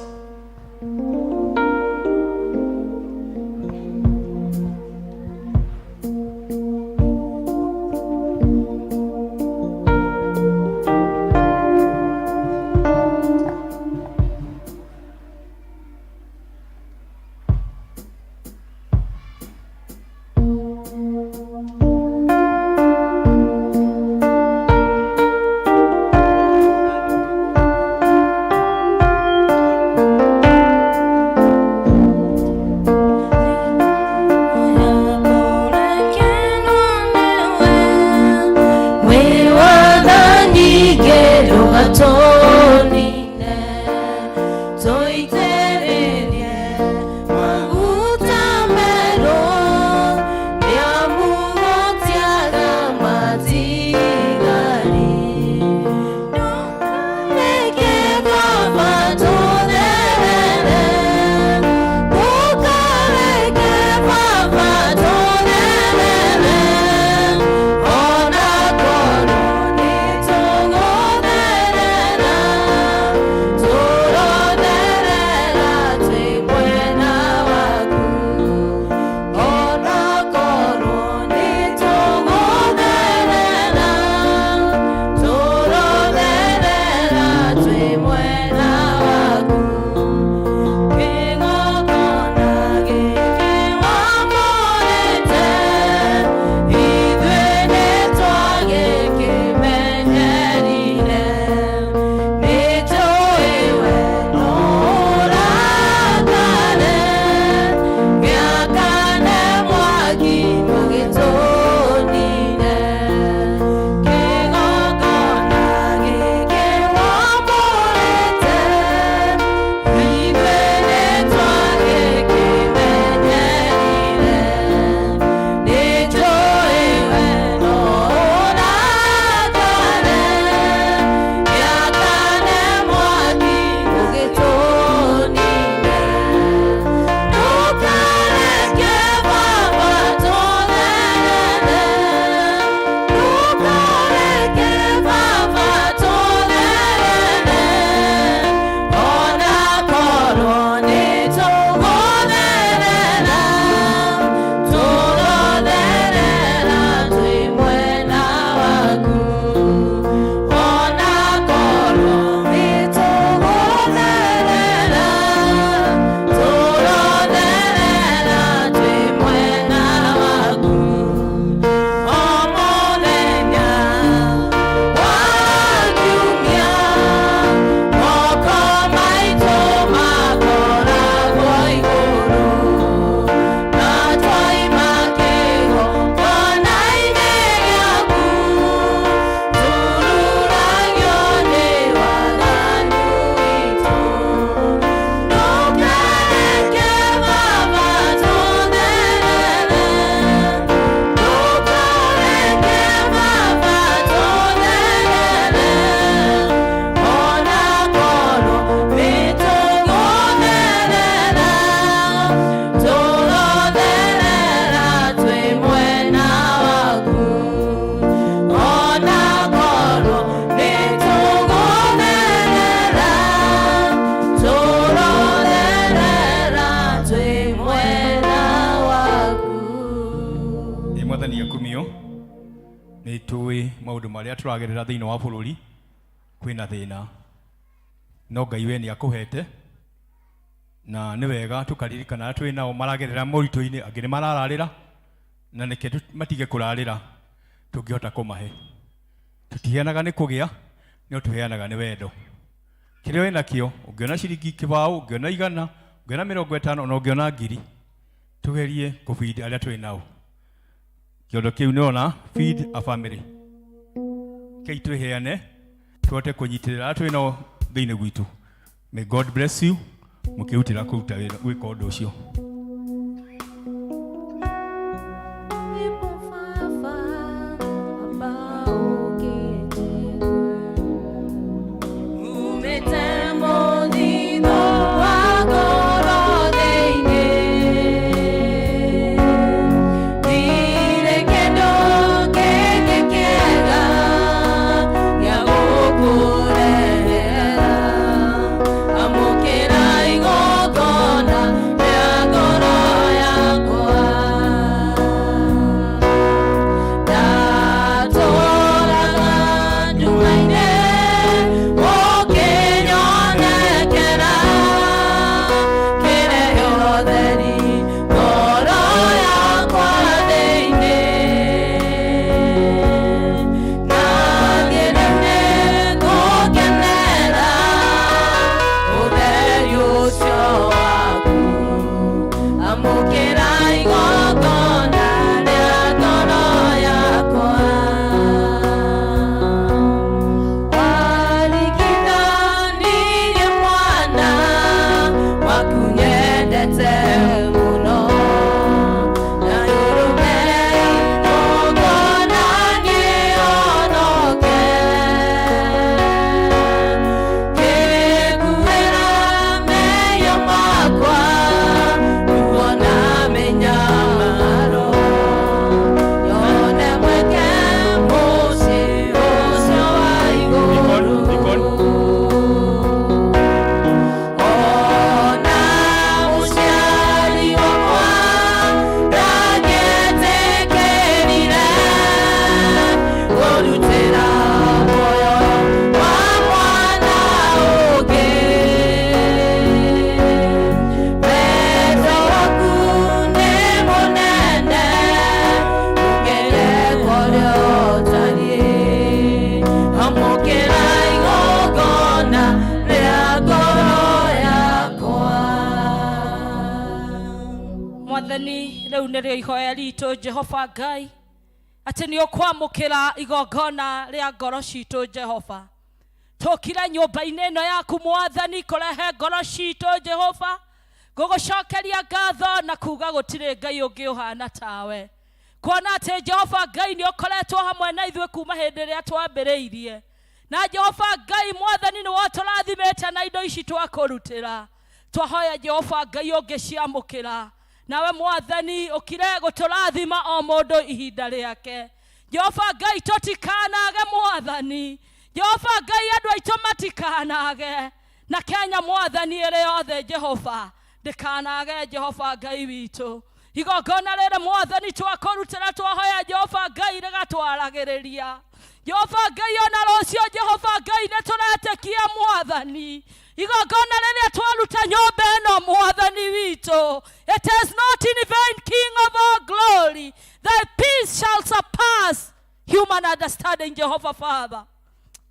Speaker 8: Ĩ mwathani akumio nĩ tũĩ maũndũ marĩa tũragerera thĩinĩ wa bũrũri kwĩna thĩna no Ngai we nĩ akũhete na nĩ wega tũkaririkana arĩa twĩ nao maragerera moritũ-inĩ angĩ nĩ marararĩra na nĩkĩ matige kũrarĩra tũngĩhota kũmahe tũtiheanaga nĩ kũgĩa no tũheanaga nĩ wendo kĩrĩa wĩ nakĩo ũngĩona ciringi kĩbaũ ũngĩona igana ũngĩona 50 ona ũngĩona ngiri tũgerie kũbidi arĩa twĩ nao kĩondo kĩu nĩona feed a family kei twĩheane tũhote kũnyitĩrĩra arĩa twĩ nao thĩinĩ gwitũ. May God bless you mũkĩrutĩra kũruta wĩra gwĩka ũndũ ũcio.
Speaker 2: Mwathani rĩu nĩrĩo ihoya ritũ Jehova Ngai atĩ nĩ ũkwamũkĩra igongona rĩa ngoro citũ Jehova. Tũkire nyũmba-inĩ ĩno yaku Mwathani kũrehe ngoro citũ Jehova, gũgũcokeria ngatho na kuga gũtirĩ Ngai ũngĩ ũhana tawe, kuona atĩ Jehova Ngai nĩ ũkoretwo hamwe na ithuĩ kuma hĩndĩ ĩrĩa twambĩrĩirie. Na Jehova Ngai Mwathani nĩ wotũrathimĩte na indo ici twakũrutĩra. Twahoya Jehova Ngai ũngĩciamũkĩra, nawe Mwathani ũkire gũtũrathima o mũndũ ihinda rĩake. Jehova Ngai tũtikanage Mwathani, Jehova Ngai andũ aitũ matikanage, na Kenya Mwathani ĩrĩ yothe Jehova ndĩkanage Jehova Ngai witũ. Igongona rĩrĩ Mwathani twakũrutĩra twahoya Jehova Ngai rĩgatwaragĩrĩria. Jehova Ngai ona rũciũ Jehova Ngai nĩ tũretĩkia Mwathani. Igongona rĩrĩa twaruta nyũmba ĩno Mwathani witũ, it is not in vain, King of all glory. Thy peace shall surpass human understanding, Jehovah Father.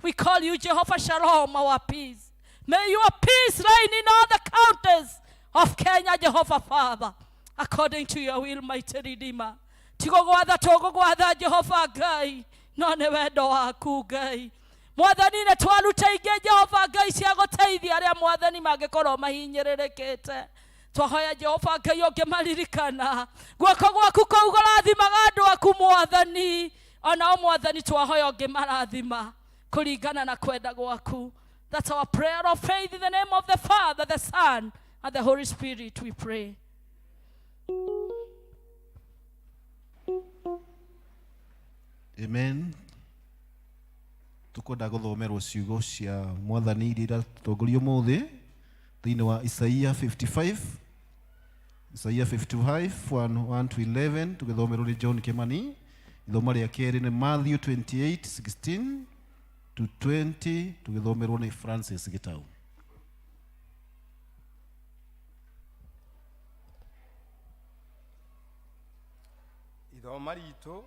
Speaker 2: We call you Jehovah Shalom, our peace. May your peace reign in all the counties of Kenya, Jehovah Father, according to your will, mighty Redeemer. Tigo gwatha tũgũgwatha Jehova Ngai, no nĩ wendo waku Ngai. Mwathani nĩ twaruta ingĩ Jehova Ngai cia gũteithia arĩa Mwathani mangĩkorwo mahinyĩrĩrĩkĩte. Twahoya Jehova Ngai ũngĩmaririkana, guoko gwaku kũu kũrathimaga andũ aku Mwathani, onao Mwathani twahoya ũngĩmarathima kũringana na kwenda gwaku. That's our prayer of faith in the name of the Father, the Son, and the Holy Spirit we pray.
Speaker 1: Amen. Tukwenda gũthomerwo ciugo cia Mwathani iria iratũtongoria ũmũthĩ thĩinĩ wa Isaia 55 Isaia 55 1 to 11 tũgĩthomerwo nĩ John Kimani. Ithoma rĩa kerĩ nĩ Matthew 28 16 to 20 tũgĩthomerwo nĩ Francis Gitau.
Speaker 6: Ithoma ritũ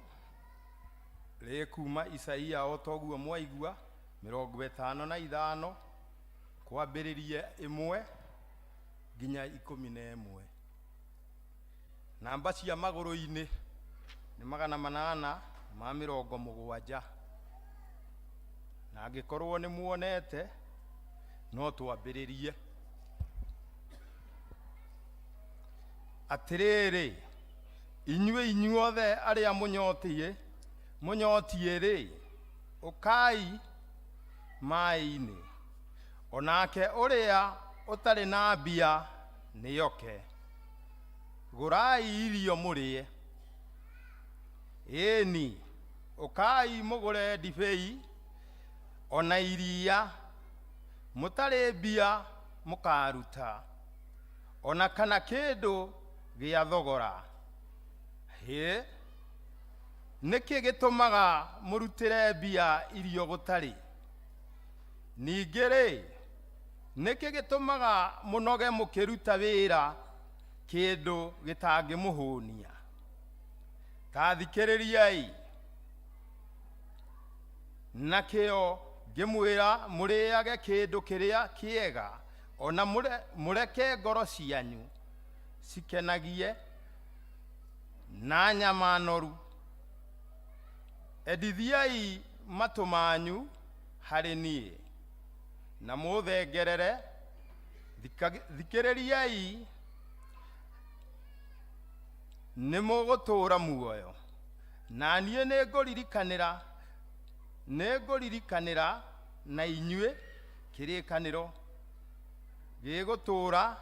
Speaker 6: rĩkuma Isaia o toguo mwaigua 55 kwambĩrĩria 1 nginya 11. Namba cia magũrũ-inĩ nĩ 870. Na angĩkorwo nĩ muonete no twambĩrĩrie. Atĩrĩrĩ, inyuĩ inyuothe arĩa mũnyotiĩ, mũnyotiĩ-rĩ, ũkai maĩ-inĩ, o nake ũrĩa ũtarĩ na mbia nĩoke, gũrai irio mũrĩe. Ĩni, ũkai mũgũre ndibei o na iria, mũtarĩ mbia mũkaruta, o na kana kĩndũ gĩa thogora. Hĩ, nĩkĩ gĩtũmaga mũrutĩre mbia irio gũtarĩ? Ningĩ-rĩ, nĩkĩ gĩtũmaga mũnoge mũkĩruta wĩra kĩndũ gĩtangĩmũhũnia? Ta thikĩrĩriai, nakĩo ngĩmwĩra mũrĩage kĩndũ kĩrĩa kĩega, o na mũreke ngoro cianyu cikenagie na nyama noru. Endithiai matũ manyu harĩ niĩ, na mũthengerere, thikĩrĩriai, nĩ mũgũtũũra muoyo. Na niĩ nĩngũririkanĩra na inyuĩ kĩrĩkanĩro gĩgũtũũra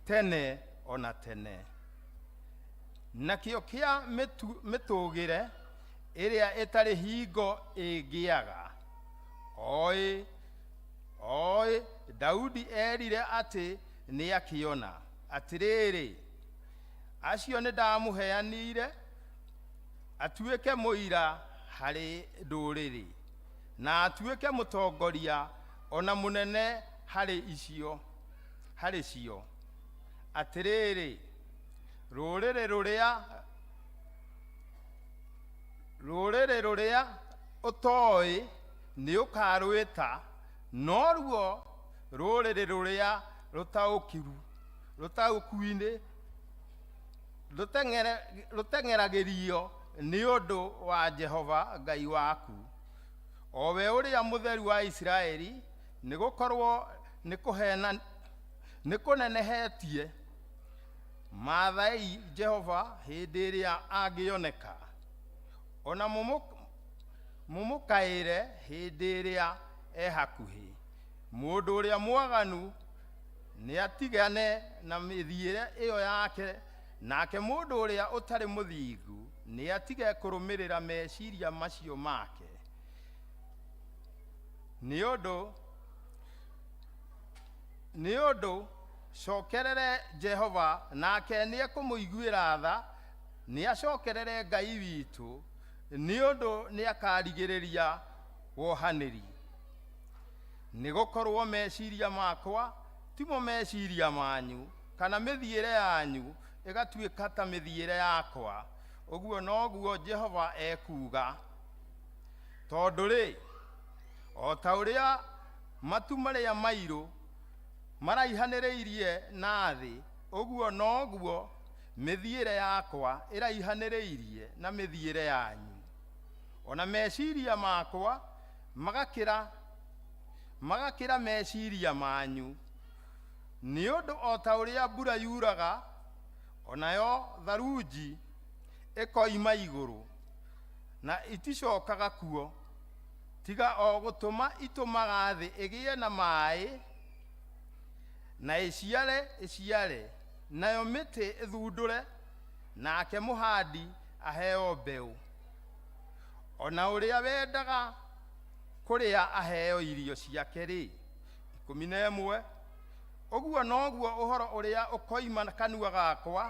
Speaker 6: tene o na tene, nakĩo kĩa mĩtũgĩre ĩrĩa ĩtarĩ hingo ĩngĩaga. Oĩ Daudi erire atĩ nĩakĩona. Atĩrĩrĩ, acio nĩndamũheanire atuĩke mũira harĩ ndũrĩrĩ, na atuĩke mũtongoria o na mũnene harĩ icio, harĩ cio. Atĩrĩrĩ, rũrĩrĩ rũrĩa ũtoĩ nĩũkarwĩta, noruo rũrĩrĩ rũrĩa rũtaũku-inĩ rũteng'eragĩrio nĩ ũndũ wa Jehova Ngai waku, o we ũrĩa mũtheru wa Isiraeli, nĩgũkorwo nĩkũnenehetie. Maathai Jehova hĩndĩ ĩrĩa angĩoneka, o na mũmũkaĩre hĩndĩ ĩrĩa e hakuhĩ. Mũndũ ũrĩa mwaganu nĩatigane na mĩthiĩre ĩyo yake, nake mũndũ ũrĩa ũtarĩ mũthingu nĩatige kũrũmĩrĩra meciria macio make. Nĩ ũndũ cokerere Jehova, nake nĩekũmũiguĩra tha, nĩacokerere Ngai witũ, nĩ ũndũ nĩakarigĩrĩria wohanĩri. Nĩgũkorwo meciria makwa timo meciria manyu, kana mĩthiĩre yanyu ĩgatuĩka ta mĩthiĩre yakwa, ũguo noguo Jehova ekuuga. Tondũ-rĩ, o ta ũrĩa matu marĩa mairũ maraihanĩrĩirie na thĩ, ũguo noguo mĩthiĩre yakwa ĩraihanĩrĩirie na mĩthiĩre yanyu, o na meciria makwa magakĩra meciria manyu. Nĩ ũndũ o ta ũrĩa mbura yuraga, o nayo tharunji ĩkoima igũrũ, na iticokaga kuo, tiga o gũtũma itũmaga thĩ ĩgĩe na maĩ na ĩciare, nayo mĩtĩ ĩthundũre, nake mũhandi aheo mbeũ, o na ũrĩa wendaga kũrĩa aheo irio ciake-rĩ. 11. Ũguo noguo ũhoro ũrĩa ũkoima kanua gakwa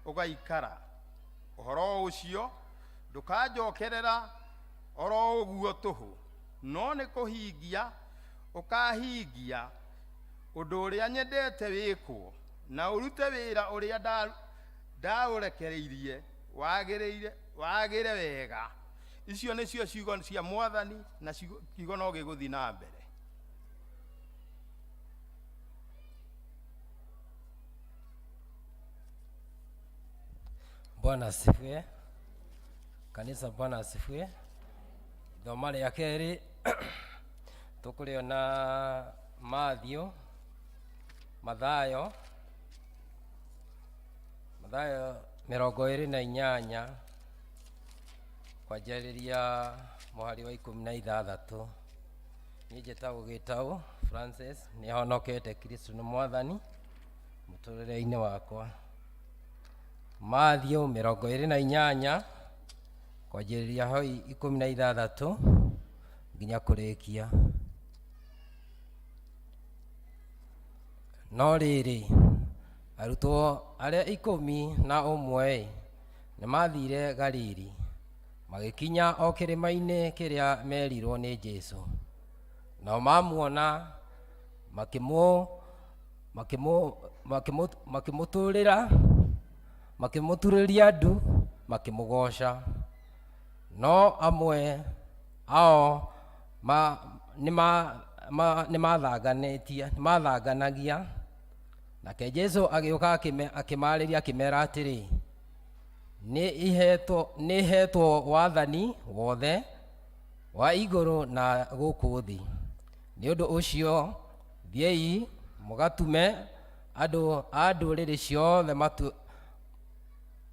Speaker 6: ũgaikara. Ũhoro ũcio ndũkanjokerera oro ũguo tũhũ, no nĩ kũhingia ũkahingia ũndũ ũrĩa nyendete wĩkwo, na ũrute wĩra ũrĩa ndaũrekereirie wagĩre wega. Icio nĩcio ciugo cia Mwathani, na kiugo no gĩgũthiĩ na mbere.
Speaker 12: Bwana asifiwe. Kanisa, Bwana asifiwe. Ithoma rĩa kerĩ tũkũrĩona Matthew, Mathayo, Mathayo 28 kwanjĩrĩria mũhari wa 16. Niĩ njĩtagwo Gĩtaũ Francis, nĩhonokete Kristo nĩ Mwathani mũtũrĩre-inĩ wakwa. Matthew 28 kwanjĩrĩria hau 16 nginya kũrĩkia. No rĩrĩ, arutwo arĩa 11 nĩmathire Galili, magĩkinya o kĩrĩma-inĩ kĩrĩa merirwo nĩ Jesũ. Nao mamuona makĩmũturĩria ndu, makĩmũgooca. No amwe ao nĩmathanganagia. Nake Jesũ agĩũka akĩmaarĩria akĩmeera atĩrĩ, nĩhetwo wathani wothe wa igũrũ na gũkũ thĩ. Nĩ ũndũ ũcio thiĩi mũgatume andũ a ndũrĩrĩ ciothe matu-,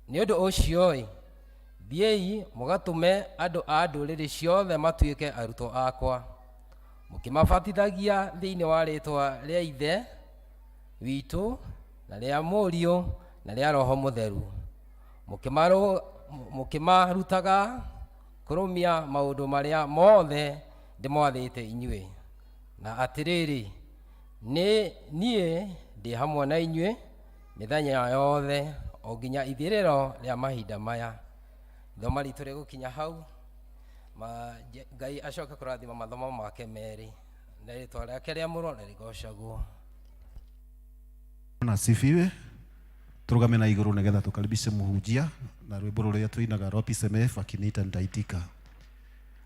Speaker 12: nĩ ũndũ ũcio-ĩ, thiĩi mũgatũme andũ a ndũrĩrĩ ciothe matuĩke arutwo akwa, mũkĩmabatithagia thĩinĩ wa rĩĩtwa rĩa Ithe witũ na rĩa Mũriũ na rĩa Roho Mũtheru, mũkĩmarutaga kũrũmia maũndũ marĩa mothe ndĩmwathĩte inyuĩ. Na atĩrĩrĩ, nĩ niĩ ndĩ hamwe na inyuĩ mĩthenya yothe o nginya ithirĩro rĩa mahinda maya. Ithoma ritũ rĩgũkinya hau. Ngai acoke kũrathima mathomo make merĩ, na rĩtwa rĩake rĩamũrwo na rĩgocagwo.
Speaker 1: Bwana asifiwe. Turugame na igũrũ nĩgetha tũkaribishe mũhunjia na rwĩmbo rũrĩa tũinaga rwa PCMF, akiniita nitaitika.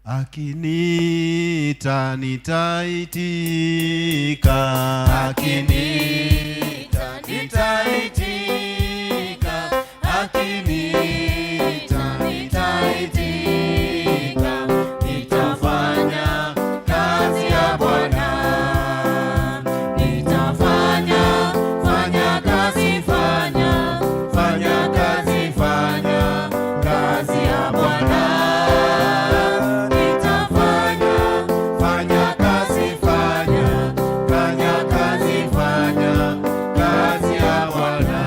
Speaker 1: Akiniita nitaitika, akiniita nitaitika, akiniita nitaitika, nitafanya kazi ya Bwana, nitafanya, fanya kazi, fanya, fanya kazi, fanya kazi ya Bwana, nitafanya, fanya kazi, fanya, fanya kazi, fanya kazi ya Bwana.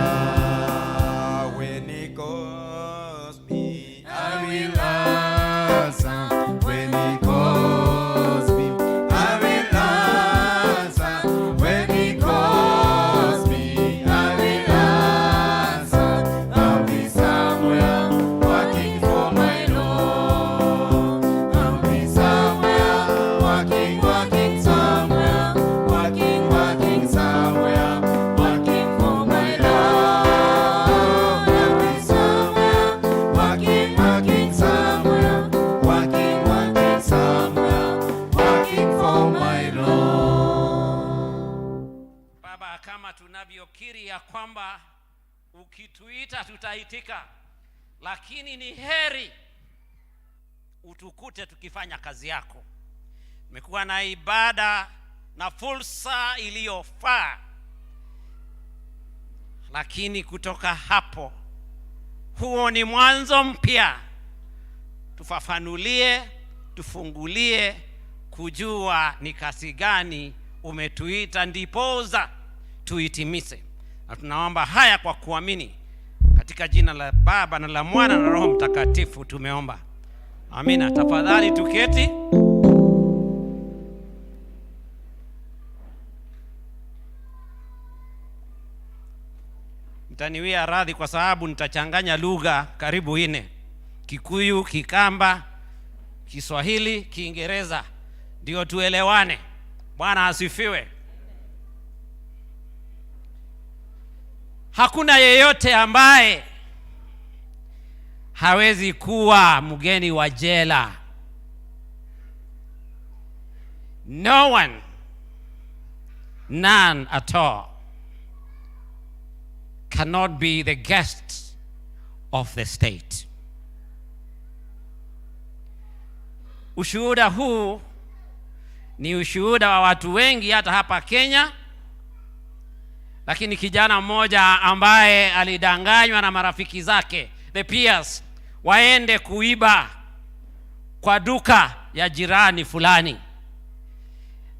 Speaker 3: When he calls me, I will answer. When he calls me, I will answer. When he calls me, I will answer. I'll be somewhere working for my Lord. I'll be somewhere working, working somewhere, working, working somewhere, working for my Lord. I'll be somewhere working, working somewhere, working, working somewhere, working for my Lord.
Speaker 15: Baba, kama tunavyokiri ya kwamba ukituita tutaitika, lakini ni heri utukute tukifanya kazi yako. Tumekuwa na ibada na fursa iliyofaa, lakini kutoka hapo, huo ni mwanzo mpya. Tufafanulie, tufungulie kujua ni kazi gani umetuita, ndiposa tuitimise. Na tunaomba haya kwa kuamini katika jina la Baba na la Mwana na Roho Mtakatifu tumeomba. Amina. Tafadhali tuketi. Mtaniwia radhi kwa sababu nitachanganya lugha karibu nne: Kikuyu, Kikamba, Kiswahili, Kiingereza, ndio tuelewane. Bwana asifiwe. Hakuna yeyote ambaye hawezi kuwa mgeni wa jela. No one, none at all, cannot be the guest of the state. Ushuhuda huu ni ushuhuda wa watu wengi hata hapa Kenya, lakini kijana mmoja ambaye alidanganywa na marafiki zake, the peers, waende kuiba kwa duka ya jirani fulani,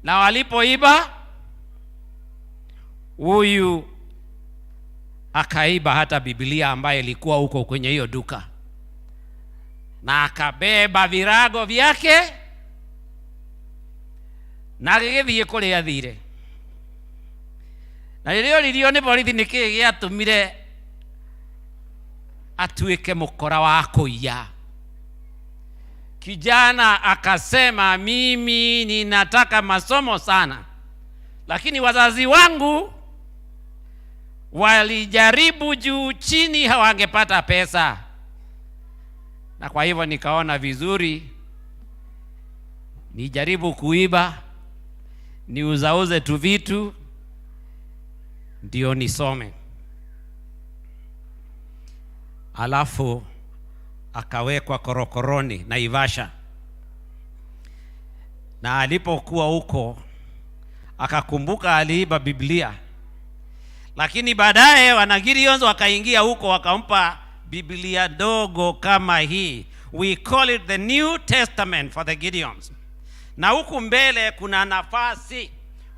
Speaker 15: na walipoiba, huyu akaiba hata Biblia ambayo ilikuwa huko kwenye hiyo duka, na akabeba virago vyake na agĩgĩthiĩ kũrĩa athire. Na rĩrĩa oririo nĩ borithi nĩkĩĩ gĩatũmire atuĩke mũkora wa kũiya, kijana akasema, mimi ninataka masomo sana, lakini wazazi wangu walijaribu juu chini, hawangepata pesa, na kwa hivyo nikaona vizuri nijaribu kuiba, niuzauze tu vitu ndio nisome. Alafu akawekwa korokoroni Naivasha, na alipokuwa huko akakumbuka aliiba Biblia, lakini baadaye wana Gideons wakaingia huko wakampa Biblia dogo kama hii. We call it the New Testament for the Gideons. Na huku mbele kuna nafasi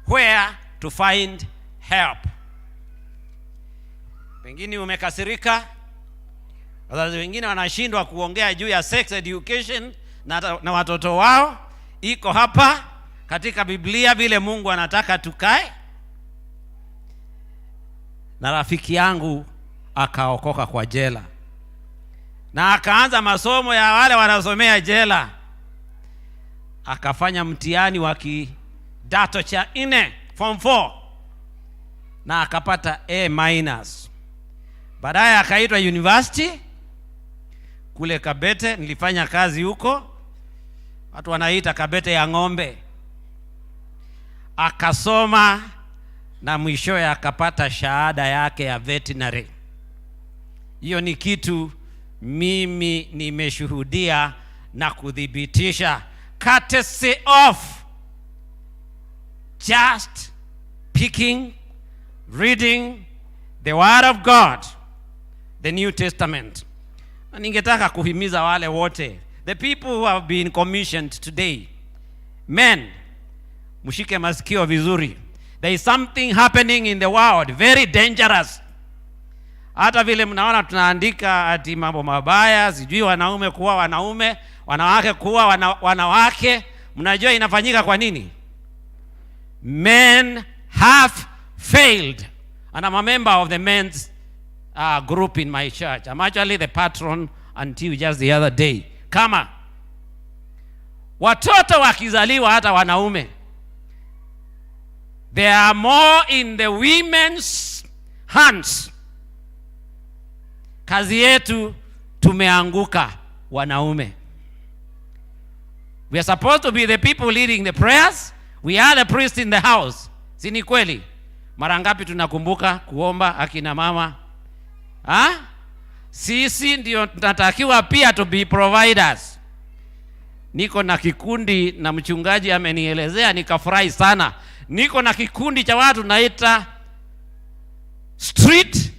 Speaker 15: where to find help. Pengine umekasirika, wazazi wengine wanashindwa kuongea juu ya sex education na watoto wao. Iko hapa katika Biblia vile Mungu anataka tukae. Na rafiki yangu akaokoka kwa jela, na akaanza masomo ya wale wanasomea jela. Akafanya mtihani wa kidato cha 4, form 4, na akapata A minus. Baadaye akaitwa university kule Kabete. Nilifanya kazi huko, watu wanaita Kabete ya ng'ombe. Akasoma na mwishowe akapata shahada yake ya veterinary. Hiyo ni kitu mimi nimeshuhudia na kuthibitisha, courtesy of just picking, reading the Word of God, the New Testament. Na ningetaka kuhimiza wale wote, the people who have been commissioned today, men, mshike masikio vizuri. There is something happening in the world, very dangerous. Hata vile mnaona tunaandika ati mambo mabaya, sijui wanaume kuwa wanaume, wanawake kuwa wanawake. Mnajua inafanyika kwa nini? Men have failed. And I'm a member of the men's group in my church. I'm actually the patron until just the other day. Kama watoto wakizaliwa hata wanaume, they are more in the women's hands. Kazi yetu tumeanguka wanaume. We are supposed to be the people leading the prayers. We are the priests in the house. Si ni kweli? Mara ngapi tunakumbuka kuomba akina mama? Ha? Sisi ndio tunatakiwa pia to be providers. Niko na kikundi na mchungaji amenielezea nikafurahi sana. Niko na kikundi cha watu naita Street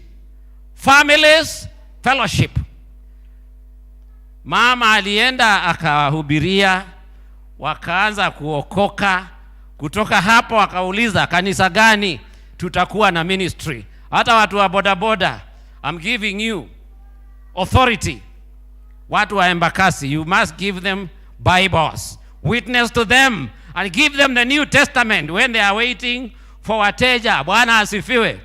Speaker 15: Families Fellowship. Mama alienda akawahubiria, wakaanza kuokoka. Kutoka hapo wakauliza kanisa gani tutakuwa na ministry. Hata watu wa bodaboda, I'm giving you authority. Watu wa Embakasi, you must give them Bibles, witness to them and give them the New Testament when they are waiting for wateja. Bwana asifiwe.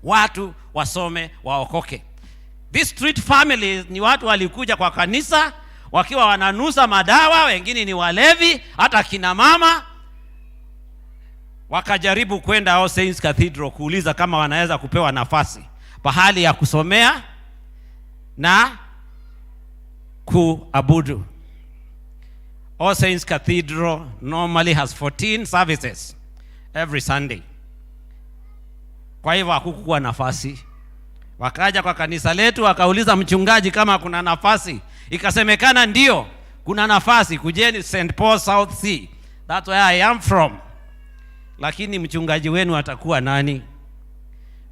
Speaker 15: Watu wasome waokoke. These street families ni watu walikuja kwa kanisa wakiwa wananusa madawa, wengine ni walevi, hata kina mama wakajaribu kwenda All Saints Cathedral kuuliza kama wanaweza kupewa nafasi pahali ya kusomea na kuabudu. All Saints Cathedral normally has 14 services every Sunday. Kwa hivyo hakukuwa nafasi. Wakaja kwa kanisa letu wakauliza mchungaji kama kuna nafasi, ikasemekana ndio kuna nafasi, kujeni St. Paul South C, that's where I am from. Lakini mchungaji wenu atakuwa nani? Mimi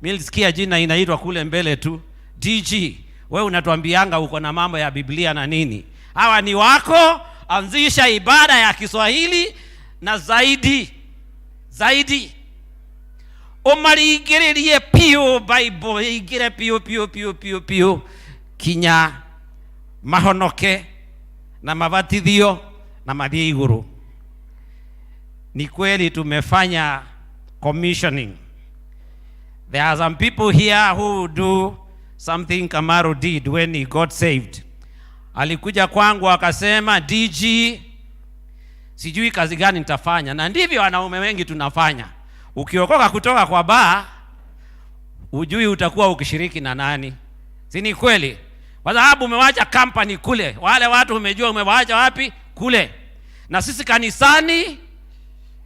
Speaker 15: nilisikia jina inaitwa kule mbele tu, DG. Wewe unatuambianga uko na mambo ya Biblia na nini? Hawa ni wako, anzisha ibada ya Kiswahili na zaidi zaidi umaringĩrĩrie piũ Bible ĩingĩre piũ piũ piũ piũ piũ kinya mahonoke na mabatithio na mathiĩ igũrũ. Ni kweli tumefanya commissioning. There are some people here who do something Kamaru did when he got saved. Alikuja kwangu akasema, DG, sijui kazi gani nitafanya. Na ndivyo wanaume wengi tunafanya. Ukiokoka kutoka kwa baa, ujui utakuwa ukishiriki na nani. Si ni kweli? Kwa sababu umewacha company kule, wale watu umejua umewaacha wapi kule. Na sisi kanisani,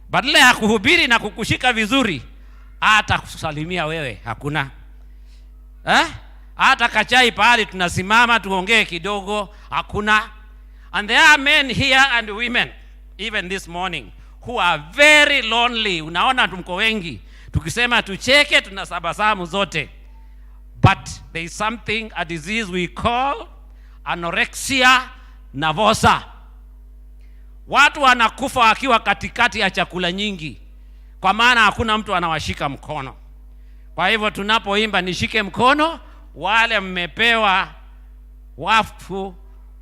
Speaker 15: badala ya kuhubiri na kukushika vizuri, hata kusalimia wewe hakuna. Hata kachai pahali tunasimama tuongee kidogo hakuna. And there are men here and women even this morning who are very lonely. Unaona tumko wengi tukisema tucheke tunasabasamu zote, but there is something, a disease we call anorexia nervosa. Watu wanakufa wakiwa katikati ya chakula nyingi, kwa maana hakuna mtu anawashika mkono. Kwa hivyo tunapoimba nishike mkono, wale mmepewa wafu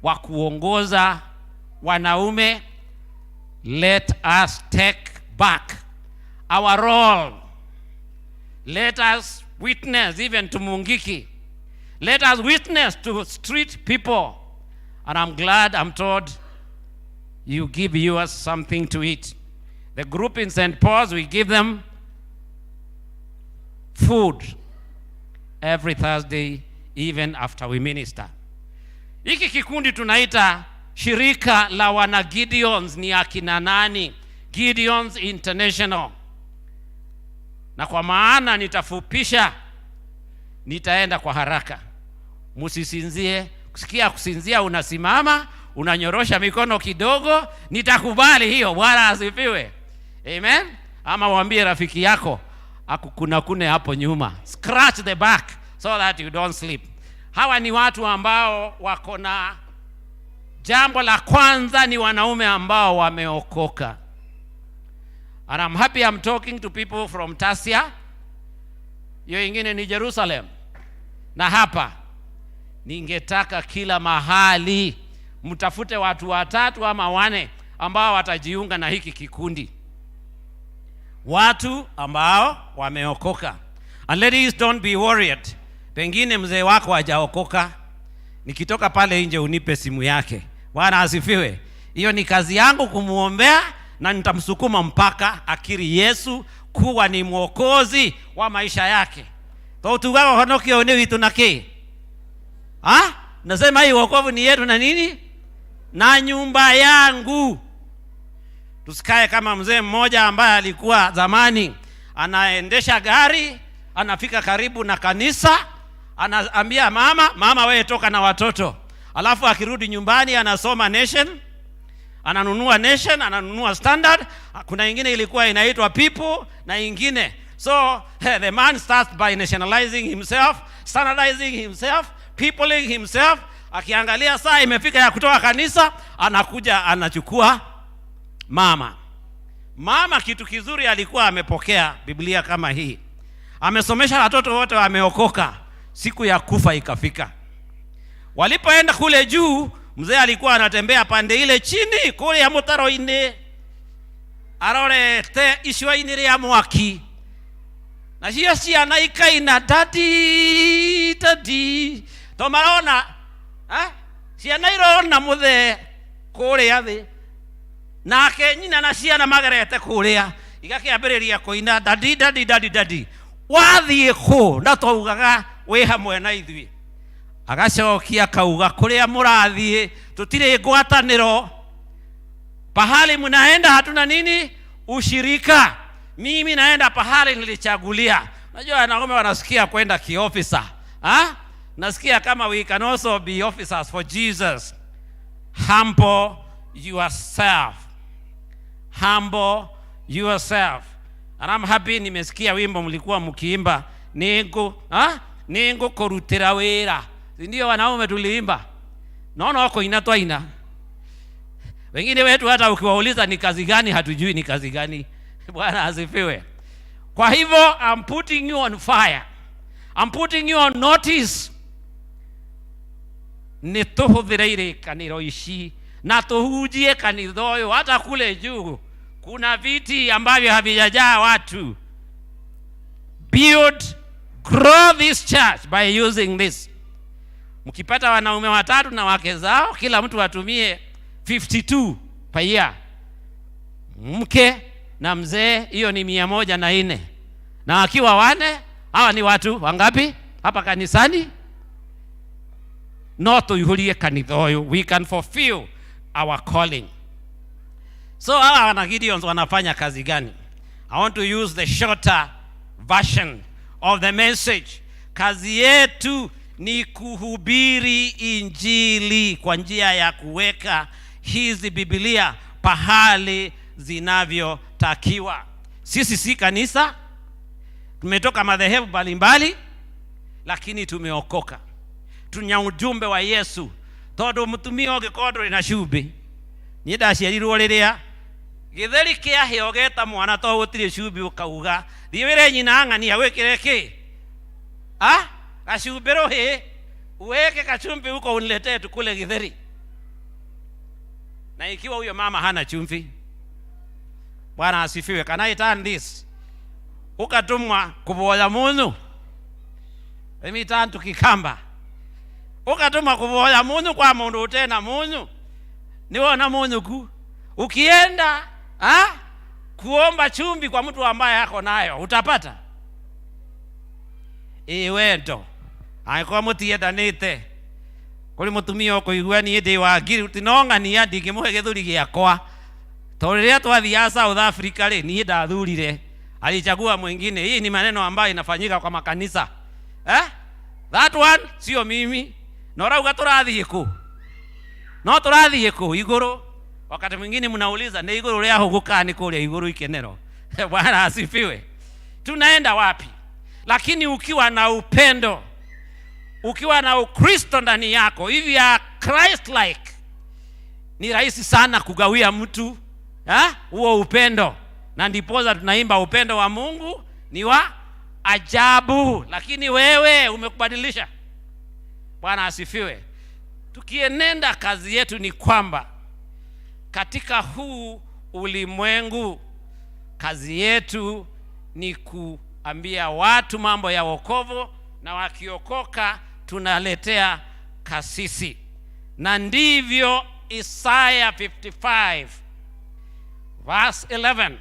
Speaker 15: wa kuongoza wanaume, let us take back our role. Let us witness even to Mungiki. Let us witness to street people. And I'm glad I'm told you give yours something to eat. The group in St. Paul's, we give them food every Thursday, even after we minister. Hiki kikundi tunaita shirika la wana Gideons. Ni akina nani? Gideons International. Na kwa maana nitafupisha, nitaenda kwa haraka. Msisinzie. Kusikia kusinzia, unasimama, unanyorosha mikono kidogo, nitakubali hiyo. Bwana asifiwe. Amen. Ama waambie rafiki yako akukunakune hapo nyuma. Scratch the back so that you don't sleep. Hawa ni watu ambao wako na jambo la kwanza, ni wanaume ambao wameokoka. And I'm happy I'm talking to people from Tasia. Hiyo ingine ni Jerusalem. Na hapa ningetaka kila mahali mtafute watu watatu ama wane ambao watajiunga na hiki kikundi. Watu ambao wameokoka. And ladies, don't be worried. Pengine mzee wako hajaokoka. Nikitoka pale nje unipe simu yake. Bwana asifiwe. Hiyo ni kazi yangu kumuombea, na nitamsukuma mpaka akiri Yesu kuwa ni mwokozi wa maisha yake. Tugaga honokio ni witu na ki? Ha? Nasema hii wokovu ni yetu na nini? Na nyumba yangu. Tusikae kama mzee mmoja ambaye alikuwa zamani anaendesha gari, anafika karibu na kanisa, anaambia mama, mama wewe toka na watoto. Alafu akirudi nyumbani anasoma Nation, ananunua Nation, ananunua Standard, kuna ingine ilikuwa inaitwa People na ingine. So the man starts by nationalizing himself, standardizing himself, peopling himself. Akiangalia saa imefika ya kutoka kanisa, anakuja anachukua mama. Mama kitu kizuri alikuwa amepokea Biblia kama hii. Amesomesha watoto wote wameokoka. Siku ya kufa ikafika. Walipoenda kule juu, mzee alikuwa anatembea pande ile chini kule ya mutaro-ini, arorete icua-ini ria mwaki. Nacio ciana ikaina daddy, daddy, to marona eh? Ciana irona muthee kuria thi, nake nyina na ciana magerete kuria igakiambiriria kuina daddy, daddy, daddy, daddy. Wathiĩ kũ? Na twaugaga wĩ hamwe na ithuĩ. Agacokia akauga kũrĩa mũrathiĩ tũtirĩ ngwatanĩro, pahali mnaenda hatuna nini ushirika, mimi naenda pahali nilichagulia. Unajua wanaume wanasikia kwenda kiofisa, ha? Nasikia kama we can also be officers for Jesus. Humble yourself, humble yourself. And I'm happy nimesikia wimbo mlikuwa mkiimba, ningu, ha? Ningu kurutira wira. Si ndio wanaume tuliimba? Naona wako ina twaina. Wengine wetu hata ukiwauliza ni kazi gani hatujui ni kazi gani. Bwana asifiwe. Kwa hivyo I'm putting you on fire. I'm putting you on notice. Ni tuhuthire irikaniro ici na tuhunjie kanitha uyu. Hata kule juu kuna viti ambavyo havijajaa watu. Build, grow this church by using this. Mkipata wanaume watatu na wake zao, kila mtu atumie 52 per year. Mke na mzee, hiyo ni 104. Na wakiwa wane, hawa ni watu wangapi hapa kanisani? No tuihurie kanitha uyu. We can fulfill our calling. So hawa wana Gideons wanafanya kazi gani? I want to use the shorter version of the message. Kazi yetu ni kuhubiri injili kwa njia ya kuweka hizi Biblia pahali zinavyotakiwa. Sisi si kanisa, tumetoka madhehebu mbalimbali, lakini tumeokoka. Tuna ujumbe wa Yesu. Tondu mutumia ũngĩkorwo ndũrĩ na cumbĩ, niĩ ndaciarirwo rĩrĩa gĩtheri kĩahĩa ũgeta mwana to gũtirĩ cumbĩ, ũkauga thiĩ wĩre nyina ng'ania gwĩkĩre kĩ? Ah, gacumbĩ rũhĩ, uweke kachumbi huko uniletee tukule githeri. Na ikiwa huyo mama hana chumvi, Bwana asifiwe. Can I turn this? Ukatumwa kuvoya munyu. Let me turn to Kikamba. Ukatumwa kuvoya munyu kwa mundu utena munyu. Niwona munyu ku. Ukienda, ha? Kuomba chumvi kwa mtu ambaye ako nayo, utapata? Iwendo. Angĩkorwo mũtiendanĩte, kũrĩ mũtumia ũkũigua niĩ ndĩ wa ngiri, tinong'ania ndingĩmũhe gĩthũri gĩakwa. Tondũ rĩrĩa twathiaga South Africa rĩ, niĩ ndathurire, alichagua mwingine. Hii ni maneno ambayo inafanyika kwa makanisa. That one sio mimi. Na ũrauga tũrathiĩ kũ? No tũrathiĩ kũ? Igũrũ. Wakati mwingine mnauliza ni igũrũ rĩa hũgũka ni kũrĩa igũrũ ikenero. Bwana asifiwe. Tunaenda wapi? Lakini ukiwa na upendo, ukiwa na Ukristo ndani yako, if you are Christ-like, ni rahisi sana kugawia mtu, ha? Huo upendo. Na ndiposa tunaimba upendo wa Mungu ni wa ajabu, lakini wewe umekubadilisha. Bwana asifiwe. Tukienenda kazi yetu ni kwamba katika huu ulimwengu kazi yetu ni kuambia watu mambo ya wokovu, na wakiokoka tunaletea kasisi. Na ndivyo Isaiah 55 verse 11.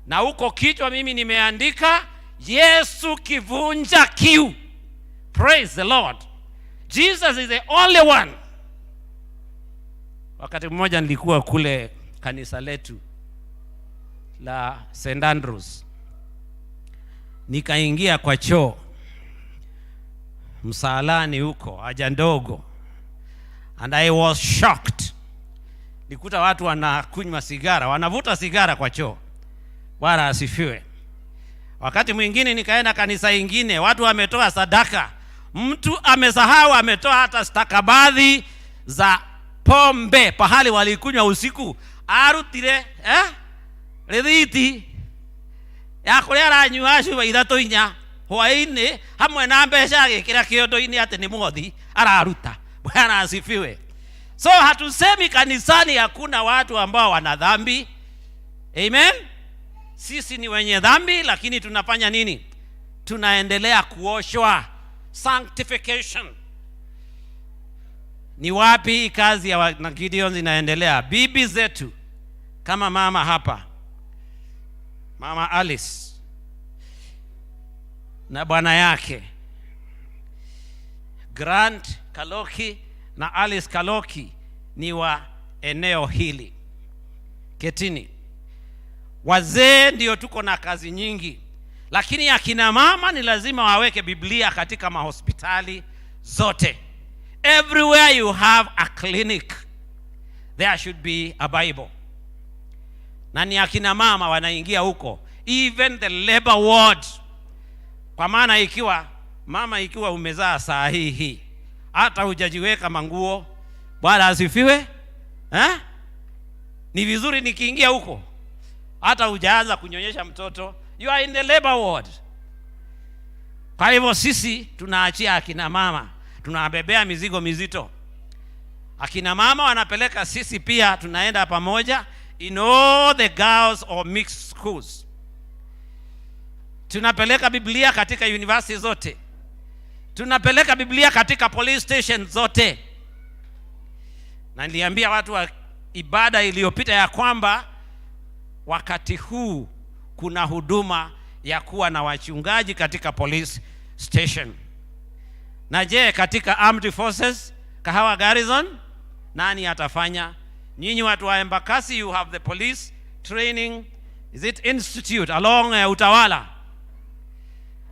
Speaker 15: Na huko kichwa mimi nimeandika Yesu kivunja kiu. Praise the Lord. Jesus is the only one. Wakati mmoja nilikuwa kule kanisa letu la St. Andrews. Nikaingia kwa choo msalani huko haja ndogo, and I was shocked. Nikuta watu wanakunywa sigara, wanavuta sigara kwa choo. Bwana asifiwe. Wakati mwingine nikaenda kanisa ingine, watu wametoa sadaka, mtu amesahau ametoa hata stakabadhi za pombe pahali walikunywa usiku, arutire rithiti ya kuria aranyua cuba ithatũ inya hwainĩ hamwe na mbeca agĩkĩra kĩondo-inĩ atĩ nĩ mwothi araruta. Bwana asifiwe. So hatusemi kanisani hakuna watu ambao wana dhambi. Amen. Sisi ni wenye dhambi, lakini tunafanya nini? Tunaendelea kuoshwa, sanctification. Ni wapi hii kazi ya wana Gideon inaendelea? Bibi zetu kama mama hapa, Mama Alice na bwana yake Grant Kaloki na Alice Kaloki ni wa eneo hili. Ketini. Wazee ndio tuko na kazi nyingi, lakini akina mama ni lazima waweke Biblia katika mahospitali zote. Everywhere you have a clinic, there should be a Bible. Na ni akina mama wanaingia huko, even the labor ward. Kwa maana ikiwa mama, ikiwa umezaa saa hii hii, hata hujajiweka manguo, Bwana asifiwe, eh? Ni vizuri nikiingia huko, hata hujaanza kunyonyesha mtoto, you are in the labor ward. Kwa hivyo sisi tunaachia akina mama, tunawabebea mizigo mizito. Akina mama wanapeleka, sisi pia tunaenda pamoja in all the girls or mixed schools. Tunapeleka Biblia katika university zote, tunapeleka Biblia katika police station zote. Na niliambia watu wa ibada iliyopita ya kwamba wakati huu kuna huduma ya kuwa na wachungaji katika police station. Na je, katika armed forces Kahawa Garrison nani atafanya? Nyinyi watu wa Embakasi, you have the police training, is it institute along Utawala.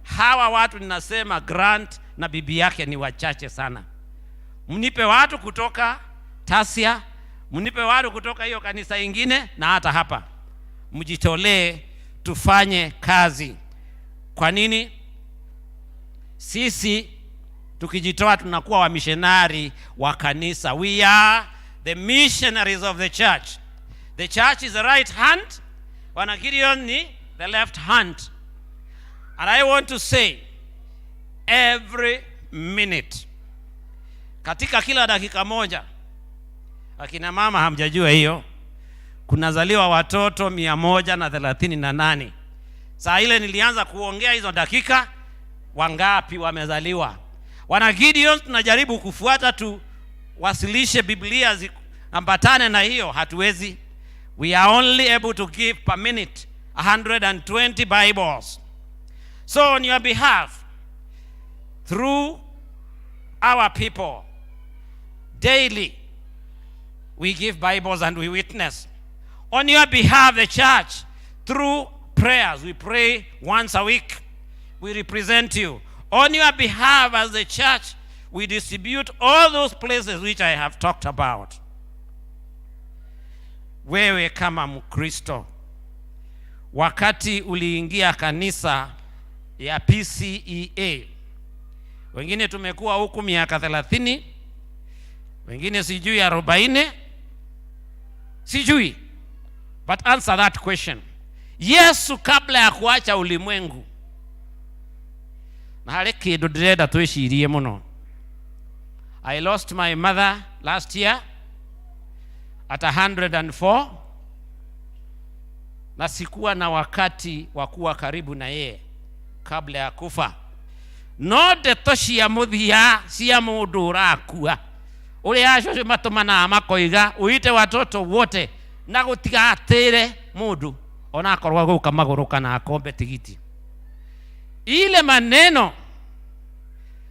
Speaker 15: Hawa watu ninasema Grant na bibi yake ni wachache sana. Mnipe watu kutoka Tasia, mnipe watu kutoka hiyo kanisa ingine na hata hapa. Mjitolee tufanye kazi. Kwa nini? Sisi tukijitoa tunakuwa wamissionari wa kanisa. We are the missionaries of the church. The church is the right hand, Bwana Gideon ni the left hand. And I want to say, every minute, katika kila dakika moja, akina mama hamjajua hiyo, kunazaliwa watoto 138. Saa ile nilianza kuongea hizo dakika, wangapi wamezaliwa? Wana Gideon tunajaribu kufuata tu wasilishe Biblia ambatane na hiyo, hatuwezi. We are only able to give per minute 120 Bibles. So on your behalf, through our people, daily we give Bibles and we witness. On your behalf, the church, through prayers, we pray once a week. We represent you. On your behalf as the church, we distribute all those places which I have talked about. Wewe kama Mkristo, wakati uliingia kanisa ya PCEA, wengine tumekuwa huku miaka 30, wengine sijui 40, sijui. But answer that question. Yesu kabla ya kuacha ulimwengu, na harĩ kĩndũ ndĩrenda twĩcirie mũno. I lost my mother last year at 104, na sikuwa na wakati wa kuwa karibu na yeye kabla ya kufa. No ndeto cia mũthia cia mũndũ ũrakua, ũrĩa acio matũmanaga makoiga uite watoto wote na gũtigatĩre mũndũ ona akorwo agũka magũrũ kana akombe tigiti. Ile maneno,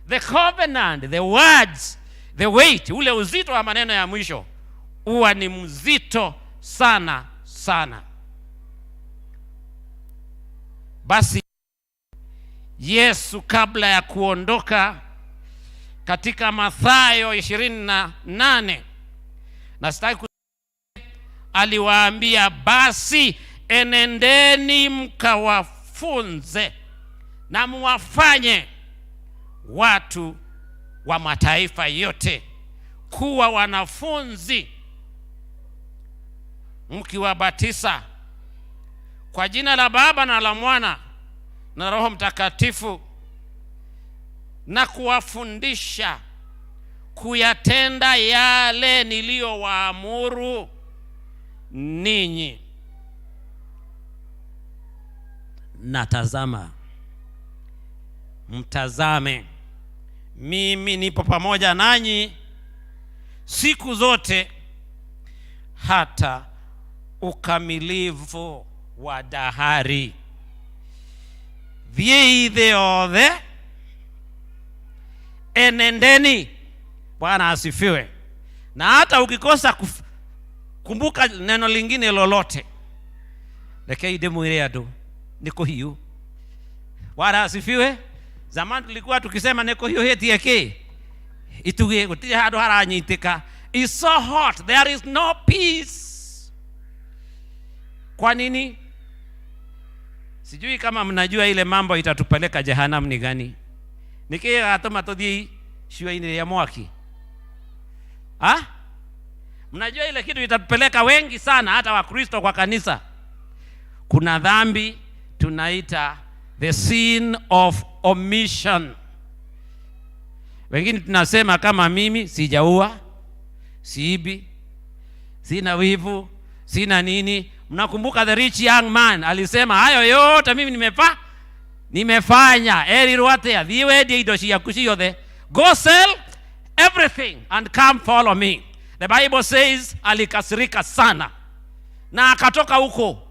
Speaker 15: the covenant, the words, the weight, ule uzito wa maneno ya mwisho huwa ni mzito sana sana. Basi Yesu kabla ya kuondoka katika Mathayo 28, na sitaki, aliwaambia basi enendeni mkawafunze na muwafanye watu wa mataifa yote kuwa wanafunzi, mkiwabatisa kwa jina la Baba na la Mwana na Roho Mtakatifu, na kuwafundisha kuyatenda yale niliyowaamuru ninyi. Na tazama, Mtazame, mimi nipo pamoja nanyi siku zote hata ukamilifu wa dahari. Thiĩi thĩ yothe, enendeni. Bwana asifiwe. Na hata ukikosa kumbuka neno lingine lolote, rekei ndĩmwĩre andũ nĩ kũhiũ. Bwana asifiwe. Zamani tulikuwa tukisema nĩ kũhiũhĩtie kĩ itugĩ, gũtirĩ handũ haranyitĩka. It's so hot, there is no peace. Kwa nini? Sijui kama mnajua ile mambo itatupeleka jehanamu ni gani. Nĩ kĩĩ gĩgatũma tũthiĩ icua-inĩ rĩa mwaki? Ha? Mnajua ile kitu itatupeleka wengi sana, hata Wakristo kwa kanisa. Kuna dhambi tunaita the sin of omission. Wengine tunasema kama mimi sijaua, siibi, sina wivu, sina nini. Mnakumbuka the rich young man alisema hayo yote mimi nimefanya. Erirwo atia? Thiĩ wendie indo ciaku ciothe. Go sell everything and come follow me. The Bible says alikasirika sana na akatoka huko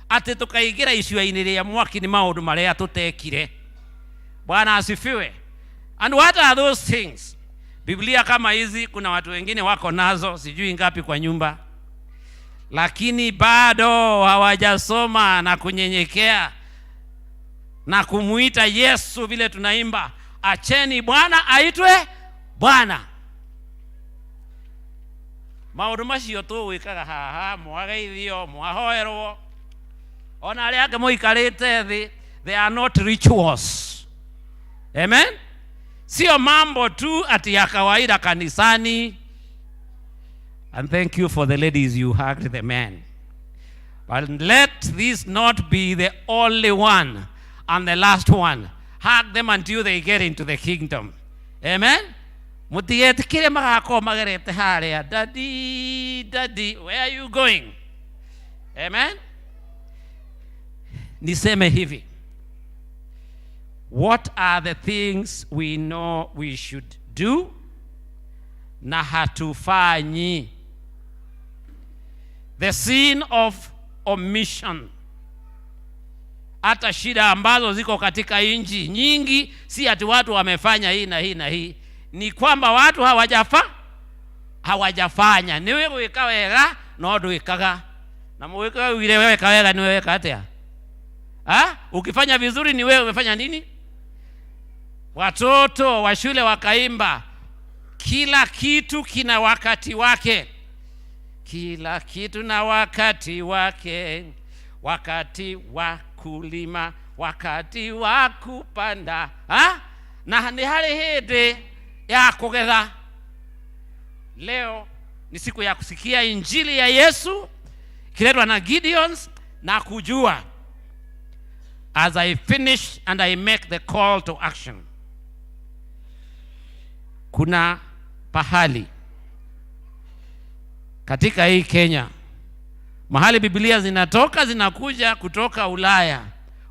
Speaker 15: atĩ tũkaingĩra icua-inĩ rĩa mwaki nĩ maũndũ marĩa tũtekire. Bwana asifiwe. And what are those things? Biblia kama hizi kuna watu wengine wako nazo, sijui ngapi kwa nyumba, lakini bado hawajasoma na kunyenyekea na kumuita Yesu vile tunaimba, acheni Bwana aitwe Bwana. Maũndũ macio tũgwĩkaga haha, mwageithio, mwahoerwo, ona arĩa angĩ mũikarĩte thĩ, they are not rituals. Amen. Sio mambo tu ati ya kawaida kanisani. And thank you for the ladies, you hugged the men. But let this not be the only one and the last one. Hug them until they get into the kingdom. Amen. Mutigetikire magakorwo magerete haria. Daddy, daddy, where are you going? Amen. Niseme hivi. What are the things we know we should do na hatufanyi? The sin of omission. Hata shida ambazo ziko katika nchi nyingi si ati watu wamefanya hii na hii na hii, ni kwamba watu hawajafanya. Niwe gwika wega no ndwikaga, na mwika wire weka wega ni weka atia? Ha? Ukifanya vizuri ni wewe umefanya nini? Watoto wa shule wakaimba, kila kitu kina wakati wake, kila kitu na wakati wake, wakati wa kulima, wakati wa kupanda, ha? Na ni harĩ hĩndĩ ya kugetha. Leo ni siku ya kusikia injili ya Yesu ikiletwa na Gideons na kujua. As I finish and I make the call to action, kuna pahali katika hii Kenya mahali Biblia zinatoka zinakuja kutoka Ulaya,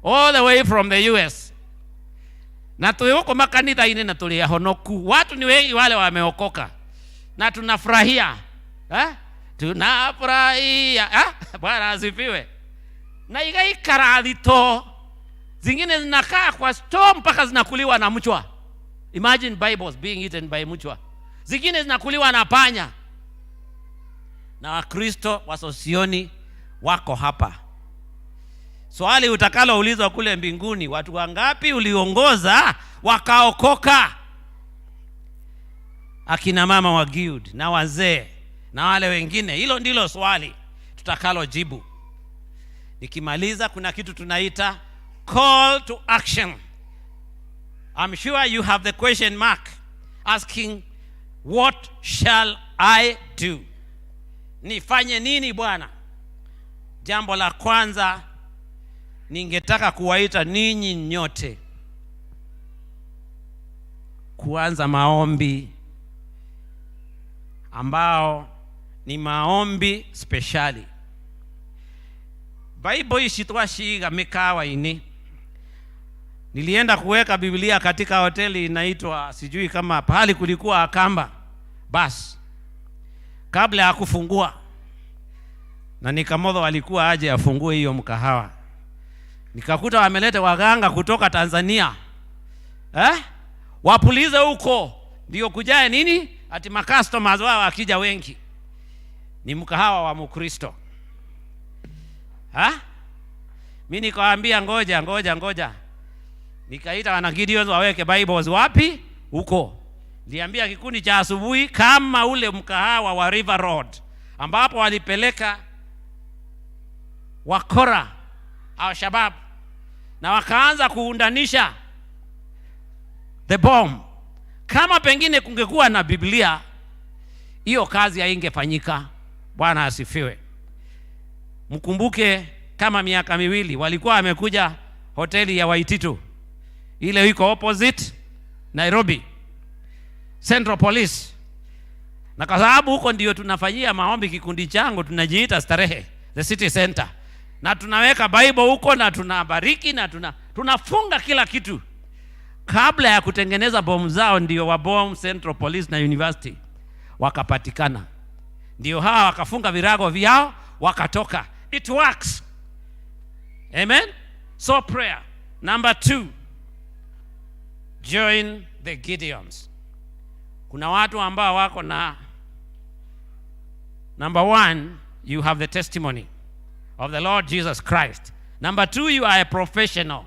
Speaker 15: all the way from the US, na tuli huko makanitha-inĩ na tuli ahonoku. Watu ni wengi wale wameokoka na tunafurahia, eh? Tunafurahia, eh? Bwana asifiwe. Na igaikara thito, zingine zinakaa kwa store mpaka zinakuliwa na mchwa. Imagine Bibles being eaten by mchwa. Zingine zinakuliwa na panya. Na Wakristo wa Sosioni wako hapa. Swali utakaloulizwa kule mbinguni, watu wangapi uliongoza wakaokoka? Akina mama wa guild na wazee na wale wengine, hilo ndilo swali tutakalojibu. Nikimaliza, kuna kitu tunaita call to action. I'm sure you have the question mark asking, what shall I do? Nifanye nini Bwana? Jambo la kwanza, ningetaka kuwaita ninyi nyote kuanza maombi ambao ni maombi speciali. Bible ici twaciga mĩkawa-inĩ, Nilienda kuweka Biblia katika hoteli inaitwa sijui kama pahali kulikuwa Akamba basi, kabla ya kufungua, na Nikamodho alikuwa aje afungue hiyo mkahawa, nikakuta wameleta waganga kutoka Tanzania, wapulize huko ndio kujae nini, ati makastomers wao akija wengi. Ni mkahawa wa Mkristo. Mimi nikawaambia ngoja ngoja ngoja, nikaita wana Gideons waweke Bibles wapi huko. Niliambia kikundi cha asubuhi kama ule mkahawa wa River Road ambapo walipeleka wakora au shabab na wakaanza kuundanisha the bomb. Kama pengine kungekuwa na Biblia, hiyo kazi haingefanyika. Bwana asifiwe. Mkumbuke kama miaka miwili walikuwa wamekuja hoteli ya Waititu ile iko opposite Nairobi Central Police, na kwa sababu huko ndio tunafanyia maombi kikundi changu, tunajiita Starehe the City Center, na tunaweka Bible huko na tunabariki na tunafunga kila kitu. Kabla ya kutengeneza bomu zao ndio wa bomb Central Police na University wakapatikana, ndio hawa wakafunga virago vyao wakatoka. It works. Amen. So prayer. Number 2, join the Gideons. Kuna watu ambao wako na number 1, you have the testimony of the Lord Jesus Christ. Number 2, you are a professional.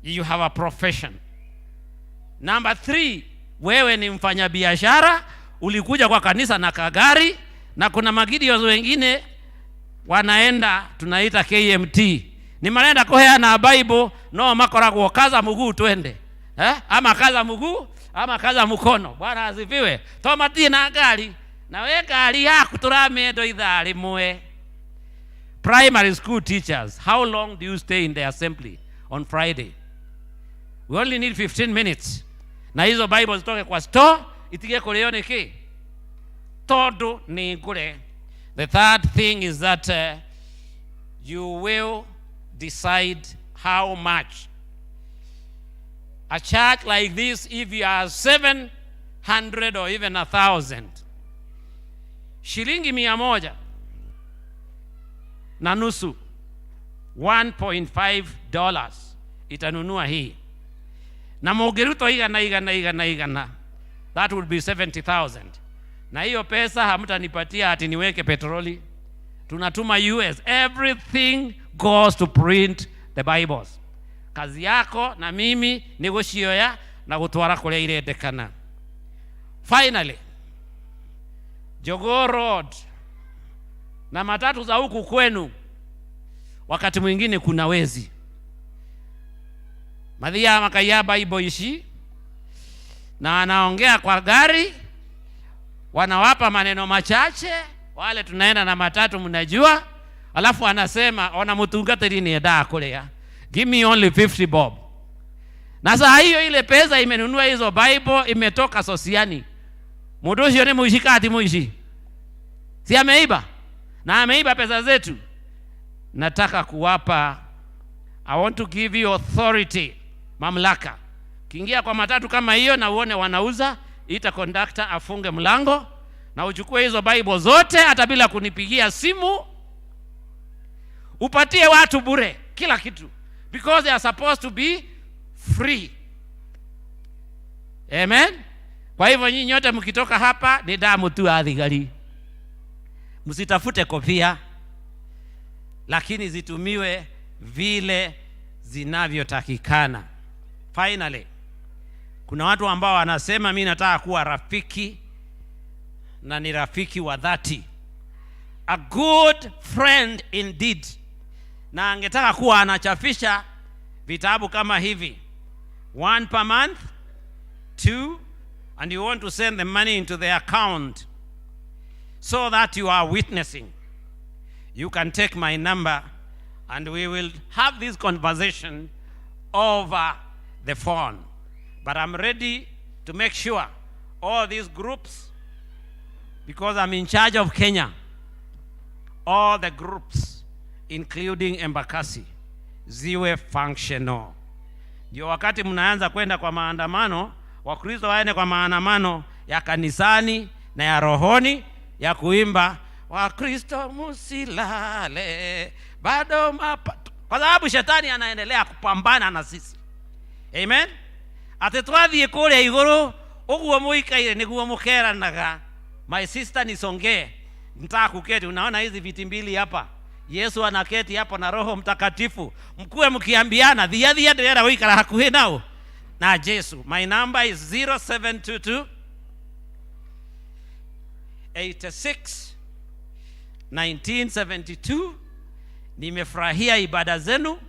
Speaker 15: You have a profession. Number 3, wewe ni mfanyabiashara, ulikuja kwa kanisa na kagari, na kuna magideons wengine wanaenda tunaita KMT. Ni marenda kuheana Bible no makoragwo kaza mguu twende. Ama kaza mguu ama kaza mkono. Bwana asifiwe. To matie na ngari na we ngari yaku turamendo ithaa rimwe. Primary school teachers, how long do you stay in the assembly on Friday? We only need 15 minutes. Na hizo Bible zitoke kwa store itige kurio niki tondu ni ngure. The third thing is that you will decide how much. A church like this, if you are 700 or even 1,000, shilingi 100.50, $1.5 itanunua hii. Na mũngĩruta igana igana igana igana, that would be 70,000. Na hiyo pesa hamtanipatia ati niweke petroli. Tunatuma US. Everything goes to print the Bibles. Kazi yako na mimi ni gucioya na gutwara kuria irendekana. Finally, Jogoo Road na matatu za huku kwenu, wakati mwingine kuna wezi mathia makaiya Bible ici na anaongea kwa gari, wanawapa maneno machache wale tunaenda na matatu mnajua, alafu anasema ona mutungatiri ni enda kuria, give me only 50 bob. Na saa hiyo ile pesa imenunua hizo Bible imetoka Sosiani. Mundu ucio ni muici kati muici, si ameiba? Na ameiba pesa zetu. Nataka kuwapa, I want to give you authority, mamlaka. Kiingia kwa matatu kama hiyo na uone wanauza, ita conductor afunge mlango na uchukue hizo Bible zote hata bila kunipigia simu, upatie watu bure kila kitu, because they are supposed to be free. Amen. Kwa hivyo nyinyi nyote mkitoka hapa ni damu tu athigari. Msitafute kofia, lakini zitumiwe vile zinavyotakikana. Finally, kuna watu ambao wanasema mimi nataka kuwa rafiki, na ni rafiki wa dhati, a good friend indeed, na angetaka kuwa anachafisha vitabu kama hivi, 1 per month, 2, and you want to send the money into the account so that you are witnessing. You can take my number and we will have this conversation over the phone. But I'm ready to make sure all these groups, because I'm in charge of Kenya, all the groups, including Embakasi, ziwe functional. Ndio wakati mnaanza kwenda kwa maandamano, Wakristo waende kwa maandamano ya kanisani na ya rohoni ya kuimba Wakristo musilale bado mapa, kwa sababu shetani anaendelea kupambana na sisi. Amen. Atĩ twathiĩ kũrĩa igũrũ ũguo mũikaire nĩguo mũkeranaga. My sister nisongee, nitaka kuketi. Unaona hizi viti mbili hapa, Yesu anaketi hapo na Roho Mtakatifu, mkuwe mkiambiana thia thia ndĩrenda gũikara hakuhĩ nao na Jesu. My number is 0722 86 1972. Nimefurahia ibada zenu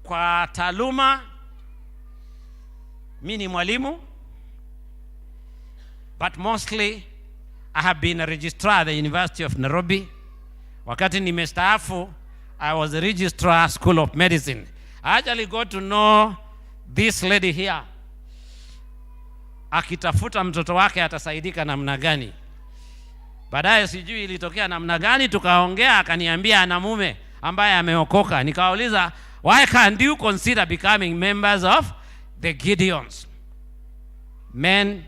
Speaker 15: kwa taaluma. Mi ni mwalimu, but mostly I have been a registrar at the University of Nairobi. Wakati nimestaafu, I was a registrar School of Medicine. I actually got to know this lady here. Akitafuta mtoto wake atasaidika namna gani. Baadaye sijui ilitokea namna gani, tukaongea, akaniambia ana mume ambaye ameokoka. Nikauliza, why can't you consider becoming members of the Gideons? Men,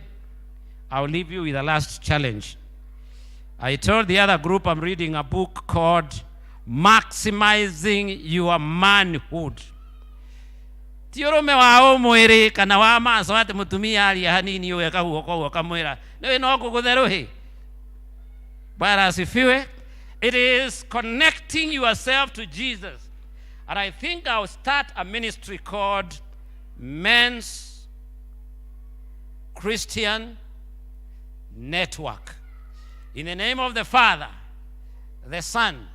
Speaker 15: I'll leave you with a last challenge. I told the other group I'm reading a book called Maximizing Your Manhood. Ti ũrũme wa ũmwĩrĩ kana wa maco atĩ mũtumia aria hanini ũgeka guoko ũguo ũkamwĩra nĩwe no ngũgũthe rũhĩ. Bwana asifiwe. It is connecting yourself to Jesus. And I think I'll start a ministry called Men's Christian Network. In the name of the Father, the Son,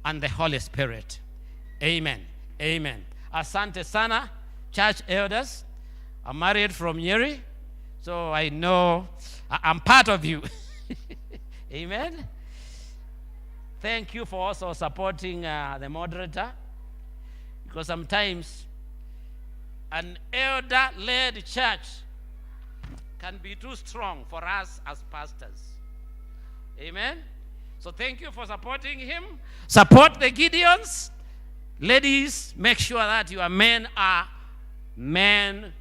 Speaker 15: and the Holy Spirit. Amen. Amen. Asante sana, church elders. I'm married from Nyeri, so I know I'm part of you. Amen. Thank you for also supporting the moderator, because sometimes an elder-led church can be too strong for us as pastors. Amen. So thank you for supporting him. Support the Gideons. Ladies, make sure that your men are men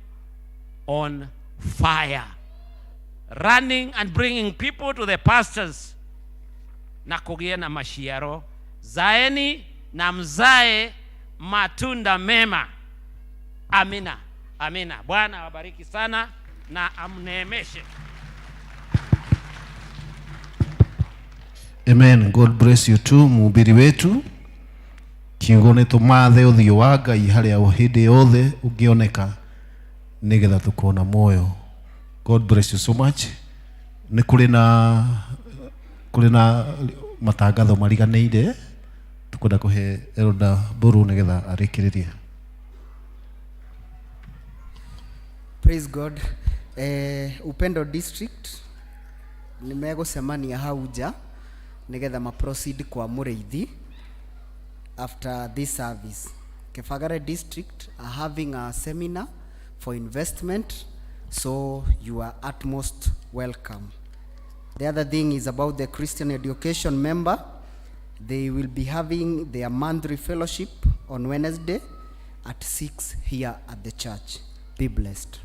Speaker 15: on fire, running and bringing people to the pastors na kũgĩe na maciaro. Zaeni na mzae matunda mema. Amina, amina. Bwana awabariki sana na amneemeshe.
Speaker 1: Amen. God bless you too, mhubiri wetu. Kiugo nĩ tũmathe ũthiũ wa Ngai harĩa hĩndĩ yothe ũngĩoneka nĩgetha tũkona muoyo. God bless you so much. Nĩ kũrĩ na matangatho mariganĩire tũkwenda kũhe Elder Mburu nĩgetha arĩkĩrĩrie.
Speaker 10: Praise God. Upendo District nĩ megũcemania hau nja nĩgetha ma proceed kwa Mũrĩithi after this service. Kefagare District are having a seminar for investment, so you are utmost welcome. The other thing is about the Christian Education member. They will be having their monthly fellowship on Wednesday at 6 here at the church. Be blessed.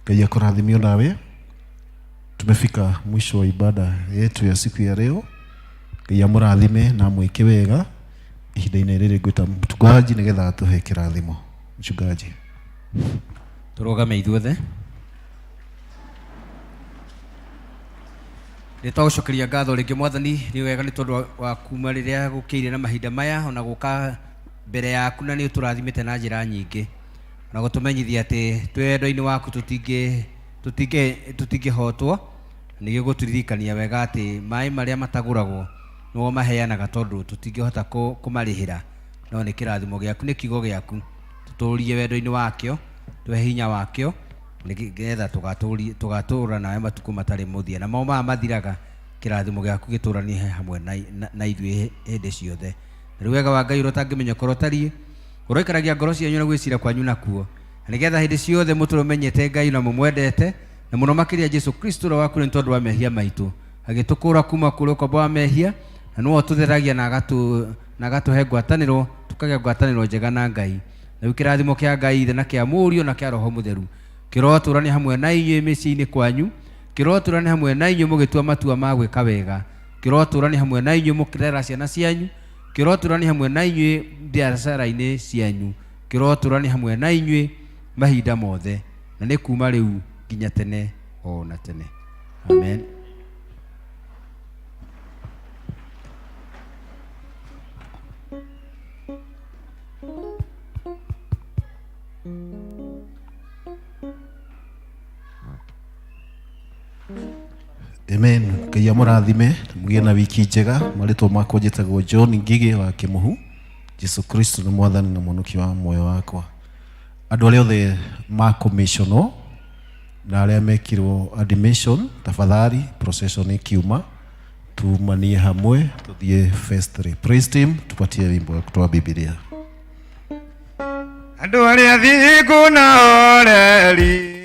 Speaker 1: Ngai akũrathime nawe. Tumefika mwisho wa ibada yetu ya siku ya leo. Ngai amũrathime na amwĩke wega. Ihinda-inĩ rĩrĩ ngwĩta mchungaji nĩgetha atũhe kĩrathimo. Mchungaji.
Speaker 9: Tũrũgame ithuothe. Nĩ twagũcokeria ngatho rĩngĩ mwathani, nĩ wega nĩ tondũ wa kuma rĩrĩa gũkĩire na mahinda maya ona gũka mbere yaku, na nĩ ũtũrathimĩte na njĩra nyingĩ na gũtũmenyithia atĩ twĩ wendo-inĩ waku tũtingĩhotwo. Nĩ gũtũririkania wega atĩ maĩ marĩa matagũragwo nĩmo maheanaga tondũ tũtingĩhota kũmarĩhĩra, no nĩ kĩrathimo gĩaku, nĩ kiugo gĩaku, tũtũrie wendo-inĩ wakĩo, tũhe hinya wakĩo nĩgetha tũgatũra nawe matukũ matarĩ mũthia, na mao maya mathiraga, kĩrathimo gĩaku gĩtũranie hamwe na ithuĩ hĩndĩ ciothe. Na rĩu wega wa Ngai ũrĩa ũtangĩmenya ũkorwo ũtariĩ, ũroikaragia ngoro cianyu na gwĩciria kwanyu nakuo, na nĩgetha hĩndĩ ciothe mũtũre ũmenyete Ngai na mũmwendete, na mũno makĩria Jesu Kristo ũrĩa wakuire nĩ tondũ wa mehia maitũ, agĩtũkũra kuma kũrĩ ũkombo wa mehia Na nĩwe ũtũtheragia na agatu na agatuhe ngwatanĩro, tũkagĩa ngwatanĩro njega na Ngai. Na rĩu kĩrathimo kĩa Ngai Ithe na kĩa Mũriũ na kĩa Roho Mũtheru kĩrotũrania hamwe na inyuĩ mĩciĩ-inĩ kwanyu, kĩrotũrania hamwe na inyuĩ mũgĩtua matua ma gwĩka wega, kĩrotũrania hamwe na inyuĩ mũkĩrera ciana cianyu, kĩrotũrania hamwe na inyuĩ biacara-inĩ cianyu, kĩrotũrania hamwe na inyuĩ mahinda mothe, na nĩ kuma rĩu nginya tene o na tene. Amen.
Speaker 1: Amen. Ngai amũrathime mũgĩe na wiki njega. Marĩtwa makwa njĩtagwo John Ngigĩ wa Kĩmũhu. Jesu Kristo nĩ mwathani na mũhonokia wa muoyo wakwa. Andũ arĩa othe makomiconwo na arĩa mekirwo admission, tafadhali procession ikiuma tumanie hamwe tuthiĩ first three. Praise team, tupatie wimbo wa kutoa Biblia.
Speaker 3: Andũ arĩa thingu na oreri.